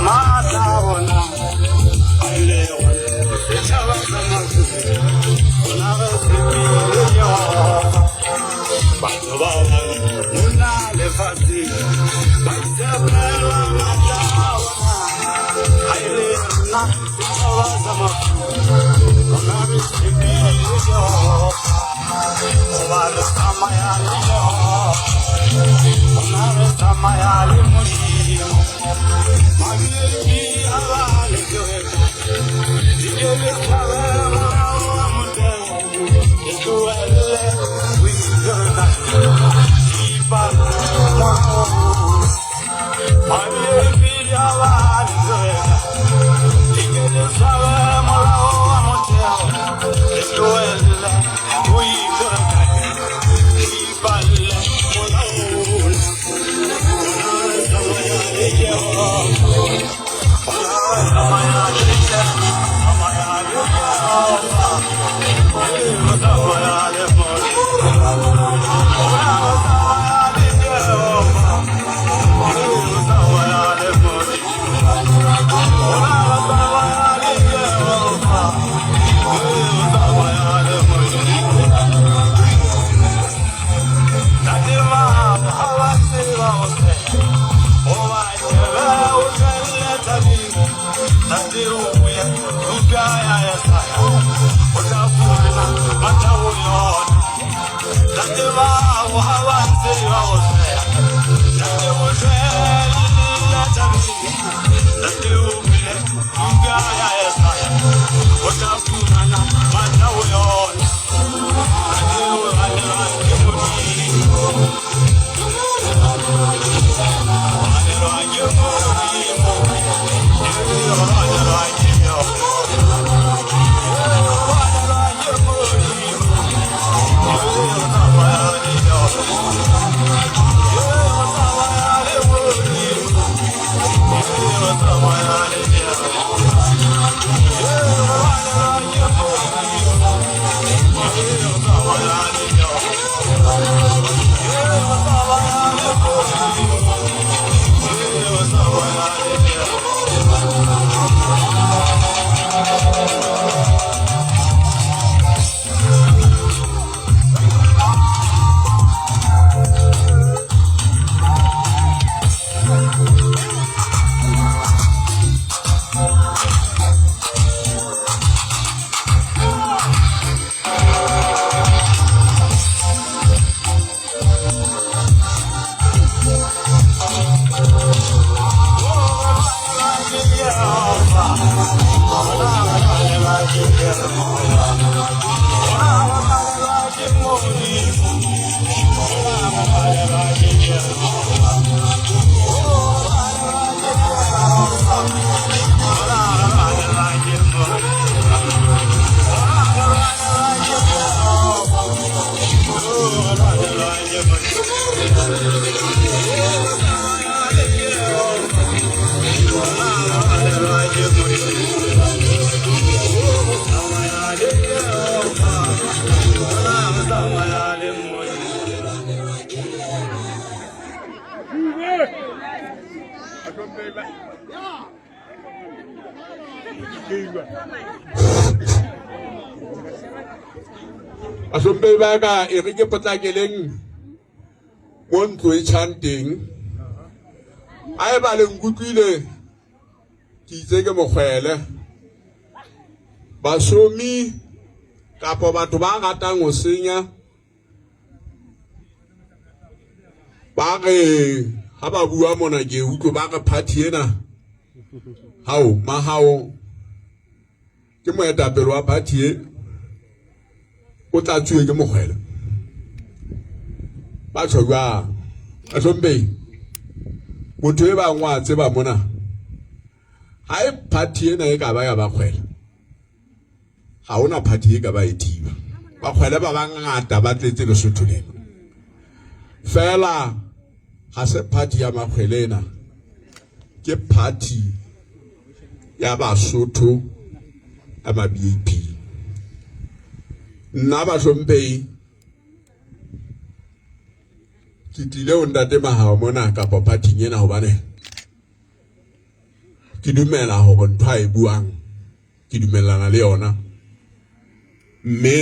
matla a bona. Ha e le rona setjhaba sa Mafuru, rona re tshepile Jehova. Batho ba bang mona lefatsheng ba itshepela matla a bona. Ha e le rona setjhaba sa Mafuru, rona re tshepile Jehova. Hoba re tsamaya le Jehova, rona re tsamaya le Modimo. Mabedi a ba le kereke, di ke le tshwabe molao wa motheo, le tlohelle ho iferekanya, thipa molao. Mabedi a ba le kereke, di ke le tshwabe molao wa motheo, le tlohelle ho iferekanya, thipa molao. Rona re tsamaya le Jehova, rona re tsamaya le Jehova, tsamaya le Jehova, re tsamaya le Modimo. Rona re tsamaya le Jehova, re tsamaya le Modimo. Rona re tsamaya le Jehova, re tsamaya le Modimo. Ntate bao ha ba tseba ho tsheha, hoba shebe o tswelle thabeng. Ntate o bule buka ya Yesaya, o tla fumana matla ho yona. Ntate bao ha ba tseba ho tsheha, ntate o tswelle thabeng. Ntate o bule buka ya Yesaya, o tla fumana matla ho yona. Ntate o hanelwa ke Modimo. Hanelwa ke Modimo. Hanelwa ke Jehova. Hanelwa ke Modimo. Tsamaya le Jehova. Tsamaya le Modimo. Tsamaya le Jehova. Hanelwa ke Modimo. Tsamaya le Jehova. Tsamaya le Modimo. Tsamaya le Jehova. Bahlomphehi ba ka, e re ke potlakeleng mo ntlo e tjhang teng. Haeba le nkutlwile, ke itse ke mokgwele. Basomi kapa batho ba ratang ho senya ba re ha ba bua mona ke utlwe ba re party ena hao mahao ke moetapele wa party e o tlatsuwe ke mokgwele. Ba tjho jwang? Bahlomphehi, motho e bang wa tseba mona ha e party ena e ka ba ya bakgwele, ha hona party e ka ba e thiba. Bakgwele ba bangata ba tletse Lesotho lena. Feela ha se party ya makgwele ena, ke party ya Basotho ya ma BAP. Nna bahlomphehi ke tlile ho ntate Mahao mona kapa party ena hobane Ke dumela hore ntho a e buang ke dumellana le yona mme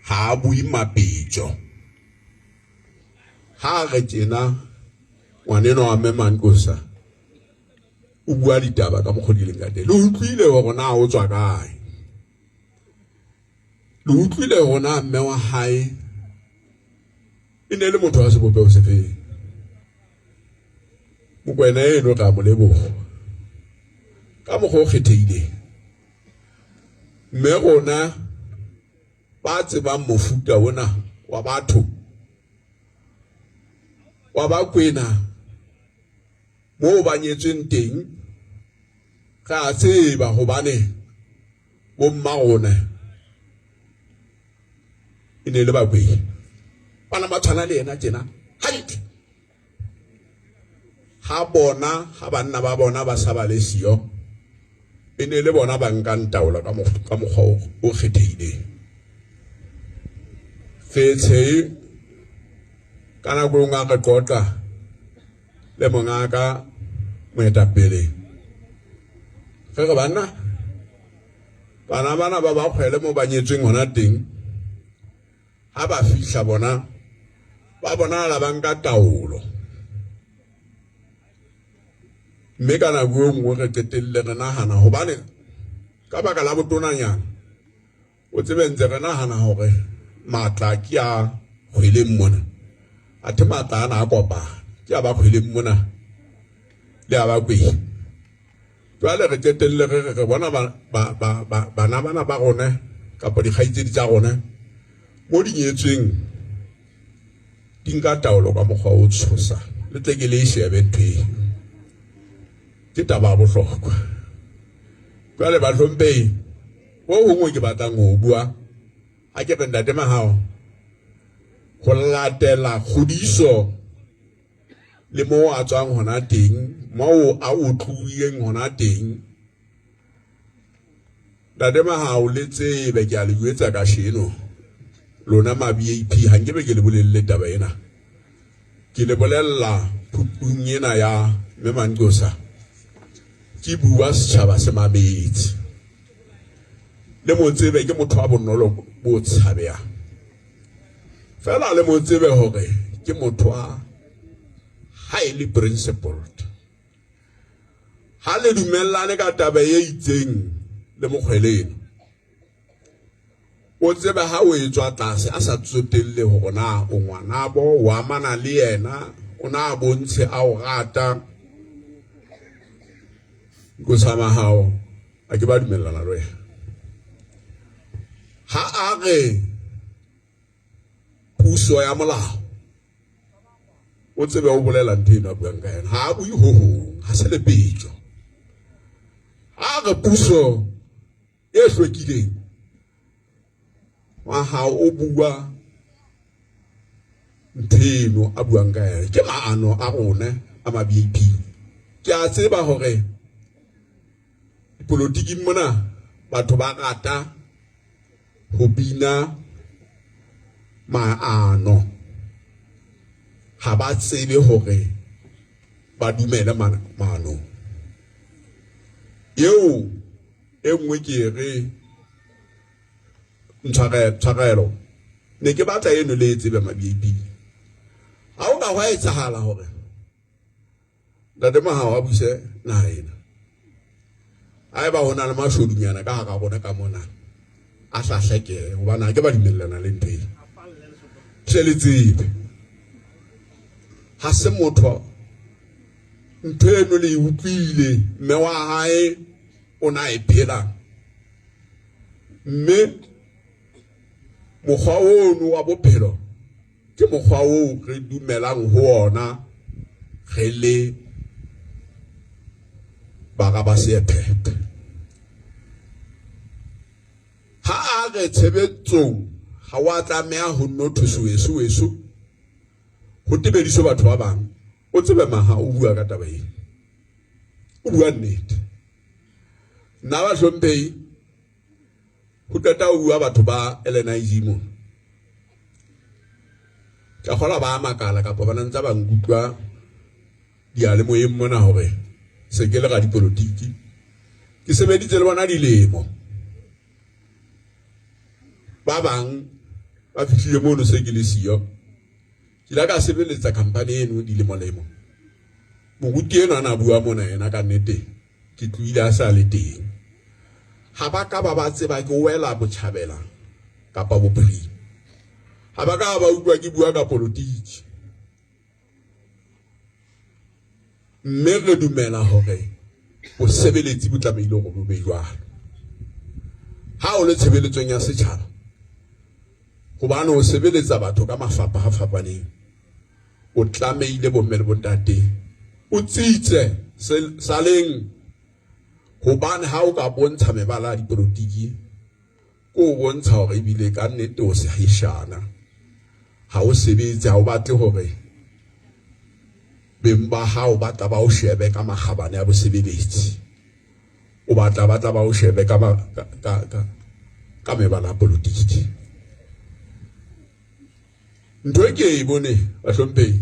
ha a bue mapetjo. Ha a re tjena ngwanenwa wa Mme Manqosa o bua ditaba ka mokgwa di leng ka teng. Le utlwile hore na o tswa kae. Le utlwile hore na mme wa hae e ne le motho wa sebopeho sefeng. Mokwena eno re a mo leboha ka mokgwa o kgethehileng. Mme rona ba tsebang mofuta ona wa batho wa Bakwena moo ba nyetsweng teng re a tseba hobane bomma rona e ne le Bakwena bana ba tshwana le yena tjena hantle ha bona ha banna ba bona ba sa ba le siyo e ne le bona ba nkang taolo ka mokgwa o kgethehileng fetshe ka nako e nngwe a re qoqa le mongaka moetapele re re banna bana bana ba ba kgwele mo ba nyetsweng hona teng ha ba fihla bona ba bonahala ba nka taolo mme ka nako e nngwe re qetelle re nahana hobane ka baka la botonanyana o tsebe ntse re nahana hore matla ke a kgweleng mona athe matla ana a kopana ke a ba kgweleng mona le a ba kweng jwale re qetelle re re re bona bana bana ba rona kapa dikgaitsedi tsa rona mo di nyetsweng di nka taolo ka mokgwa o tshosa le tle ke le e shebe ntho e ke taba ya bohlokwa jwale bahlomphehi ho gongwe ke batlang ho bua ha ke re ntate Mahao go latela kgodiso le mo a tswang hona teng moo a otluweng hona teng ntate Mahao le tsebe ke a le jwetsa kasheno lona ma BAP ha nkebe ke le bolelle taba ena ke le bolella phupung ena ya Mme Manqosa ke bua setjhaba se mametse le mo tsebe ke motho wa bonolo bo tshabehang fela le mo tsebe hore ke motho wa highly principled ha le dumellane ka taba e itseng le mokgweleno o tsebe ha o etswa tlase a sa tsotelle hore na o ngwanabo o amana le yena o na a bontshe a o rata nkosana hao a ke ba dumellana le wena ha a re puso ya molao o tsebe o bolela ntho eno a buang ka yona ha a bue ho hong ha se lepetjo ha re puso e hlwekileng wa hao o bua ntho eno a buang ka yona ke maano a rona a ma BAP ke a tseba hore dipolotiking mona batho ba rata ho bina maano ha ba tsebe hore ba dumele maanong eo e nngwe ke re ntshwarelo ne ke batla eno le e tsebe ma BAP ha o ka hwa etsahala hore ntate Mahao a buse naha ena a eba ho na le mashodunyana ka hara rona ka mona a hlahlekele hobane ha ke ba dumellana le ntho ena tle le tsebe ha se motho ntho eno le e utlwile mme wa hae o na e phela mme mokgwa ono wa bophelo ke mokgwa oo re dumelang ho ona re le bara ba seephepe ha a re tshebetsong ha wa tlameha ho nno thuso weso weso ho tebediswe batho ba bang o tsebe maha o bua ka taba ena o bua nnete nna bahlomphehi ho qeta ho bua batho ba LNIG mo ka kgola ba makala kapa ba ntse ba nkutlwa diyalemoyeng mona hore se ke le radipolotiki ke sebeditse le bona dilemo ba bang ba fihlile mono se ke le siyo ke ile ka sebeletsa company eno dilemo-lemo moruti eno a na bua mona yena ka nnete ke tlohile a sa le teng ha ba ka ba ba tseba ke wela botjhabela kapa bophirima ha ba ka ba utlwa ke bua ka polotiki mme re dumela hore bosebeletsi bo tlamehile hore bo be jwalo ha o le tshebeletsong ya setjhaba hobane o sebeletsa batho ka mafapha a fapaneng o tlamehile bomme le bontate o tsitse saleng hobane ha o ka bontsha mebala ya dipolotiki ko o bontsha hore ebile ka nnete o seheshana ha o sebetse ha o batle hore beng ba hao ba tla ba o shebe ka makgabane a bosebeletsi o batla ba tla ba o shebe ka ka ka ka mebala ya politiki ntho e ke e bone bahlomphehi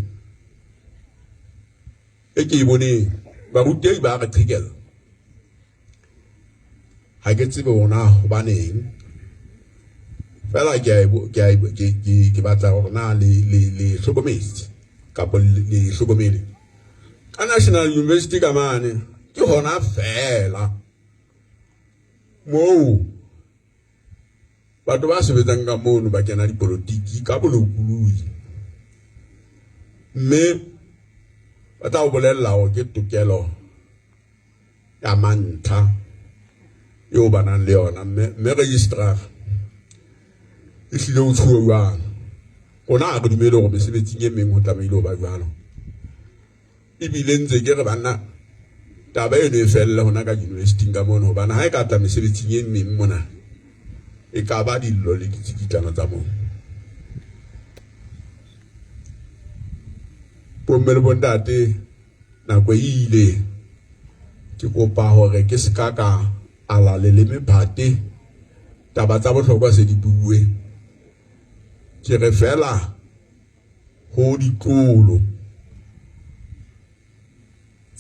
e ke e boneng barutehi ba re qhekella ha ke tsebe hore na hobaneng fela ke a ke batla hore na le le le hlokometse kapa le hlokomele ka National University ka mane ke hona fela moo batho ba sebetsang ka mono ba kena dipolotiki ka bolokolohi mme ba tla o bolella hore ke tokelo ya mantlha eo ba nang le yona mme registrar e hlile o tshuwe jwalo rona ha re dumele hore mesebetsing e meng ho tlamehile ho ba jwalo ebile ntse ke re banna taba eno e felle hona ka university ka mono hobane ha e ka tla mesebetsing e meng mona e ka ba dillo le ditsikitlano tsa moo bomme le bontate nako e ile ke kopa hore ke se ka ka ala leleme phate taba tsa bohlokwa se di bue ke re fela ho ditlolo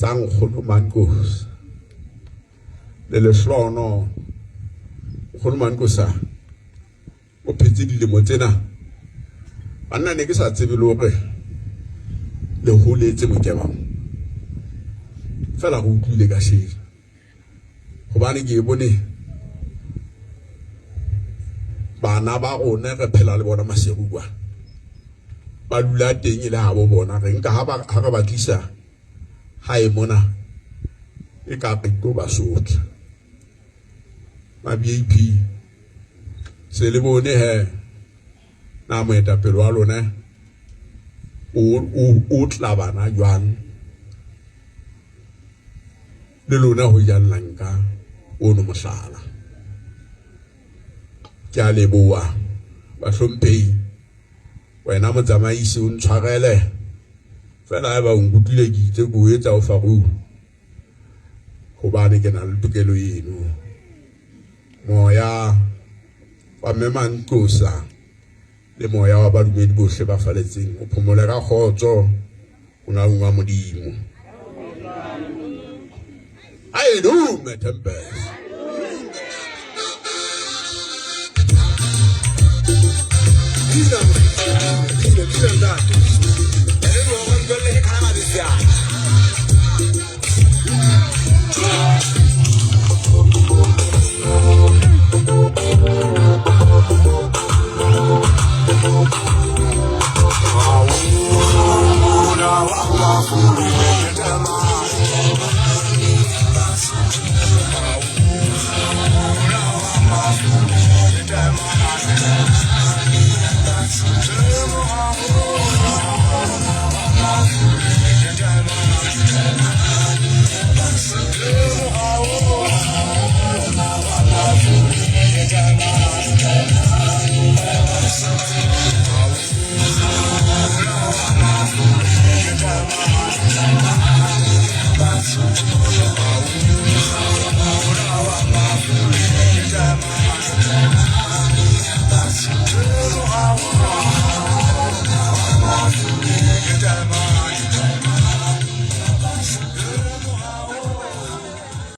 tsa nkgono Mankosi le lehlono nkgono Mankosa o phetse dilemo tsena banna ne ke sa tsebe le hore le holetse mokebang fela go utlwile ka shele hobane ke e bone bana ba rona re phela le bona maseru kwa ba dula teng e le habo bona re nka ha re ba tlisa hae mona e ka re tlo ba sotla ba BAP se le bone he na moetapele wa lona o tla bana jwang le lona ho jallang ka ono mohlala ke a leboha bahlomphehi wena motsamaisi o ntshwarele fela haeba o nkutlwile ke itse ke o etsa o farung hobane ke na le tokelo eno moya wa mme Manqosa le moya wa badumedi bohle ba faletseng o phomole ka kgotso mongaung wa Modimo. A e dume Tempest.